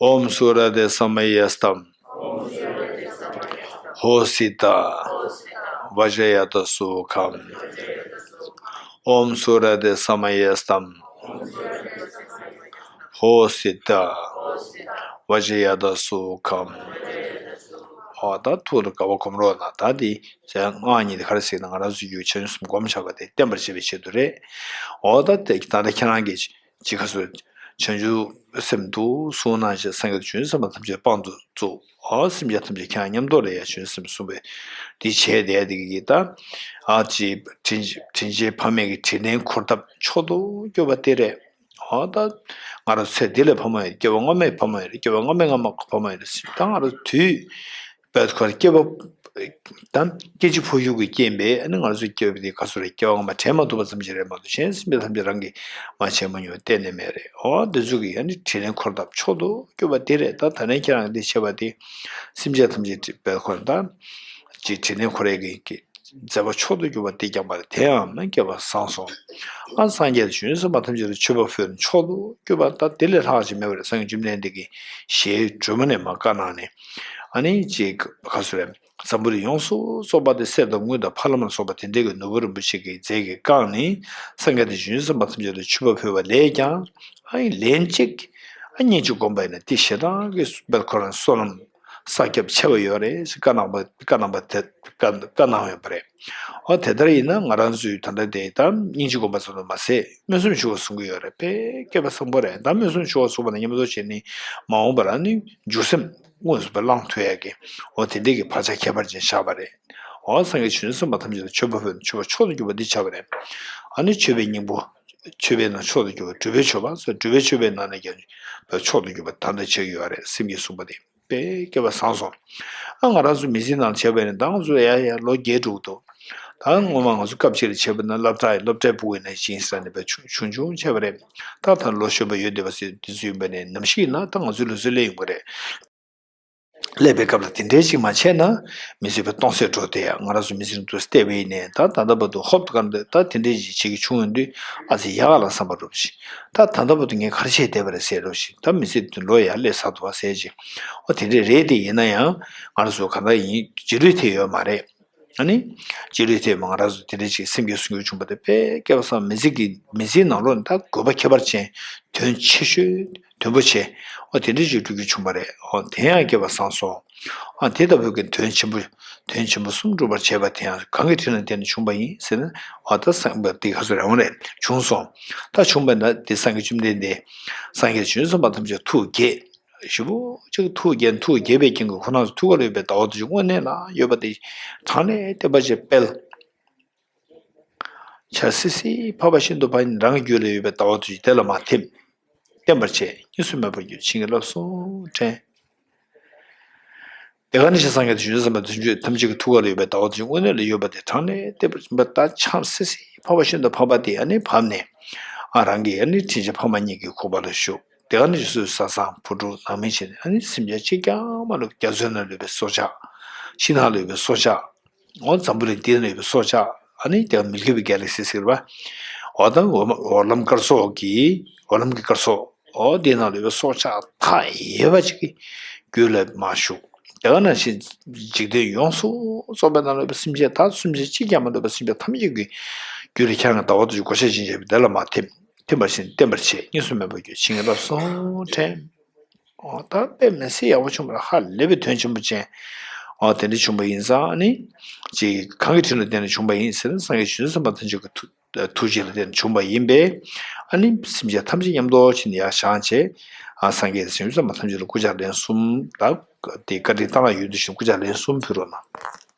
ཨོཾ་སུ་ར་དི་ས་མ་ཡ་སྟམ། ཧོ་སི་ཏ། བཛྲ་ཡ་ཏ་སུ་ཁམ། ཨོཾ་སུ་ར་དི་ས་མ་ཡ་སྟམ། ཧོ་སི་ཏ། བཛྲ་ཡ་ཏ་སུ་ཁམ། ཨོ་ད་ཐུགས་ལ་དགའ་བ་སྒོམ་རོགས་གནང་། ད་འདི་ཟེར་སྔགས་ཉིད་དེ་ག་རེ་ཟེར་ན། ང་རང་ཚོ་ཡུལ་བྱང་ཆུབ་སེམས་སྒོམ་བྱ་བ་དེ་བརྟན་པར་བྱེད་པའི་ཆེད་དུ་རེད། ཨོ་ད་དེ་ད་ལྟ་ཁྱེད་རང་གིས་ཅི་ག་སུ་བྱང་ཆུབ་སེམས་འདུ་གསུངས་གནང་བྱས། སངས་རྒྱས་དང་བྱང་ཆུབ་སེམས་དཔའ་ཐམས་ཅད་དཔང་དུ་བཙུགས། ཨོ་སེམས་ཅན་ཐམས་ཅད་ཁྱེད་རང་མཉམ་དུ་ལ་ཡ་བྱང་ཆུབ་སེམས་གསུངས་པའི་འདི་བྱས་བསྡད་དེ་གི་ད། ཨ་ཅི་དྲིན་དྲིན་ཅན་ཕ་མེས་ཀྱི་དྲིན་ལན་འཁོར་ཐབས་མཆོག་ཏུ་གྱུར་པ་དེ་རེད། ཨོ་ད་ང་རང་ཚེ་འདི་ལ་ཕ་མ་ཡོད། སྐྱེ་བ་སྔ་མའི་ཕ་མ་ཡོད། སྐྱེ་བ་སྔ་མའི་སྔ་མ་ཕ་མ་ཡོད། ད་ང་རང་དུས་བས་ཁོ་རང་སྐྱེ་བ་དང་སྐྱེ་འཆི་འཕོ་འགྱུར་གྱི་རྐྱེན་པས། ཨ་ནི་ང་ཚོའི་སྐྱེ་བ་འདི་ག་ཚོད་རེད། སྐྱེ་བ་སྔ་མ་དྲན་མ་ཐུབ་པ་ཙམ་ཞིག་རེད་མ་གཏོགས། གཞན་སེམས་ཅན་ཐམས་ཅད་རང་གིས་མ་བྱས་མ་མྱོང་བ་གཏན་ནས་མེད་རེད། ཨོ་འདི་ཚོ་གི་ཨ་ནི་དྲིན་ལན་འཁོར་ཐབས་མཆོག་ཏུ་གྱུར་པ་འདི་རེད། ད་ད་ནས་ཁྱེད་རང་གིས་འདི་བྱས་པ་འདི་སེམས་ཅན་ཐམས་ཅད་བས་ཁོ་རང་ད་ཅིག་དྲིན་ལན་འཁོར་ཡས་ཀྱི་མཛད་པ་མཆོག་ཏུ་གྱུར་པ་འདི་བསྐྱངས་པ་རེད། དེ་ཡང་ན་སྐལ་བ་བཟང་སོང་། ཨ་སངས་རྒྱས་དང་བྱང་ཆུབ་སེམས་དཔའ་ཐམས་ཅད་ལ་མཆོད་པ་ཕུལ་ནས་མཆོག་ཏུ་གྱུར་པ་ད་དེ་ལས་ལྷག་ཅིག་མེད་པ་རེད། སངས་རྒྱས་བཅོམ་ལྡན་འདས་ཀྱིས་ཞལ་དྲོན་མོ་ནས་མར་བཀའ་གནང་ནས། ཨ་ནི་ཅིག་ག་ཚོད་རེད། འཛམ་བུ་གླིང་ཡོངས་སུ་རྫོགས་པ་དེ་གསེར་དང་དངུལ་དང་ཕ་ལ་མ་ལ་སོགས་པ་དེ་འདྲའི་གི་ནོར་བུ་རིན་པོ་ཆེ་གི་རྫས་ཀྱིས་བཀང་ནས། སངས་རྒྱས་དང་བྱང་ཆུབ་སེམས་དཔའ་ཐམས་ཅད་ལ་མཆོད་པ་ཕུལ་བ་ལས་ཀྱང་། ཨ་ནི་ལན་གཅིག་ཨ་སྙིང་རྗེ་བསྒོམ་པ་ཡིན་ན་དེ་ཞེ་དྲག་གི་བས་ཁོ་རང་བསོད་ནམས་བསགས་རྒྱ་ཆེ་བ་ཡོད་རེད་ཟེར་བཀའ་གནང་བ། བཀའ་གནང་བ་དེ་བཀའ་བཀའ་གནང་ཡོད་པ་རེད། འོ་དེ་ལྟར་ཡིན་ན་ང་རང་ཚོའི་ད་ལྟ་དེ་ད་སྙིང་རྗེ་བསྒོམ་པ་ཙམ་དུ་མ་ཟད་སྨོན་སེམས་ཆེ་བ་གསུང་གི་ཡོད་རེད། དཔེ་སྐལ་པ་བཟང་པོ་རེད། ད་སྨོན་སེམས་ཆེ་བ་གསུངས་པ་དང་མཉམ་དུ་བྱས་ནས་མ་འོངས་པར་ཨ་ནི་འགྱུར་སེམས་དངོས་སུ་བླང་ཐུབ་ཡག་གི་འོ་དེ་འདྲའི་གི་བག་ཆགས་ཁྱད་པར་ཅན་བཞག་པ་རེད། འོ་སངས་རྒྱས་བྱང་ཆུབ་སེམས་དཔའ་ཐམས་ཅད་ལ་མཆོད་པ་ཕུལ་ནས་མཆོད་པ་མཆོག་ཏུ་གྱུར་པ་འདི་བྱས་པ་རེད། ཨ་ནི་མཆོད་པའི་སྙིང་པོ། མཆོད་པའི་ནང་མཆོག་ཏུ་གྱུར་པ་སྒྲུབ་པའི་མཆོད་པ་སོགས་སྒྲུབ་པའི་མཆོད་པའི་ནང་ནས་ཀྱང་མཆོག་ཏུ་གྱུར་པ་ད་ལྟ་བྱེད་ཀྱི་ཡོད་རེད། སེམས་ཀྱིས་བཟུང་བ་དེ་དཔེ་སྐལ་བ་བཟང་སོང་། ཨ་ང་རང་ཚོ་མི་ཚེའི་ནང་བྱས་པ་ཡིན་ན་ད་ང་ཚོ་ཡ་ཡ་ལོ་བརྒྱད་འགྲོ་གི་འདུག་ད་སྔོན་མ་ང་ཚོ་སྐབས་གཅིག་ལ་བྱས་པ་ན་སློབ་གྲྭ་ཡི་སློབ་གྲྭའི་ཕྲུ་གུ་ཡིན་ན་ཅིང་ས་ནས་བས་ཆུང་ཆུང་ཆུང་བྱས་པ་རེད། ད་ད་ལོ་གཞོན་པ་ཡོད་བསྡད་པ་ཟེར་དུས་ཚོད་ཡིན་པ་ནས་ནམ་ཞིག་ཡིན་ན་ད་ང་ཚོའི་ལུས་རྩལ་སླེབས་ཡོང་གི་རེད། སླེབས་པའི་སྐབས་ལ་དེ་འདྲའི་ཅིག་མ་བྱས་ན་མི་ཚེ་དཔེ་སྟོང་ཟད་འགྲོ་དེ་ཡ། ང་རང་ཚོ་མི་ཚེ་རིང་དུ་བལྟས་པ་ཡིན་ནའི་ད་ད་ལྟ་བར་དུ་ཧོབ་ཏེ་ག་འདྲ་ད་དེ་འདྲའི་ཅིག་བྱེད་ཀྱི་བྱུང་ཡོང་དུས་ཨ་ཙི་ཡག་ག་ལ་བསམ་པ་འགྲོ་ཞིག་ད་ད་ལྟ་བར་དུ་ངས་ག་རེ་བྱས་བསྡད་པ་རེད་ཟེར་འགྲོ་ཞིག་ད་མི་ཚེ་འདི་ལོ་ཡར་སླེབས་ཚར་འདུག་བ་ཟེར་ཅིག་ཨོ་དེ་འདྲས་རེད་དེ། ཡིན་ན་ཡང་ང་རང་ཚོ་གང་ལྟར་ཡིན་རྗེས་ལུས་དེ་ཡོད་མ་རེད། ཨ་ནི། རྗེས་ལུས་དེ་མང་རབས་སུ་དེ་འདྲ་ཅིག་སེམས་ཀྱི་སྲུང་སྐྱོབ་བྱུང་བ་དེ་དཔེ་སྐལ་བ་བཟང་། མི་ཚེ་གི་མི་ཚེའི་ནང་ལོགས་ནས་ད་དགོས་པ་ཁྱད་པར་ཅན། དོན་ཆེ་ཤོས། དོན་པོ་ཆེ། ཨོ་དེ་འདྲ་ཅིག་སྒྲུབ་རྒྱུ་བྱུང་བ་རེད། ཨོ་དེ་ཡང་སྐལ་བ་བཟང་སོང་། ཨ་དེ་ལྟ་བུའི་གི་དོན་ཆེན་པོ། དོན་ཆེན་པོ་གསུམ་སྒྲུབ་པར་བྱེད་པ་དེ་ཡང་གང་གི་དྲིན་ལ་བརྟེན་ནས་བྱུང་བ་ཡིན་ཟེར་ན། ཨོ་ད་སངས་པ་དེ་ག་ཚོད་རང་རེད་བྱུང་སོང་། ད་བྱུང་བ་ན་དེ་སངས་རྒྱས་བཅོམ་ལྡན་འདས། སངས་རྒྱས་བྱང་སེམས་དཔའ་ཐམས་ཅད་ཐུགས་དགྱེས། ཞེ་པོ་ཅིག་ཐུགས་དགྱེས། ཐུགས་དགྱེས་པའི་རྐྱེན་གྱིས་ཁོ་རང་ཚོ་ཐུགས་ཀ་ལ་ཡོད་པའི་ཟླ་བ་དུས་ཀྱི་དངོས་གནས་ལ་ཡོད་པ་དེ་གྲངས་ལས་འདས་པ་ཅིག་སྤེལ། འཆར་སིལ་སིལ་འཕགས་པ་ཤིན་ཏུ་ཕ་ཉིད་རང་གི་རྒྱུད་ལ་ཡོད་པའི་ཟླ་བ་དུས་ཀྱི་དེ་ལ་མ་ཐིམ། བརྟན་པར་བྱས། གཉིས་སུ་མེད་པར་གྱུར། བྱིན་གྱིས་བརླབས་སོ་དྲན། དེ་ག་ནང་བཞིན་སངས་རྒྱས་དང་བྱང་ཆུབ་སེམས་དཔའ་དུས་ཀྱི་ཐམས་ཅད་ཀྱི་ཐུགས་ཀ་ལ་ཡོད་པའི་ཟླ་བ་དུས་ཀྱི་དངོས་གནས་ལ་ཡོད་པ་དེ་གྲངས་ལས་འདས་པ་ཅིག་ད་འཆར་སིལ་སིལ་འཕགས་པ་ཤིན་ཏུ་འཕགས་པ་དེ་ཨ་ནི་བབས་ནས། ཨ་རང་གི་ཨ་ནི་དྲིན་ཅན་ཕ་མ་གཉིས་ཀྱི་ཁོག་པ་ལ་བཞུགས། དེ་ག་ནང་བཞིན་སོ་སོའི་བཟའ་ཚང་བུ་ཕྲུག་ནང་མི་བྱས་ནས་ཨ་ནི་སེམས་ཅན་གཅིག་ཀྱང་མ་ལུས་རྒྱ་མཚོའི་ནང་ལུས་པའི་སྲོག་ཆགས། ཤིང་ནགས་ལུས་པའི་སྲོག་ཆགས། འོ་འཛམ་བུ་གླིང་འདིའི་ནང་ལུས་པའི་སྲོག་ཆགས། ཨ་ནི་དེ་ག་མིལ་ཀི་ཝེ་གེ་ལེག་སི་ཟེར་བ། འོ་ད་འོ་འོར་ལམ་སྐར་ཚོགས་ཀྱི་འོར་ལམ་གྱི་སྐར་ཚོགས། འོ་འདིའི་ནང་ལུས་པའི་སྲོག་ཆགས་མཐའ་ཡས་པ་ཅིག་གི་རྒྱུད་ལ་མར་ཞུགས། དེ་ག་ནང་བཞིན་འཇིག་རྟེན་ཡོངས་སུ་རྫོགས་པའི་ནང་ལུས་པའི་སེམས་ཅན་ད་སེམས་ཅན་གཅིག་ཀྱང་མ་ལུས་པ་སེམས་ཅན་ཐམས་ཅད་ཀྱི་རྒྱུད་ལ་ཁྱེད་རང་གི་ཟླ་བ་དུས་ཀྱི་གོ་ཆ་ཅན་བྱས་པའི་དེ་ལ་མ་ཐིམ། ཐིམ་པར་བྱས་ནས་བརྟན་པར་བྱས། གཉིས་སུ་མེད་པར་གྱུར། བྱིན་གྱིས་བརླབས་སོ་དྲན། འོ་ད་དཔེ་མི་སྲིད་ཡག་པོ་བྱུང་བ་རེད། ཧ་ལས་པའི་དོན་ཆེན་པོ་ཅན། འོ་དེ་འདྲ་བྱུང་བ་ཡིན་ཙང་ནི། ཅིག་གང་གི་དྲིན་ལ་བརྟེན་ནས་བྱུང་བ་ཡིན་ཟེར་ན་སངས་རྒྱས་བྱང་སེམས་དཔའ་ཐམས་ཅད་ཀྱི་ཐུགས་ཐུགས་རྗེ་ལ་བརྟེན་ནས་བྱུང་བ་ཡིན་པས། ཨ་ནི་སེམས་ཅན་ཐམས་ཅད་མཉམ་དུ་ཕྱིན་ནས་ཡར་བཞེངས་བྱས། ཨ་སངས་རྒྱས་བྱང་སེམས་དཔའ་ཐམས་ཅད་ལ་སྐུ་ཕྱག་ལན་གསུམ་དང་། དེ་བཀའ་དྲིན་བཏང་ཡོད་དུ་ཞིང་སྐུ་ཕྱག་ལན་གསུམ་ཕུལ་རོགས་གནང་།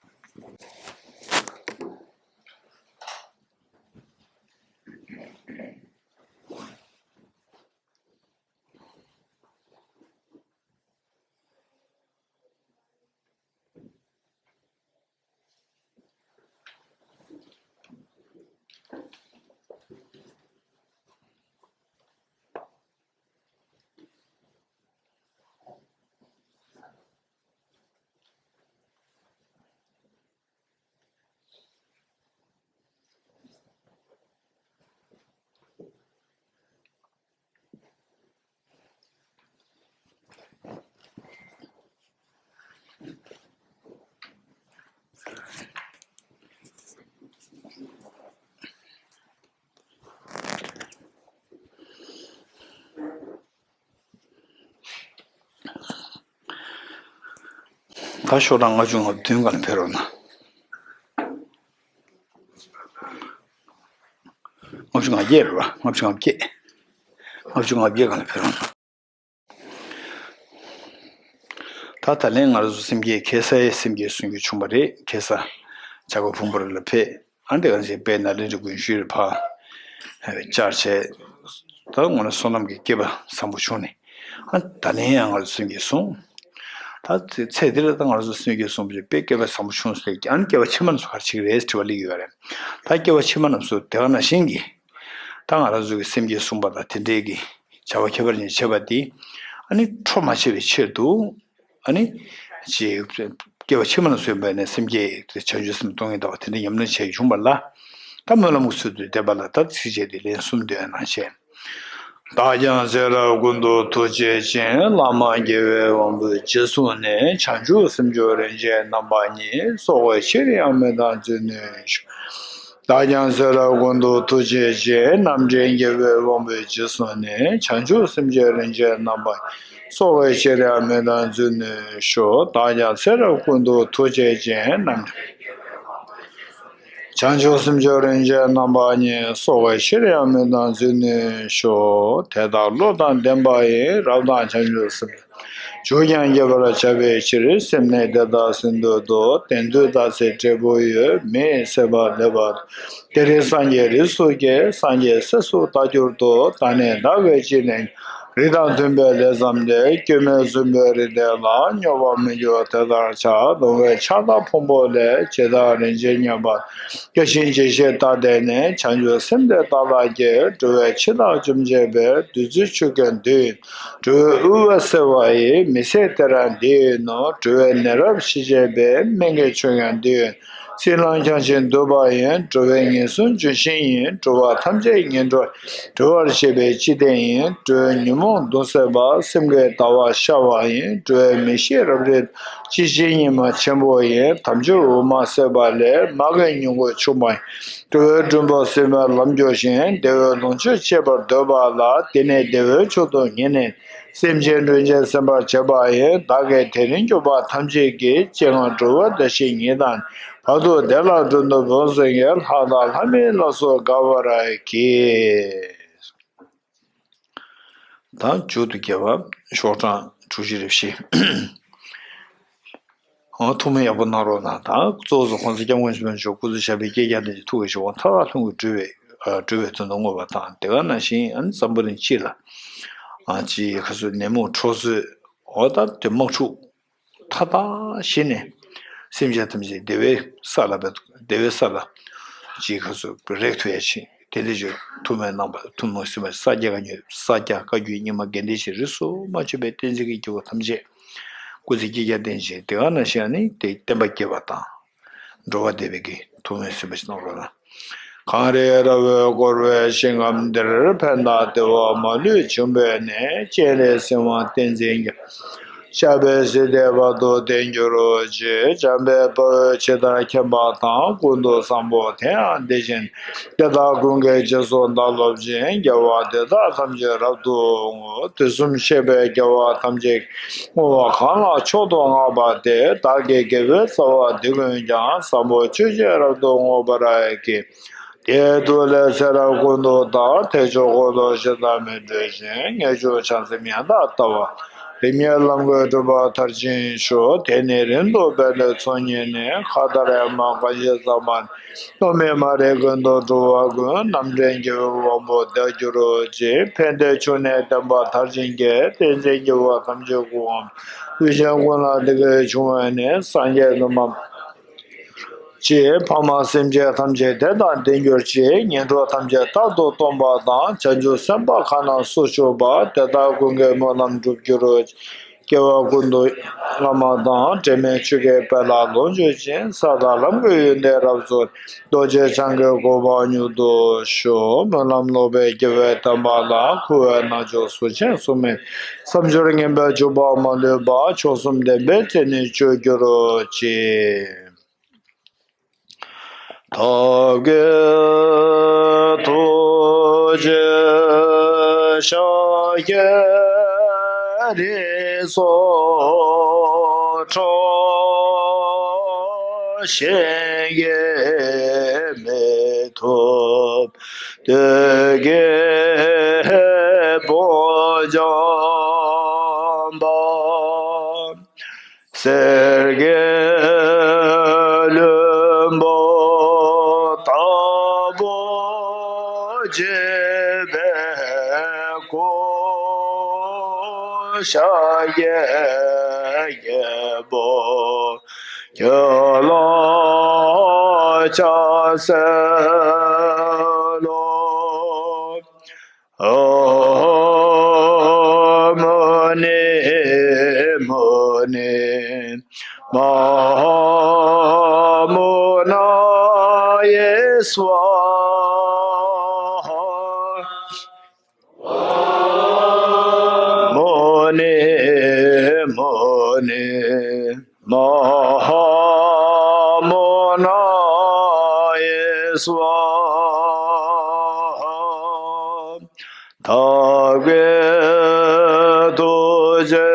ད་ཤོག་གྲངས་ལྔ་བཅུ་ང་བདུན་སྒང་ལ་ཕེབས་རོགས་གནང་། ལྔ་བཅུ་ང་བརྒྱད་རེད་པ། ལྔ་བཅུ་ང་བརྒྱད། ལྔ་བཅུ་ང་བརྒྱད་སྒང་ལ་ཕེབས་རོགས་གནང་། ད་ད་ལན་ང་རང་ཚོ་སེམས་བསྐྱེད་ཁ་སང་སེམས་བསྐྱེད་གསུང་རྒྱུ་བྱུང་བ་རེད། ཁ་སང་བྱ་རྒོད་ཕུང་པོ་རི་ལ་ཕེབས། ཨ་འདི་ག་ནང་བཞིན་དཔལ་ནཱ་ལེནྡྲའི་དགོན་ཤུལ་ལ་ཕར་བཅར་བྱས། ད་དངོས་གནས་བསོད་ནམས་ཀྱི་སྐལ་པ་བཟང་པོ་བྱུང་ནས། ཨ་ད་ལན་ཡང་ང་ཚོ་སེམས་བསྐྱེད་གསུངས། ད་ཚེ་འདི་ལ་ད་ང་ཚོ་སེམས་བསྐྱེད་གསུངས་པ་ཅིག་དཔེ་སྐལ་པ་བཟང་པོ་བྱུང་ཟེར་གྱི། ཨ་ནི་སྐྱེ་བ་ཕྱི་མ་རྣམས་སུ་ག་རེ་བྱེད་ཀྱི་རེད་དྲི་བ་སླེབས་ཀྱི་ཡོད་རེད། ད་སྐྱེ་བ་ཕྱི་མ་རྣམས་སུ་དེ་ག་ནང་བཞིན་གྱི། ད་ང་རང་ཚོ་གི་སེམས་བསྐྱེད་གསུངས་པ་དང་དེ་འདྲའི་གི་བྱ་བ་ཁྱད་པར་ཅན་བྱེད་པ་དེ། ཨ་ནི་འཕྲོ་མ་ཆད་པའི་ཆེད་དུ། ཨ་ནི། ཅིག་སྐྱེ་བ་ཕྱི་མ་ལ་སོན་པ་ནས་སེམས་བསྐྱེད་དེ་བྱང་ཆུབ་སེམས་སྟོང་ཉིད་ལྟ་བ་དེ་འདྲ་ཉམས་ལེན་བྱས་བྱུང་བ་ལ། ད་སྨོན་ལམ་གྱི་ཚུལ་དུ་བསྟན་པ་ལ་ད་ཚིགས་བཅད་དེ་ལན་གསུམ་འདོན་གནང་བྱས། བདག་ཀྱང་ཚེ་རབས་ཀུན་ཏུ་ཐུགས་རྗེ་ཅན། བླ་མ་དགེ་བའི་དབང་པོས་རྗེས་བཟུང་ནས། བྱང་ཆུབ་སེམས་མཆོག་རིན་ཆེན་རྣམ་པ་གཉིས། སྲོག་གི་ཕྱིར་ཡང་མི་གཏང་བརྩོན་ནུས་ཤོག་བདག་ཀྱང་ཚེ་རབས་ཀུན་ཏུ་ཐུགས་རྗེ་ཅན། རྣམ་འདྲེན་དགེ་བའི་དབང་པོས་རྗེས་བཟུང་ནས། བྱང་ཆུབ་སེམས་མཆོག་རིན་ཆེན་རྣམ་པ། སྲོག་གི་ཕྱིར་ཡང་མི་གཏང་བརྩོན་ནུས་ཤོག་བདག་ཀྱང་ཚེ་རབས་ཀུན་ཏུ་ཐུགས་རྗེ་ཅན། རྣམ་འདྲེན། བྱང་ཆུབ་སེམས་མཆོག་རིན་ཆེན་རྣམ་པ་གཉིས། སྲོག་གི་ཕྱིར་ཡང་མི་གཏང་རྫུས་ནས་ཤོག་དེ་ལྟར་བློ་དང་ལྡན་པ་ཡིས། རབ་དང་བྱང་ཆུབ་སེམས་མཆོག་ཡང་བསྐྱེད་པར་བྱ་བའི་ཕྱིར། སེམས་ནི་དེ་དག་ཟིན་ཏོག་ཏོ། དེ་དུས་བདག་ཚེ་འབྲས་བུ་ཡོད། མི་ཡི་སྲེད་པ་ལེགས་པར། དེ་རིང་སངས་རྒྱས་རིགས་སུ་སྐྱེས། སངས་རྒྱས་སྲས་སུ་བདག་གྱུར་ཏོ། ད་ནི་བདག་གིས་ཅི་ནས། རིགས་དང་མཐུན་པའི་ལས་བརྩམས་ཏེ། སྐྱོན་མེད་གསུམ་པོའི་རིགས་དེ་ལ། སྙོམས་པར་མི་འཇུག་དེ་ལྟར་བྱ། ལོང་བས་ཆགས་དང་ཕུང་པོ་ལས། ཇི་ལྟར་རིན་ཆེན་མཉམ་པ། བརྒྱ་བྱིན་ཇི་བཞིན་ལྟར་བལྟས་ནས། བྱང་ཆུབ་སེམས་དེ་བདག་ལ་སྐྱེ། འགྲོ་བའི་འཆི་བདག་འཇོམས་བྱེད་པའི། བདུད་རྩི་ཆུ་སྐྱོན་འདི་ཡིས། འགྲོ་བའི་དབུལ་བ་སེལ་བ་ཡི། མི་ཟད་དེ་རང་འདི་ཡིན་ནོ། འགྲོ་བའི་ནད་རབ་ཞི་བྱེད་པའི། སྨན་གྱི་ཆུ་ཡང་འདི་ཡིན། སྲིན་ལམ་བྱང་ཞིང་འདུལ་བ་ཡིན། འགྲོ་བའི་ངན་སོང་ལྗོན་ཤིང་ཡིན། འགྲོ་བ་ཐམས་ཅད་ངན་འགྲོར་སྒྲོལ་བར་བྱེད་པའི་སྤྱི་དོན་ཡིན། འགྲོ་བའི་ཉོན་མོངས་གདུང་སེལ་བ། སེམས་ཀྱི་ཟླ་བ་ཤར་བ་ཡིན། འགྲོ་བའི་མི་ཤེས་རབ་རིབ་སྤྱི་བྱེ་ཉི་མ་ཆེན་པོ་ཡིན། དམ་ཆོས་འོ་མ་བསྲེགས་པ་ལས། མར་གྱི་མྱུ་གུ་ཕྱུག་པ་ཡིན། འགྲོ་བའི་མགྲོན་པོ་སེམས་དཔའི་ལམ་རྒྱུ་ཞིང་། བདེ་བའི་ལོངས་སྤྱོད་སྤྱད་པར་འདོད་པ་ལ། དེ་ནི་བདེ་བའི་མཆོག་ཏུ་ངེས་ནས། སེམས་ཅན་སྒྲོན་ཆེན་སེམས་དཔའ་བྱེད་པ་ཡིན། བདག་གིས་དེ་རིང་གྱུར་པ་ཐམས་ཅད་ཀྱི། སྤྱན་སྔར་འགྲོ་བའི་བདག་བཞིན་ཉིད་དང་། བར་དུ་བདེ་ལ་མགྲོན་དུ་བོས་བཟུང་གི། ལྷ་དང་ལྷ་མིན་ལ་སོགས་དགའ་བར་གྱིས། ད་མཇུག་ཏུ་རྒྱལ་བ་ཤོག་གྲངས་དྲུག་ཅུ་རེ་བཞི། ཨ། ཐུགས་སྨོན་ཡག་པོ་གནང་རོགས་གནང་དང་། གཙོ་བོ་གོང་ས་སྐྱབས་མགོན་ཆེན་པོ་མཆོག་སྐུ་ཚེ་ཞབས་པད་བསྐལ་བརྒྱར་བརྟན་ཅིང་། ཐུགས་ཀྱི་བཞེད་དགོངས་མཐའ་དག་ལྷུན་གྱིས་གྲུབ་པའི། ཨ། གྲུབ་པའི་དོན་དུ་བསྔོ་བ་དང་། དེ་ག་ནང་བཞིན་ཨ་ནི་འཛམ་བུ་གླིང་སྤྱི་ལ། ཨ། ཅིག་ཁ་སོ་ནད་མུག་འཕྲོག་རྩོད། འོ་ད་དེ་དམག་འཁྲུག་མཐའ་དག་ཞི་ནས། སེམས་ཅན་ཐམས་ཅད་བདེ་བའི་ས་ལ་བདེ་བའི་ས་ལ་ཅིག་ཁ་སོ་རེག་ཐུབ་ཡ་ཆེད། དེ་འདྲ་ཅིག་ཐུགས་སྨོན་གནང་བ། ཐུགས་སྨོན་ཟིན་པ་ས་སྐྱ་བཀའ་བརྒྱུད། ས་སྐྱ་བཀའ་བརྒྱུད་རྙིང་མ་དགེ་ལྡན་ཞིང་རིས་སུ་མ་ཆད་པའི་བསྟན་འཛིན་གྱི་སྐྱེ་བོ་ཐམས་ཅད་སྐུ་ཚེ་བསྐལ་བརྒྱར་བརྟན་ཅིང་། དེ་ག་ནང་བཞིན་ཨ་ནི་དེ་བསྟན་པ་རྒྱས་པ་དང་། འགྲོ་བ་བདེ་བའི་གི་ཐུགས་སྨོན་ཟིན་པ་ཞིག་གནང་རོགས་གནང་། གངས་རིའི་ར་བས་བསྐོར་བའི་ཞིང་ཁམས་འདིར། ཕན་དང་བདེ་བ་མ་ལུས་འབྱུང་བའི་གནས། སྤྱན་རས་གཟིགས་དབང་བསྟན་འཛིན་རྒྱལ། ཞབས་པད་སྲིད་མཐའི་བར་དུ་བརྟན་གྱུར་ཅིག། འཇམ་དཔལ་དཔའ་བོས་ཇི་ལྟར་མཁྱེན་པ་དང་། ཀུན་ཏུ་བཟང་པོ་དེ་ཡང་དེ་བཞིན། དེ་དག་ཀུན་གྱི་རྗེས་སུ་བདག་སློབ་ཅིང་། དགེ་བ་འདི་དག་ཐམས་ཅད་རབ་ཏུ་བསྔོ། དུས་གསུམ་གཤེགས་པའི་རྒྱལ་བ་ཐམས་ཅད་ཀྱིས། བསྔོ་བ་གང་ལ་མཆོག་ཏུ་བསྔགས་པ་དེས། བདག་གི་དགེ་བའི་རྩ་བ་འདི་ཀུན་ཀྱང་། བཟང་པོ་སྤྱོད་ཕྱིར་རབ་ཏུ་བསྔོ་བར་བགྱི། དེའི་མཐུ་ལས་ཚེ་རབས་ཀུན་ཏུ་བདག། ཐེག་མཆོག་གོ་ལ་ཞེ་སྡང་མེད་འགྲོ་ཞིང་། ངེས་འབྱུང་བྱང་སེམས་ཡང་དག་ལྟ་བ། རིམ་གཉིས་ལམ་ཀུན་འགྲུབ་པར་མཐར་ཕྱིན་ཤོག། དེ་ནས་རིང་དུ་སྤེལ་ལེགས་ཚོགས་གཉིས་ནི། མཁའ་ལྟར་ཡངས་པ་མཁའ་བཞིན་འཛག་པ། གནོད་མེད་མ་རིག་ཀུན་ཏུ་གྲོལ་བ་ཀུན། རྣམ་འདྲེན་རྒྱལ་བའི་དབང་པོ་བདག་གྱུར་ཅིག། ཕན་བདེའི་ཆུ་ནི་བདེན་པར་མཐར་ཕྱིན་གྱིས། བསྟན་འཛིན་རྒྱལ་བ་ཐམས་ཅད་སྐུ་ཁམས། ལུས་ཅན་ཀུན་ལ་བདེ་བའི་འབྱུང་བ་ནི། སངས་རྒྱས་ལུས་འཕགས་མ་ཕྱིར། འཕགས་མ་སེམས་ཅན་ཐམས་ཅད་དེ་དང་ལྡན་གྱུར་ཅིག། ངན་འགྲོ་ཐམས་ཅད་རྟག་ཏུ་སྟོངས་པ་དང་། བྱང་ཆུབ་སེམས་དཔའ་གང་རྣམས་སུ་ཞུགས་པ། དེ་དག་ཀུན་གྱི་སྨོན་ལམ་འགྲུབ་གྱུར་ཅིག། སྐྱེ་བ་ཀུན་ཏུ་བླ་མ་དང་། འབྲལ་མེད་ཆོས་ཀྱི་དཔལ་ལ་ལོངས་སྤྱོད་ཅིང་། ས་དང་ལམ་གྱི་ཡོན་ཏན་རབ་རྫོགས། རྡོ་རྗེ་འཆང་གི་གོ་འཕང་མྱུར་དུ་ཤོག། སྨོན་ལམ་ལོག་པའི་དགེ་བའི་བསྟན་པ་ལ། འཁུ་བའི་རྣལ་འབྱོར་གཟུགས་ཅན་གཟུགས་མེད། བསམ་སྦྱོར་ངན་པའི་འཇུག་པ་མ་ལུས་པ། མཆོག་གསུམ་བདེན་པའི་མཚན་ཉིད་སྤྱོད་གྱུར་ཅིག། བདག་གི་ཐུགས་རྗེ་ཤཱཀྱའི་རིགས་སུ་འཁྲུངས། གཞན་གྱིས་མི་ཐུབ་བདུད་ཀྱི་དཔུང་འཇོམས་པ། གསེར་གྱི་ལྷུན་པོ་ལྟ་བུར་བརྗིད་པའི་སྐུ། ཤཱཀྱའི་རྒྱལ་པོ་ཁྱོད་ལ་ཕྱག་འཚལ་ལོ། ཨོཾ་མུ་ནི་མུ་ནི་མ་ཧཱ་མུ་ན་ཡེ་སྭཱ་ཧཱ། ཨོཾ་མུ་ནི་མུ་ནི་མ་ཧཱ་མུ་ན་ཡེ་སྭཱ་ཧཱ། བདག་གི་ཐུགས་རྗེ་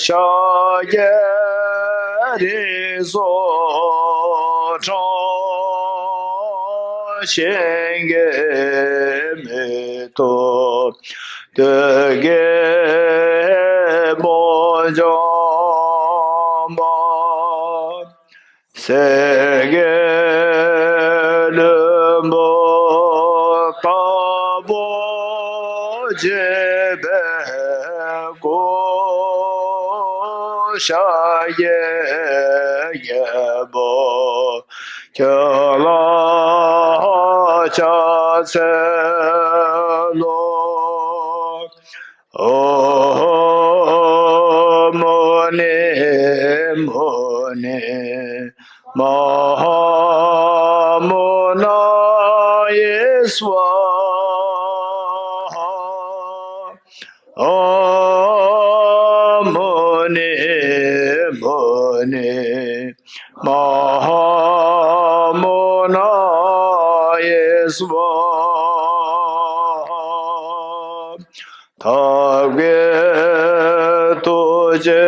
ཤཱཀྱའི་རིགས་སུ་འཁྲུངས། གཞན་གྱིས་མི་ཐུབ། གདུལ་དཀའི་དཔུང་འཇོམས་པ། སེང་གེ་ལྷུན་པོ་ལྟ་བུར་བརྗིད་པའི་སྐུ། ཤཱཀྱའི་རྒྱལ་པོ་ཁྱོད་ལ་ཕྱག་འཚལ་ལོ། ཨོཾ་མུ་ནི་མུ་ནི་མ་ཧཱ་མུ་ན་ཡེ་སྭཱ་ཧཱ། ཨོཾ་མུ་ནི་མུ་ནི་མ་ཧཱ་མུ་ན་ཡེ་སྭཱ་ཧཱ། ཐབས་མཁས་ཐུགས་རྗེ་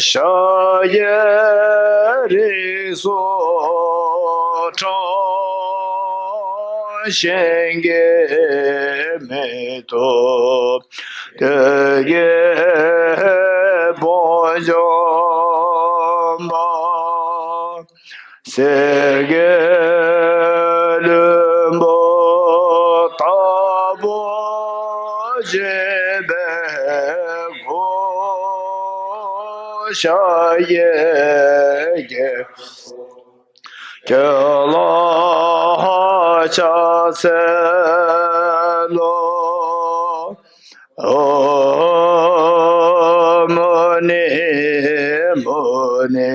ཤཱཀྱའི་རིགས་སུ་འཁྲུངས། གཞན་གྱིས་མི་ཐུབ་གདུལ་དཀའི་དཔུང་འཇོམས་པ། སེང་གེ་ལྷུན་པོ་ལྟ་བུར་བརྗིད་པའི་སྐུ། ཤཱཀྱའི་རྒྱལ་པོ་ཁྱོད་ལ་ཕྱག་འཚལ་ལོ། ཨོཾ་མུ་ནི་མུ་ནི་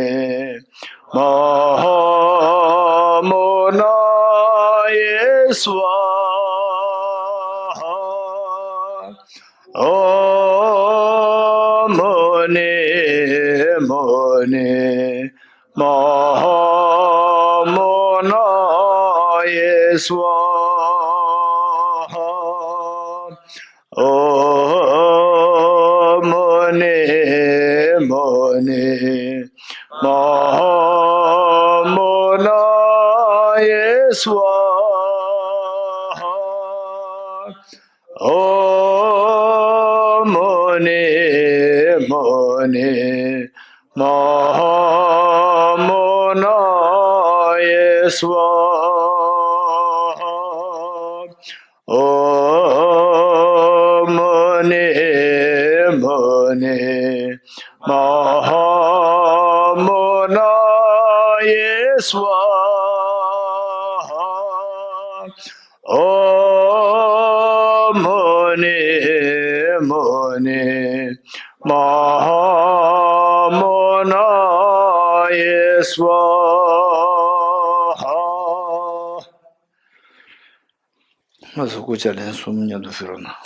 མ་ཧཱ་མུ་ན་ཡེ་སྭཱ་ཧཱ། ཨོཾ་མུ་ནི་མུ་ནི་མ་ཧཱ་མུ་ན་ཡེ་སྭཱ་ཧཱ། ཨོཾ་མུ་ནི་མུ་ནི་མ་ཧཱ་མུ་ན་ཡེ་སྭཱ་ཧཱ། ཨོཾ་མུ་ནི་མུ་ནི་མ་ཧཱ་མུ་ན་ཡེ་སྭཱ་ཧཱ། ཨོཾ་མུ་ནི་མུ་ནི་མ་ཧཱ་མུ་ན་ཡེ་སྭཱ་ཧཱ། ཨོཾ་མུ་ནི་མུ་ནི་མ་ཧཱ་མུ་ན་ཡེ་སྭཱ་ཧཱ། ང་ཚོ་སྐུ་ཕྱྭ་ལན་གསུམ་མཉམ་དུ་ཕུལ་རོགས་གནང་།